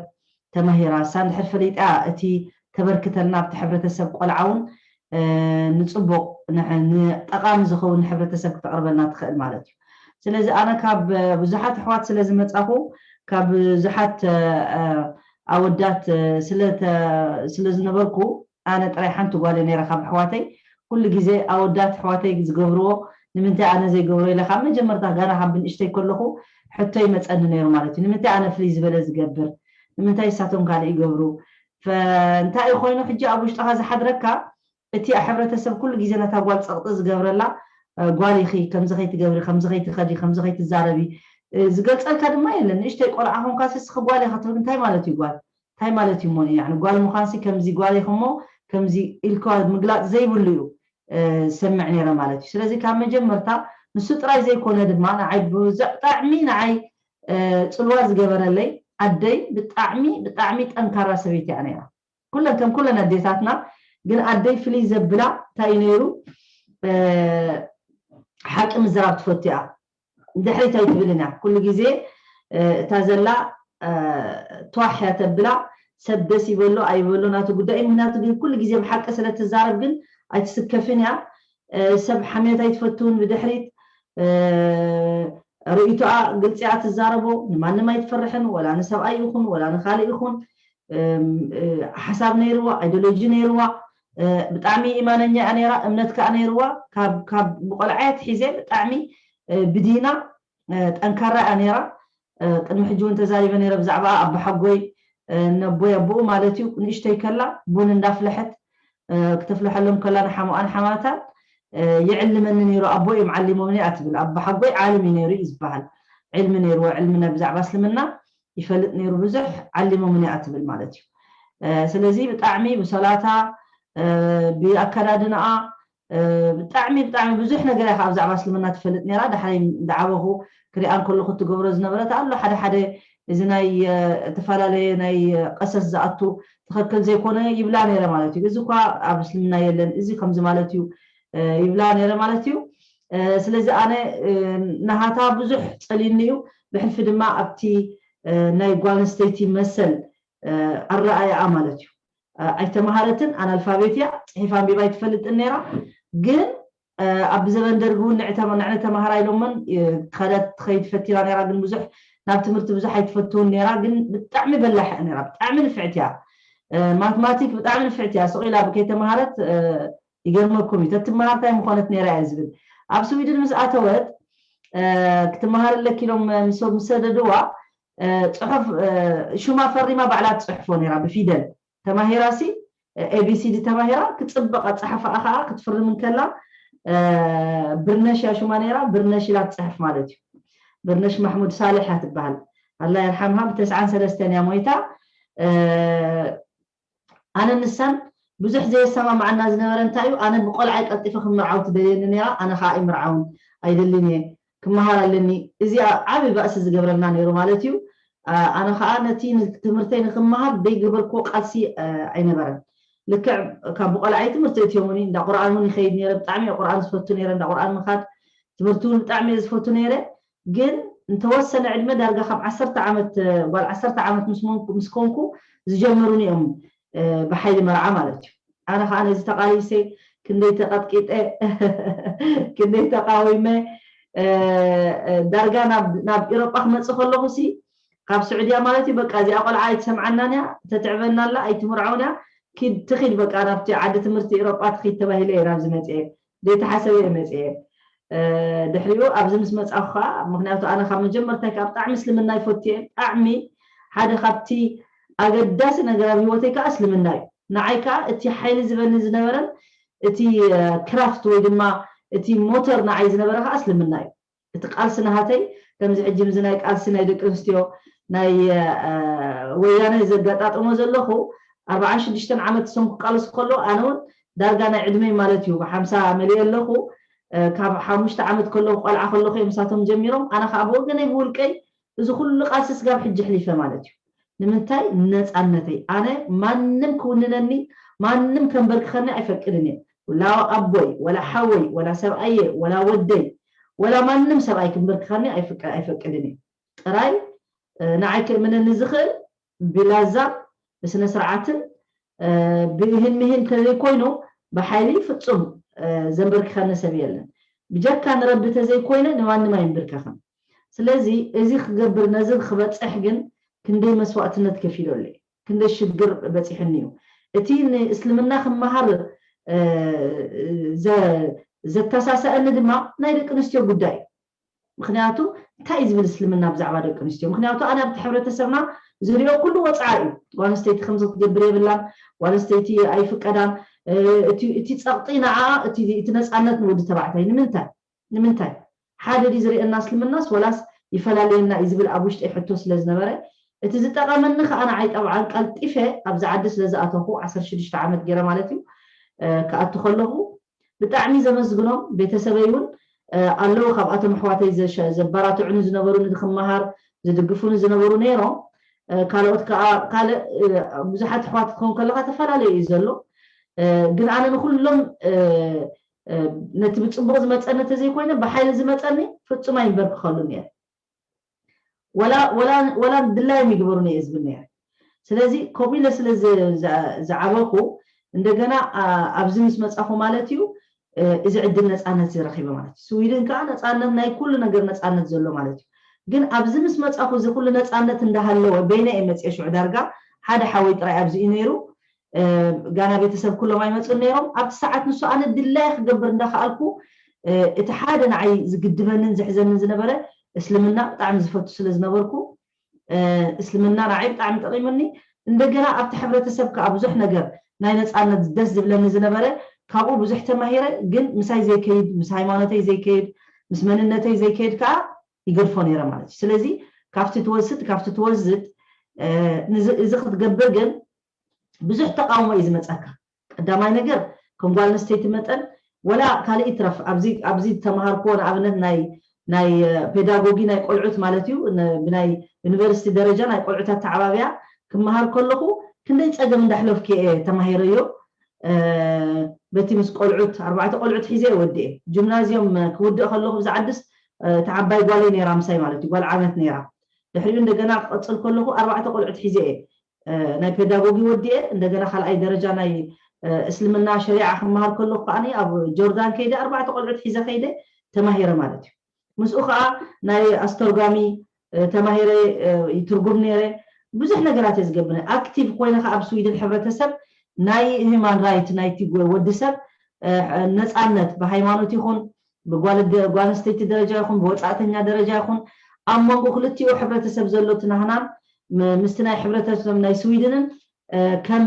ተማሂራ፣ እሳ እንድሕር ፈሊጣ፣ እቲ ተበርክተልና ኣብቲ ሕብረተሰብ ቆልዓ እውን ንፅቡቕ ንጠቃሚ ዝኸውን ንሕብረተሰብ ክተቕርበልና ትኽእል ማለት እዩ። ስለዚ ኣነ ካብ ብዙሓት ኣሕዋት ስለ ዝመፃኹ፣ ካብ ብዙሓት ኣወዳት ስለ ዝነበርኩ፣ ኣነ ጥራይ ሓንቲ ጓል ነይረ ካብ ኣሕዋተይ። ኩሉ ግዜ ኣወዳት ኣሕዋተይ ዝገብርዎ ንምንታይ ኣነ ዘይገብሮ ኢለ ካብ መጀመርታ፣ ጋና ካብ ብንእሽተይ ከለኹ ሕቶ ይመፀኒ ነይሩ ማለት እዩ። ንምንታይ ኣነ ፍልይ ዝበለ ዝገብር? ንምንታይ እሳቶም ካልእ ይገብሩ? እንታይ እዩ ኮይኑ ሕጂ ኣብ ውሽጥኻ ዝሓድረካ? እቲ ኣብ ሕብረተሰብ ኩሉ ግዜ ነታ ጓል ፀቕጢ ዝገብረላ፣ ጓል ኢኺ፣ ከምዚ ከይትገብሪ፣ ከምዚ ከይትኸዲ፣ ከምዚ ከይትዛረቢ ዝገልፀልካ ድማ የለን። ንእሽተይ ቆልዓ ኮንካ፣ ስስኺ ጓል ኢኻ ትብል፣ እንታይ ማለት እዩ ጓል? እንታይ ማለት እዩ እሞ? ያኒ ጓል ምዃንሲ ከምዚ ጓል ኢኺ እሞ ከምዚ ኢልካ ምግላፅ ዘይብሉ እዩ ዝሰምዕ ነይረ ማለት እዩ። ስለዚ ካብ መጀመርታ ንሱ ጥራይ ዘይኮነ ድማ ንዓይ ብጣዕሚ ንዓይ ፅልዋ ዝገበረለይ ኣደይ ብጣዕሚ ብጣዕሚ ጠንካራ ሰበይቲ እያ ነይራ። ኩለን ከም ኩለን ኣዴታትና ግን ኣደይ ፍልይ ዘብላ እንታይ እዩ ነይሩ? ሓቂ ምዝራብ ትፈቱ እያ። ድሕሪት ኣይትብልን እያ። ኩሉ ግዜ እታ ዘላ ቷሕ እያ ተብላ። ሰብ ደስ ይበሎ ኣይበሎ ናቱ ጉዳይ። ምክንያቱ ግን ኩሉ ግዜ ብሓቂ ስለ ትዛረብ ግን ኣይትስከፍን እያ። ሰብ ሓሜት ኣይትፈትውን። ብድሕሪት ርእይቶኣ ግልፂ እያ ትዛረቦ። ንማንም ኣይትፈርሕን፣ ወላ ንሰብኣይ ይኹን ወላ ንካልእ ይኹን። ሓሳብ ነይርዋ፣ ኣይዲዮሎጂ ነይርዋ። ብጣዕሚ ኢማነኛ እያ ነይራ፣ እምነት ከዓ ነይርዋ። ካብ ብቆልዓ እያ ትሒዘ ብጣዕሚ ብዲና ጠንካራ እያ ነይራ። ቅድሚ ሕጂ እውን ተዛሪበ ነይረ ብዛዕባ ኣባሓጎይ። ነቦይ ኣቦኡ ማለት እዩ፣ ንእሽተይ ከላ ቡን እንዳፍለሐት ክተፍልሐሎም ከላ ንሓሙኣን ሓማታን ይዕልመኒ ነይሩ። ኣቦ እዮም ዓሊሞምኒ እያ ትብል። ኣባሓጎይ ዓልም እዩ ነይሩ እዩ ዝበሃል። ዕልሚ ነይርዎ፣ ዕልሚ ናይ ብዛዕባ እስልምና ይፈልጥ ነይሩ ብዙሕ፣ ዓሊሞምኒ እያ ትብል ማለት እዩ። ስለዚ ብጣዕሚ ብሰላታ፣ ብኣከዳድናኣ፣ ብጣዕሚ ብጣዕሚ ብዙሕ ነገር እያ ብዛዕባ እስልምና ትፈልጥ ነይራ። ዳሕረይ እንዳዓበኹ ክሪኣን ከለኹ ትገብሮ ዝነበረት ኣሎ ሓደ ሓደ እዚ ናይ ዝተፈላለየ ናይ ቀሰስ ዝኣቱ ትኽክል ዘይኮነ ይብላ ነይረ ማለት እዩ። እዚ እኳ ኣብ እስልምና የለን፣ እዚ ከምዚ ማለት እዩ ይብላ ነይረ ማለት እዩ። ስለዚ ኣነ ናሃታ ብዙሕ ጸሊኒ እዩ። ብሕልፊ ድማ ኣብቲ ናይ ጓል ኣንስተይቲ መሰል ኣረኣያኣ ማለት እዩ። ኣይተማሃረትን፣ ኣናልፋቤት እያ፣ ጽሒፍ ኣንቢባ ኣይትፈልጥን ነይራ። ግን ኣብ ዘበን ደርጊ እውን ንዕነ ተማሃራ ኢሎመን ክኸዳ ትኸይድ ፈቲና ነይራ። ግን ብዙሕ ናብ ትምህርቲ ብዙሕ ኣይትፈትውን ነይራ። ግን ብጣዕሚ በላሕ እያ ነይራ፣ ብጣዕሚ ንፍዕቲ እያ። ማትማቲክ ብጣዕሚ ንፍዕቲ እያ። ስቕ ኢላ ብከይተማሃረት ይገርመኩም እዩ። ተትመሃር እንታይ ምኾነት ነይራ እያ ዝብል። ኣብ ስዊድን ምስ ኣተወት ክትመሃር ኣለኪ ኢሎም ምስ ሰደድዋ፣ ፅሑፍ ሹማ ፈሪማ ባዕላ ትፅሕፎ ነይራ ብፊደል። ተማሂራሲ ኤቢሲዲ ተማሂራ ክፅብቕ ኣፀሓሕፋኣ ከዓ ክትፍርም እንከላ ብርነሽ እያ ሹማ ነይራ። ብርነሽ ኢላ ትፅሕፍ ማለት እዩ። ብርነሽ ማሕሙድ ሳልሕ እያ ትበሃል። ኣላ የርሓምሃ። ብተስዓን ሰለስተን እያ ሞይታ። ኣነ ንሳን ብዙሕ ዘየሰማማዓና ዝነበረ እንታይ እዩ? ኣነ ብቆልዓይ ቀልጢፈ ክምርዓው ትደልየኒ ነይራ። ኣነ ከዓ ኣይምርዓውን ኣይደልን እየ፣ ክመሃር ኣለኒ። እዚኣ ዓብዪ ባእሲ ዝገብረልና ነይሩ ማለት እዩ። ኣነ ከዓ ነቲ ትምህርተይ ንክመሃር ደይገበርክዎ ቃልሲ ኣይነበረን። ልክዕ ካብ ብቆልዓይ ትምህርቲ እትዮምኒ፣ እንዳ ቁርኣን እውን ይኸይድ ነይረ። ብጣዕሚ እየ ቁርኣን ዝፈቱ ነይረ፣ እንዳ ቁርኣን ምኻድ። ትምህርቲ እውን ብጣዕሚ እየ ዝፈቱ ነይረ። ግን እንተወሰነ ዕድመ ዳርጋ ካብ ዓሰርተ ዓመት፣ ጓል ዓሰርተ ዓመት ምስ ኮንኩ ዝጀመሩኒ እዮም ብሓይሊ መርዓ ማለት እዩ። ኣነ ከዓ ነዚ ተቃሊሰ፣ ክንደይ ተቀጥቂጠ፣ ክንደይ ተቃዊመ። ዳርጋ ናብ ኢሮጳ ክመፅእ ከለኹ ሲ ካብ ስዑድያ ማለት እዩ በቃ እዚኣ ቆልዓ ኣይትሰምዓናን እያ፣ ተትዕበና ኣላ፣ ኣይትምርዓውን እያ። ኪድ ትኺድ በቃ ናብቲ ዓዲ ትምህርቲ ኢሮጳ ትኺድ ተባሂለ እየ ናብዚ መፅአ። ዘይተሓሰበ እየ መፅአ። ድሕሪኡ ኣብዚ ምስ መፃኹ ከዓ ምክንያቱ ኣነ ካብ መጀመርታይ ከዓ ብጣዕሚ እስልምና ይፈቱ እየ። ብጣዕሚ ሓደ ካብቲ ኣገዳሲ ነገር ኣብ ህይወተይ ከዓ እስልምና እዩ። ንዓይ ከዓ እቲ ሓይሊ ዝበኒ ዝነበረን እቲ ክራፍት ወይ ድማ እቲ ሞተር ንዓይ ዝነበረ ከዓ እስልምና እዩ። እቲ ቃልሲ ናሃተይ ከምዚ ሕጂ ምዚ ናይ ቃልሲ ናይ ደቂ ኣንስትዮ ናይ ወያነ ዘጋጣጥሞ ዘለኹ ኣርባዓን ሽዱሽተን ዓመት ሰም ክቃለሱ ከሎ ኣነ እውን ዳርጋ ናይ ዕድመይ ማለት እዩ ብሓምሳ መሊእ ኣለኹ። ካብ ሓሙሽተ ዓመት ከለኹ ቆልዓ ከለኹ እዮም ምሳቶም ጀሚሮም። ኣነ ከዓ ብወገነይ ብውልቀይ እዚ ኩሉ ቃልሲ ስጋብ ሕጂ ኣሕሊፈ ማለት እዩ። ንምንታይ? ነፃነተይ። ኣነ ማንም ክውንነኒ፣ ማንም ከንበርክኸኒ ኣይፈቅድን እየ። ወላ ኣቦይ፣ ወላ ሓወይ፣ ወላ ሰብኣየ፣ ወላ ወደይ፣ ወላ ማንም ሰብኣይ ክንበርክኸኒ ኣይፍቀ- ኣይፈቅድን እየ። ጥራይ ንዓይ ክእምነኒ ዝኽእል ብላዛ፣ ብስነ ስርዓትን ብእህን ምሂን ተዘይኮይኑ ብሓይሊ ፍፁም ዘንበርክኸኒ ሰብ የለን። ብጀካ ንረቢ ተዘይኮይነ ንማንም ኣይንብርከኽን። ስለዚ እዚ ክገብር፣ ነዚ ክበፅሕ ግን ክንደይ መስዋእትነት ከፊለሉ እየ፣ ክንደይ ሽግር በፂሕኒ እዩ። እቲ ንእስልምና ክመሃር ዘተሳሰአኒ ድማ ናይ ደቂ ኣንስትዮ ጉዳይ እዩ። ምክንያቱ እንታይ እዩ ዝብል እስልምና ብዛዕባ ደቂ ኣንስትዮ? ምክንያቱ ኣነ ኣብቲ ሕብረተሰብና ዝሪኦ ኩሉ ወፅዓ እዩ። ጓል ኣንስተይቲ ከምዚ ክትገብር የብላን፣ ጓል ኣንስተይቲ ኣይፍቀዳን። እቲ ፀቕጢ ንዓ እቲ ነፃነት ንወዲ ተባዕታይ ንምንታይ? ንምንታይ? ሓደ ድዩ ዝርእየና እስልምናስ ወላስ ይፈላለየና እዩ ዝብል ኣብ ውሽጠይ ሕቶ ስለ ዝነበረ፣ እቲ ዝጠቐመኒ ከዓ ንዓይ ጠብዓን ቀልጢፈ ኣብዚ ዓዲ ስለ ዝኣተኹ ዓሰርተ ሽዱሽተ ዓመት ገይረ ማለት እዩ ክኣቱ ከለኹ ብጣዕሚ ዘመስግኖም ቤተሰበይ እውን ኣለዉ። ካብኣቶም ኣሕዋተይ ዘባራትዑኒ ዝነበሩ ንክመሃር ዝድግፉኒ ዝነበሩ ነይሮም። ካልኦት ከዓ ካልእ ብዙሓት ኣሕዋት ክኸውን ከለካ ተፈላለዩ እዩ ዘሎ። ግን ኣነ ንኩሎም ነቲ ብፅቡቅ ዝመፀኒ ተዘይኮይነ ብሓይሊ ዝመፀኒ ፍፁም ኣይንበርክኸሉን እየ። ወላ ድላዮም ይግበሩኒ እየ ዝብል ነይረ። ስለዚ ከምኡ ኢለ ስለ ዝዓበኩ እንደገና ኣብዚ ምስ መፃኹ ማለት እዩ እዚ ዕድል ነፃነት ዝረኪበ ማለት እዩ። ስዊድን ከዓ ነፃነት ናይ ኩሉ ነገር ነፃነት ዘሎ ማለት እዩ። ግን ኣብዚ ምስ መፃኹ እዚ ኩሉ ነፃነት እንዳሃለወ በይነ እየ መፅየ ሽዑ ዳርጋ ሓደ ሓወይ ጥራይ ኣብዚ እዩ ነይሩ። ጋና ቤተሰብ ኩሎም ኣይመፁን ነይሮም። ኣብቲ ሰዓት ንሱ ኣነ ድላይ ክገብር እንዳከኣልኩ እቲ ሓደ ንዓይ ዝግድበንን ዝሕዘንን ዝነበረ እስልምና ብጣዕሚ ዝፈቱ ስለ ዝነበርኩ እስልምና ንዓይ ብጣዕሚ ጠቂሙኒ። እንደገና ኣብቲ ሕብረተሰብ ከዓ ብዙሕ ነገር ናይ ነፃነት ደስ ዝብለኒ ዝነበረ ካብኡ ብዙሕ ተማሂረ። ግን ምሳይ ዘይከይድ፣ ምስ ሃይማኖተይ ዘይከይድ፣ ምስ መንነተይ ዘይከይድ ከዓ ይገድፎ ነይረ ማለት እዩ። ስለዚ ካብቲ ትወስድ ካብቲ ትወስድ እዚ ክትገብር ግን ብዙሕ ተቃውሞ እዩ ዝመፀካ። ቀዳማይ ነገር ከም ጓል ኣንስተይቲ መጠን ወላ ካልእ ይትረፍ ኣብዚ ዝተምሃርክዎ ንኣብነት ናይ ናይ ፔዳጎጊ ናይ ቆልዑት ማለት እዩ ብናይ ዩኒቨርሲቲ ደረጃ ናይ ቆልዑት ኣተዓባብያ ክመሃር ከለኹ ክንደይ ፀገም እንዳሕለፍኩ እየ ተማሂረዮ። በቲ ምስ ቆልዑት ኣርባዕተ ቆልዑት ሒዘ እየ ወዲኤ። ጅምናዝዮም ክውድእ ከለኹ ብዝዓድስ እቲ ዓባይ ጓለይ ነይራ ምሳይ ማለት እዩ ጓል ዓመት ነይራ። ድሕሪኡ እንደገና ክቐፅል ከለኹ ኣርባዕተ ቆልዑት ሒዘ እየ ናይ ፔዳጎጊ ወዲኤ እንደገና ካልኣይ ደረጃ ናይ እስልምና ሸሪዓ ክመሃር ከለኹ ከዓ ኣብ ጆርዳን ከይደ ኣርባዕተ ቆልዑት ሒዘ ከይደ ተማሂረ ማለት እዩ። ምስኡ ከዓ ናይ ኣስተርጓሚ ተማሂረ ይትርጉም ነይረ። ብዙሕ ነገራት እየ ዝገብር። ኣክቲቭ ኮይነ ከዓ ኣብ ስዊድን ሕብረተሰብ ናይ ሂማን ራይት ናይቲ ወዲ ሰብ ነፃነት ብሃይማኖት ይኹን ብጓል ኣንስተይቲ ደረጃ ይኹን ብወፃእተኛ ደረጃ ይኹን ኣብ መንጎ ክልቲኡ ሕብረተሰብ ዘሎ ትናህናን ምስቲ ናይ ሕብረተሰብ ናይ ስዊድንን ከም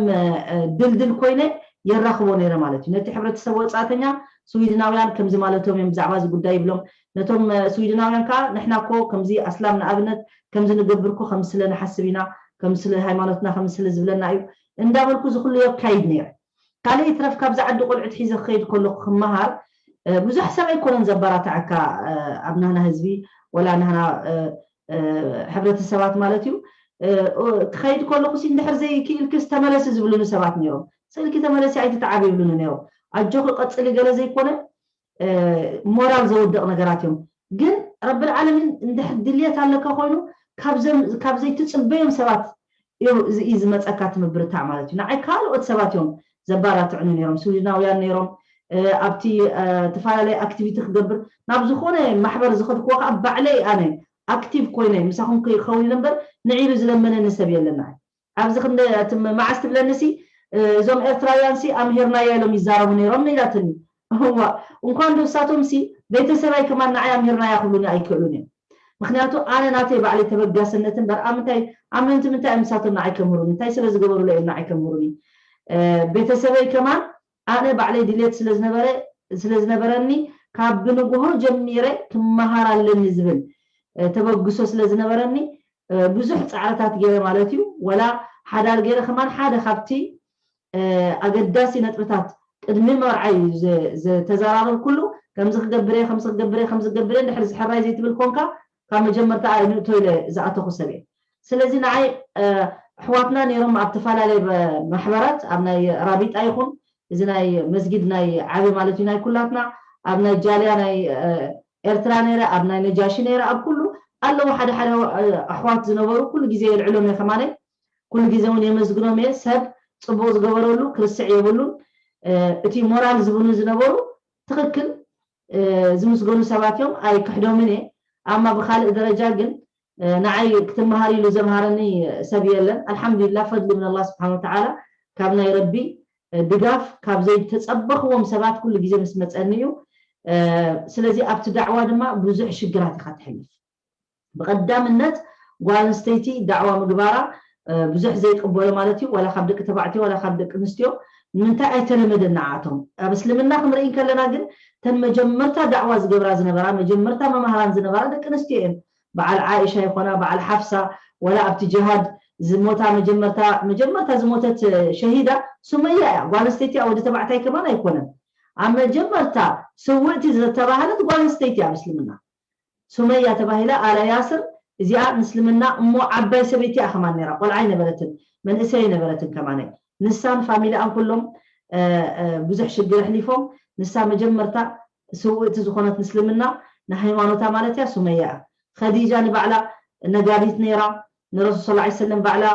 ድልድል ኮይነ የራኽቦ ነይረ ማለት እዩ። ነቲ ሕብረተሰብ ወፃእተኛ ስዊድናውያን ከምዚ ማለቶም እዮም ብዛዕባ እዚ ጉዳይ ይብሎም። ነቶም ስዊድናውያን ከዓ ንሕና ኮ ከምዚ ኣስላም ንኣብነት ከምዚ ንገብር ኮ ከም ስለ ንሓስብ ኢና፣ ከም ስለ ሃይማኖትና ከም ስለ ዝብለና እዩ እንዳበልኩ እዚ ኩሉ የካይድ ነይረ። ካልእ ይትረፍ ካብዚ ዓዲ ቆልዑት ሒዘ ክኸይድ ከለኩ ክመሃር ብዙሕ ሰብ ኣይኮነን ዘበራትዐካ። ኣብ ናህና ህዝቢ ወላ ናህና ሕብረተሰባት ማለት እዩ። ክኸይድ ከለኩ ሲ እንድሕር ዘይክኢልክስ ተመለሲ ዝብሉኒ ሰባት ነይሮም። ስእልኪ ተመለሲ ኣይትተዓቢ ይብሉኒ ነይሮም። ኣጆኺ ቀፅሊ ገለ ዘይኮነ ሞራል ዘወድቕ ነገራት እዮም። ግን ረብል ዓለሚን እንድሕር ድልየት ኣለካ ኮይኑ ካብ ዘይትፅበዮም ሰባት እዩ ዝመፀካ እቲ ምብርታዕ ማለት እዩ። ንዓይ ካልኦት ሰባት እዮም ዘባራትዑኒ ነይሮም። ስዊድናውያን ነይሮም። ኣብቲ ተፈላለየ ኣክቲቪቲ ክገብር ናብ ዝኾነ ማሕበር ዝኸድክዎ ከዓ ባዕለይ ኣነ ኣክቲቭ ኮይነ ምሳኹም ክኸውን እምበር ንዒሉ ዝለመነኒ ሰብ የለና። ኣብዚ ክንደ መዓስ ትብለኒ ሲ እዞም ኤርትራውያን ሲ ኣምሂርናያ ኢሎም ይዛረቡ ነይሮም ኢላትኒ። እዋ እንኳን ዶ እሳቶም ሲ ቤተሰባይ ከማን ንዓይ ኣምሂርናያ ክብሉኒ ኣይክእሉን እዮም። ምክንያቱ ኣነ ናተይ ባዕለይ ተበጋስነት እምበር ኣብ ምንታይ ኣመንቲ ምንታይ እዮም እሳቶም ንዓይ ከምህሩኒ እንታይ ስለ ዝገበሩለ እዮም ንዓይ ከምህሩኒ። ቤተሰበይ ከማን ኣነ ባዕለይ ድልየት ስለዝነበረ ስለዝነበረኒ ካብ ብንግሆ ጀሚረ ክመሃር ኣለኒ ዝብል ተበግሶ ስለዝነበረኒ ብዙሕ ፃዕርታት ገይረ ማለት እዩ። ወላ ሓዳር ገይረ ከማን ሓደ ካብቲ ኣገዳሲ ነጥብታት ቅድሚ መርዓይ ዝተዘራረብኩሉ ከምዚ ክገብር እየ ከምዚ ክገብር እየ ከምዚ ክገብር እየ እንድሕር ዝሕራይ ዘይትብል ኮንካ ካብ መጀመርታ ኣየ ንእቶ ኢለ ዝኣተኹ ሰብ እየ። ስለዚ ንዓይ ኣሕዋትና ነይሮም ኣብ ተፈላለየ ማሕበራት ኣብ ናይ ራቢጣ ይኹን እዚ ናይ መስጊድ ናይ ዓቢ ማለት እዩ ናይ ኩላትና ኣብ ናይ ጃልያ ናይ ኤርትራ ነይረ ኣብ ናይ ነጃሺ ነይረ ኣብ ኩሉ ኣለዉ ሓደ ሓደ ኣሕዋት ዝነበሩ ኩሉ ግዜ የልዕሎም እየ ከማነይ ኩሉ ግዜ እውን የመስግኖም እየ ሰብ ፅቡቅ ዝገበረሉ ክርስዕ የብሉን እቲ ሞራል ዝብኑ ዝነበሩ ትኽክል ዝምስገኑ ሰባት እዮም ኣይክሕዶምን እየ ኣማ ብካልእ ደረጃ ግን ንዓይ ክትመሃር ኢሉ ዘምሃረኒ ሰብ የለን ኣልሓምዱሊላ ፈድሊ ምን ኣላ ስብሓን ወተዓላ ካብ ናይ ረቢ ድጋፍ ካብ ዘይተፀበኽዎም ሰባት ኩሉ ግዜ ምስ መፀኒ እዩ ስለዚ ኣብቲ ዳዕዋ ድማ ብዙሕ ሽግራት ኢካ ትሕልፍ ብቐዳምነት ጓል ኣንስተይቲ ዳዕዋ ምግባራ ብዙሕ ዘይቅበሎ ማለት እዩ ዋላ ካብ ደቂ ተባዕትዮ ዋላ ካብ ደቂ ኣንስትዮ ንምንታይ ኣይተለመደን ንዓቶም ኣብ እስልምና ክንርኢ ከለና ግን ተን መጀመርታ ዳዕዋ ዝገብራ ዝነበራ መጀመርታ መማህራን ዝነበራ ደቂ ኣንስትዮ እየን በዓል ዓኢሻ ይኾና በዓል ሓፍሳ ወላ ኣብቲ ጅሃድ ዝሞታ መጀመርታ መጀመርታ ዝሞተት ሸሂዳ ሱመያ እያ ጓል ኣንስተይቲ ወዲ ተባዕታይ ከማን ኣይኮነን ኣብ መጀመርታ ስውእቲ ዝተባህለት ጓል ኣንስተይቲ ኣብ እስልምና ሱመያ ተባሂላ ኣላ ያስር እዚኣ ምስልምና እሞ ዓባይ ሰበይቲ እያ ከማን ነራ ቆልዓ ኣይነበረትን መንእሰይ ኣይነበረትን ከማን ንሳን ፋሚሊኣን ኩሎም ብዙሕ ሽግር ኣሕሊፎም ንሳ መጀመርታ ስውእቲ ዝኾነት ምስልምና ንሃይማኖታ ማለት እያ ሱመያ እያ ኸዲጃ ንባዕላ ነጋዲት ነራ ንረሱል ስ ሰለም ባዕላ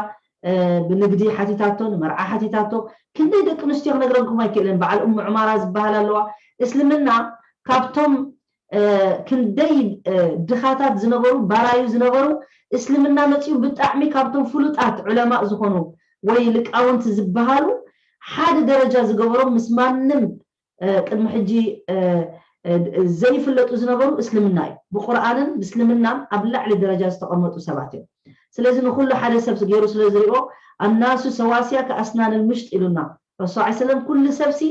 ብንግዲ ሓቲታቶ ንመርዓ ሓቲታቶ ክንደይ ደቂ ኣንስትዮ ክነግረልኩም ኣይክእልን በዓል እሙ ዕማራ ዝበሃል ኣለዋ እስልምና ካብቶም ክንደይ ድኻታት ዝነበሩ ባራዩ ዝነበሩ እስልምና መፅኡ ብጣዕሚ ካብቶም ፍሉጣት ዑለማእ ዝኾኑ ወይ ልቃውንቲ ዝበሃሉ ሓደ ደረጃ ዝገበሮም ምስ ማንም ቅድሚ ሕጂ ዘይፍለጡ ዝነበሩ እስልምና እዩ ብቁርኣንን ብእስልምናን ኣብ ላዕሊ ደረጃ ዝተቐመጡ ሰባት እዮም ስለዚ ንኩሉ ሓደ ሰብ ገይሩ ስለ ዝሪኦ ኣናሱ ሰዋስያ ከኣስናን ምሽጥ ኢሉና ረሱ ሰለም ኩሉ ሰብሲ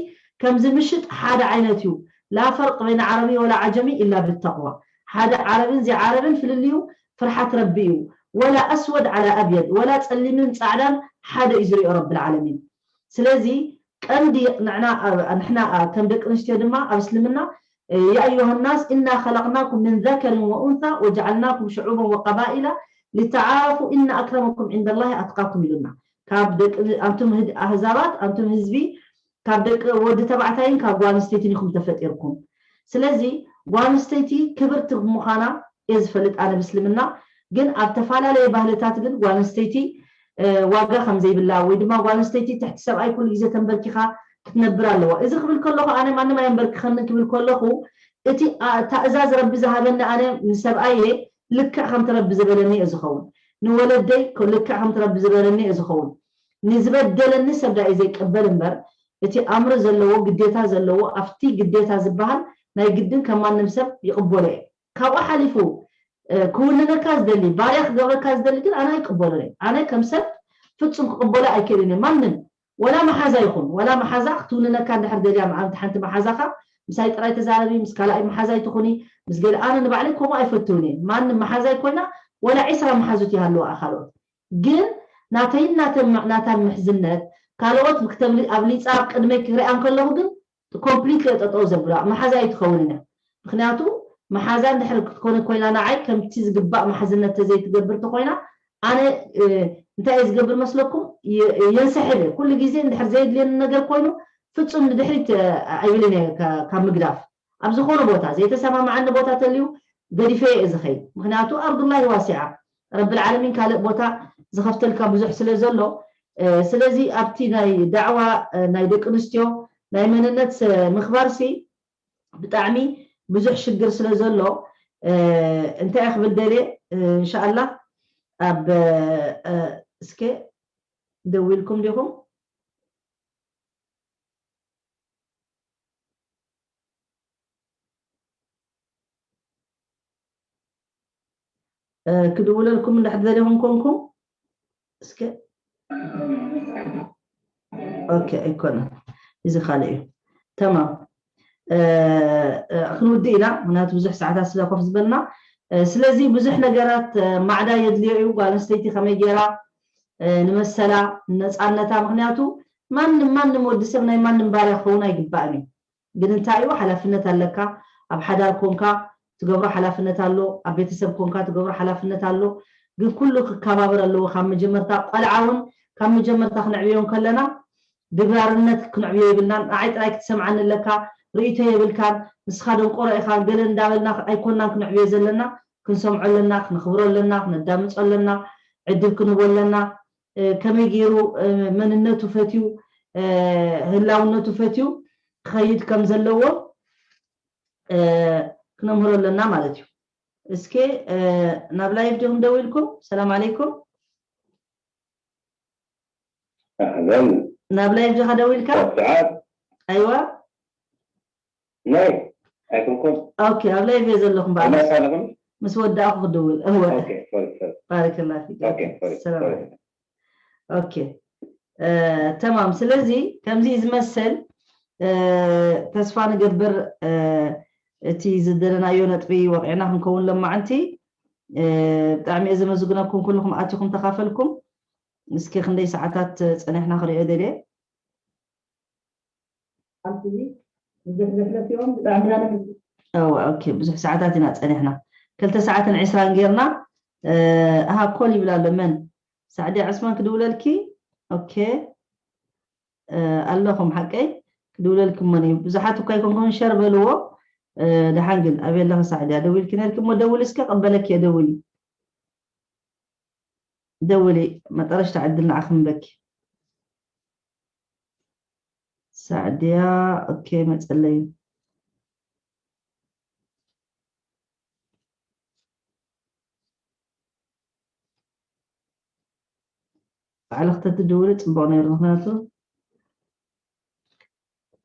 ከምዚ ምሽጥ ሓደ ዓይነት እዩ ላ ፈርቅ በይነ ዓረቢ ወላ ዓጀሚ ኢላ ብተቅዋ ሓደ ዓረብን ዘይዓረብን ፍልልዩ ፍርሓት ረቢ እዩ ወላ ኣስወድ ዓላ ኣብየድ ወላ ፀሊምን ፃዕዳን ሓደ እዩ ዝሪኦ ረቢ ልዓለሚን ስለዚ ቀንዲ ንሕና ንሕና ከም ደቂ ኣንስትዮ ድማ ኣብ እስልምና يا أيها الناس إنا خلقناكم من ذكر وأنثى وجعلناكم شعوبا وقبائل لتعارفوا إن أكرمكم عند الله أتقاكم ኢሉና ካብ ደቂ ኣንቱም ኣህዛባት ኣንቱም ህዝቢ ካብ ደቂ ወዲ ተባዕታይን ካብ ጓል ኣንስተይትን ኢኹም ተፈጢርኩም ስለዚ ጓል ኣንስተይቲ ክብርቲ ምዃና እየ ዝፈልጥ ኣነ ብስልምና ግን ኣብ ተፈላለየ ባህልታት ግን ጓል ኣንስተይቲ ዋጋ ከም ዘይብላ ወይ ድማ ጓል ኣንስተይቲ ትሕቲ ሰብኣይ ኩሉ ግዜ ተንበርኪኻ ክትነብር ኣለዋ እዚ ክብል ከለኹ ኣነ ማንም ኣየንበርክኸንን ክብል ከለኹ እቲ ታእዛዝ ረቢ ዝሃበኒ ኣነ ንሰብኣየ ልክዕ ከምቲ ረቢ ዝበለኒ እየ ዝኸውን ንወለደይ ልክዕ ከምቲ ረቢ ዝበለኒ እየ ዝኸውን ንዝበደለኒ ሰብ ዳእዩ ዘይቀበል እምበር እቲ ኣምሪ ዘለዎ ግዴታ ዘለዎ ኣብቲ ግዴታ ዝበሃል ናይ ግድን ከም ማንም ሰብ ይቕበሎ እየ ካብኡ ሓሊፉ ክውንነካ ዝደሊ ባርያ ክገብረካ ዝደሊ ግን ኣነ ኣይቅበሎን እየ ኣነ ከም ሰብ ፍጹም ክቕበሎ ኣይክእልን እየ ማንም ወላ መሓዛ ይኹን ወላ መሓዛ ክትውንነካ እንድሕር ደልያ መዓልቲ ሓንቲ መሓዛኻ ምሳይ ጥራይ ተዛረቢ ምስ ካልኣይ መሓዛይ ትኹኒ ምስ ገለ ኣነ ንባዕለይ ከምኡ ኣይፈትውን እየ ማንም መሓዛይ ኮይና ወላ ዒስራ መሓዙት ይሃለዋ ካልኦት ግን ናተይን ናተን ናታን ምሕዝነት ካልኦት ክተብሊ ኣብ ሊፃ ኣብ ቅድመይ ክሪኣ እንከለኹ ግን ኮምፕሊትሊ ጠጠው ዘብላ መሓዛ ኣይትኸውን እያ ምክንያቱ መሓዛ እንድሕር ክትኮነ ኮይና ንዓይ ከምቲ ዝግባእ መሓዝነት ተዘይትገብር ተኮይና ኣነ እንታይ እየ ዝገብር መስለኩም የንስሕብ እየ ኩሉ ግዜ እንድሕር ዘየድልየኒ ነገር ኮይኑ ፍፁም ንድሕሪት ኣይብልን እየ ካብ ምግዳፍ ኣብ ዝኾነ ቦታ ዘይተሰማማዓኒ ቦታ ተልዩ ገዲፈ እየ ዝኸይድ ምክንያቱ ኣርዱላሂ ዋሲዓ ረቢ ልዓለሚን ካልእ ቦታ ዝኸፍተልካ ብዙሕ ስለ ዘሎ ስለዚ ኣብቲ ናይ ዳዕዋ ናይ ደቂ ኣንስትዮ ናይ መንነት ምኽባርሲ ብጣዕሚ ብዙሕ ሽግር ስለ ዘሎ እንታይ ክብል ደልየ እንሻኣላ ኣብ እስከ ደዊልኩም ዲኹም ክድውለልኩም እንድሕር ደሊኹም ኮንኩም እስከ ኦኬ ኣይኮነ እዚ ካልእ እዩ ተማም ክንውድእ ኢና ምክንያቱ ብዙሕ ሰዓታት ስለ ኮፍ ዝበልና ስለዚ ብዙሕ ነገራት ማዕዳ የድልዮ እዩ ጓል ኣንስተይቲ ከመይ ገይራ ንመሰላ ነፃነታ ምክንያቱ ማንም ማንም ወዲ ሰብ ናይ ማንም ባርያ ክኸውን ኣይግባእን እዩ ግን እንታይ እዩ ሓላፍነት ኣለካ ኣብ ሓዳር ኮንካ ትገብሮ ሓላፍነት ኣሎ ኣብ ቤተሰብ ኮንካ ትገብሮ ሓላፍነት ኣሎ ግን ኩሉ ክከባበር ኣለዎ። ካብ መጀመርታ ቆልዓ እውን ካብ መጀመርታ ክንዕብዮ ከለና ድብራርነት ክንዕብዮ የብልናን። ንዓይ ጥራይ ክትሰምዓኒ ኣለካ፣ ርእይቶ የብልካን፣ ንስኻ ደንቆሮ ኢኻ ገለ እንዳበልና ኣይኮናን ክንዕብዮ ዘለና። ክንሰምዖ ኣለና፣ ክነኽብሮ ኣለና፣ ክነዳምጾ ኣለና፣ ዕድል ክንህቦ ኣለና። ከመይ ገይሩ መንነቱ ፈትዩ፣ ህላውነቱ ፈትዩ ክኸይድ ከም ዘለዎ ክነምህሮ ኣለና ማለት እዩ። እስኪ ናብ ላይቭ ዲኹም ደው ኢልኩም? ሰላም ዓለይኩም። ኣህለን። ናብ ላይቭ ዲኻ ደው ኢልካ? ሰዓት ኣይዋ ናይ ኣይኮንኩን ኦኬ፣ ኣብ ላይቭ እየ ዘለኹም። በዓል ኣማሳ ኣለኹም። ምስ ወዳእኩ ክድውል እወ። ኦኬ ሶሪ ሶሪ ባረከላህ ፊክ። ኦኬ ሶሪ ሰላም ሶሪ ዓለይኩም። ኦኬ ተማም። ስለዚ ከምዚ እዩ ዝመስል። ተስፋ ንገብር እቲ ዝደለናዮ ነጥቢ ወቂዕና ክንከውን ለማዓንቲ። ብጣዕሚ እየ ዘመስግነኩም ኩልኩም ኣቲኹም ተኻፈልኩም። እስኪ ክንደይ ሰዓታት ፀኒሕና ክሪኦ ደልየ። ኦኬ ብዙሕ ሰዓታት ኢና ፀኒሕና። ክልተ ሰዓትን ዕስራን ጌርና። ኣሃ ኮል ይብል ኣሎ። መን? ሳዕድያ ዕስማን ክድውለልኪ? ኦኬ ኣለኹም ሓቀይ ክድውለልኪ እሞ ነይ ብዙሓት እኳ ይኮንኩም ሸር በልዎ። ደሓን ግን ኣበይ ኣለኺ ሳዕድያ? ደዊልኪ ነርኪ እሞ ደውሊ እስከ ቀበለኪ እየ። ደውሊ ደውሊ መጠረሽታ ዕድል ንዓኺ ንበኪ። ሳዕድያ ኦኬ መፀለዩ ባዕልኺ ተትድውሊ ፅቡቕ ነይሩ። ምክንያቱ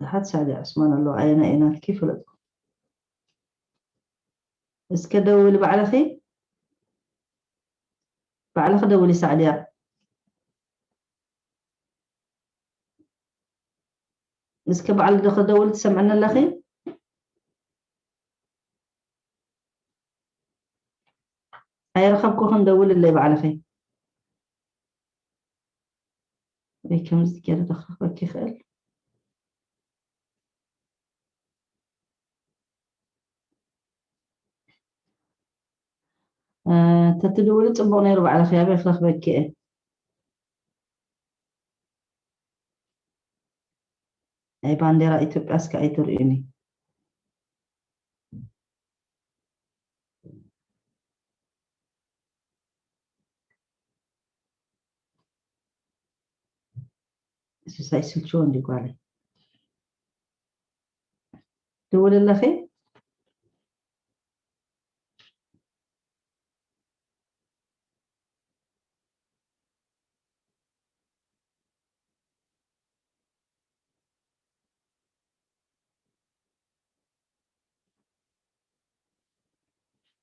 ብዙሓት ሳዕድያ ዑስማን ኣለዉ። ኣየና እየ ናትኪ ፈለጥኩ። እስከ ደውሊ ባዕልኺ ባዕልኺ ደውሊ ሳዕድያ። እስከ ባዕሉ ዶ ክደውል ትሰምዕኒ ኣለኺ? ኣይረኸብኩኽን ደውልለይ ባዕልኺ። ወይ ከምዚ ገይረ ዶ ክረኽበኪ ይኽእል? ተትድውሊ ፅቡቕ ነይሩ ባዕልኺ ኣበይ ክረኽበኪ እየ? ናይ ባንዴራ ኢትዮጵያ እስከ ኣይተርእዩኒ። እሱስ ኣይስልችዎ እንዲ ጓለይ። ትውል ኣለኺ?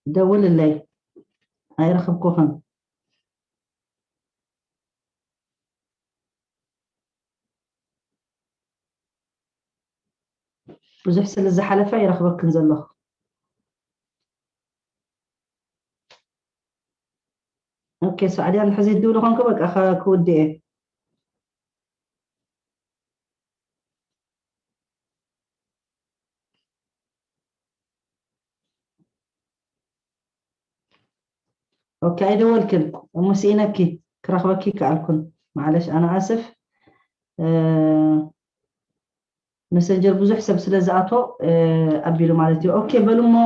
ደውልለይ ኣይረኸብኩኽን። ብዙሕ ስለ ዝሓለፈ ይረኽበክን ዘለኹ። ኦኬ ሳዕድያ ንሕዚ ድውል ኾንኩ በቃ ክውድእ እየ። ኦኬ ኣይደወልክን እሞ ስኢነኪ ክረኽበኪ ከኣልኩን። ማዕለሽ ኣነ ኣስፍ መሰንጀር ብዙሕ ሰብ ስለ ዝኣቶ ኣቢሉ ማለት እዩ። ኦኬ በሉ እሞ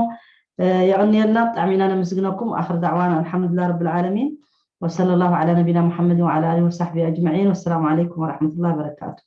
የቐንየልና ብጣዕሚ ኢና ነመስግነኩም። ኣኽር ዳዕዋና ኣልሓምዱላ ረብል ዓለሚን ወሰለ ላሁ ዓላ ነቢና ሙሓመድን ወዓላ ኣሊ ወሳሕቢ ኣጅመዒን። ወሰላሙ ዓለይኩም ወረሕመቱላ በረካቱ።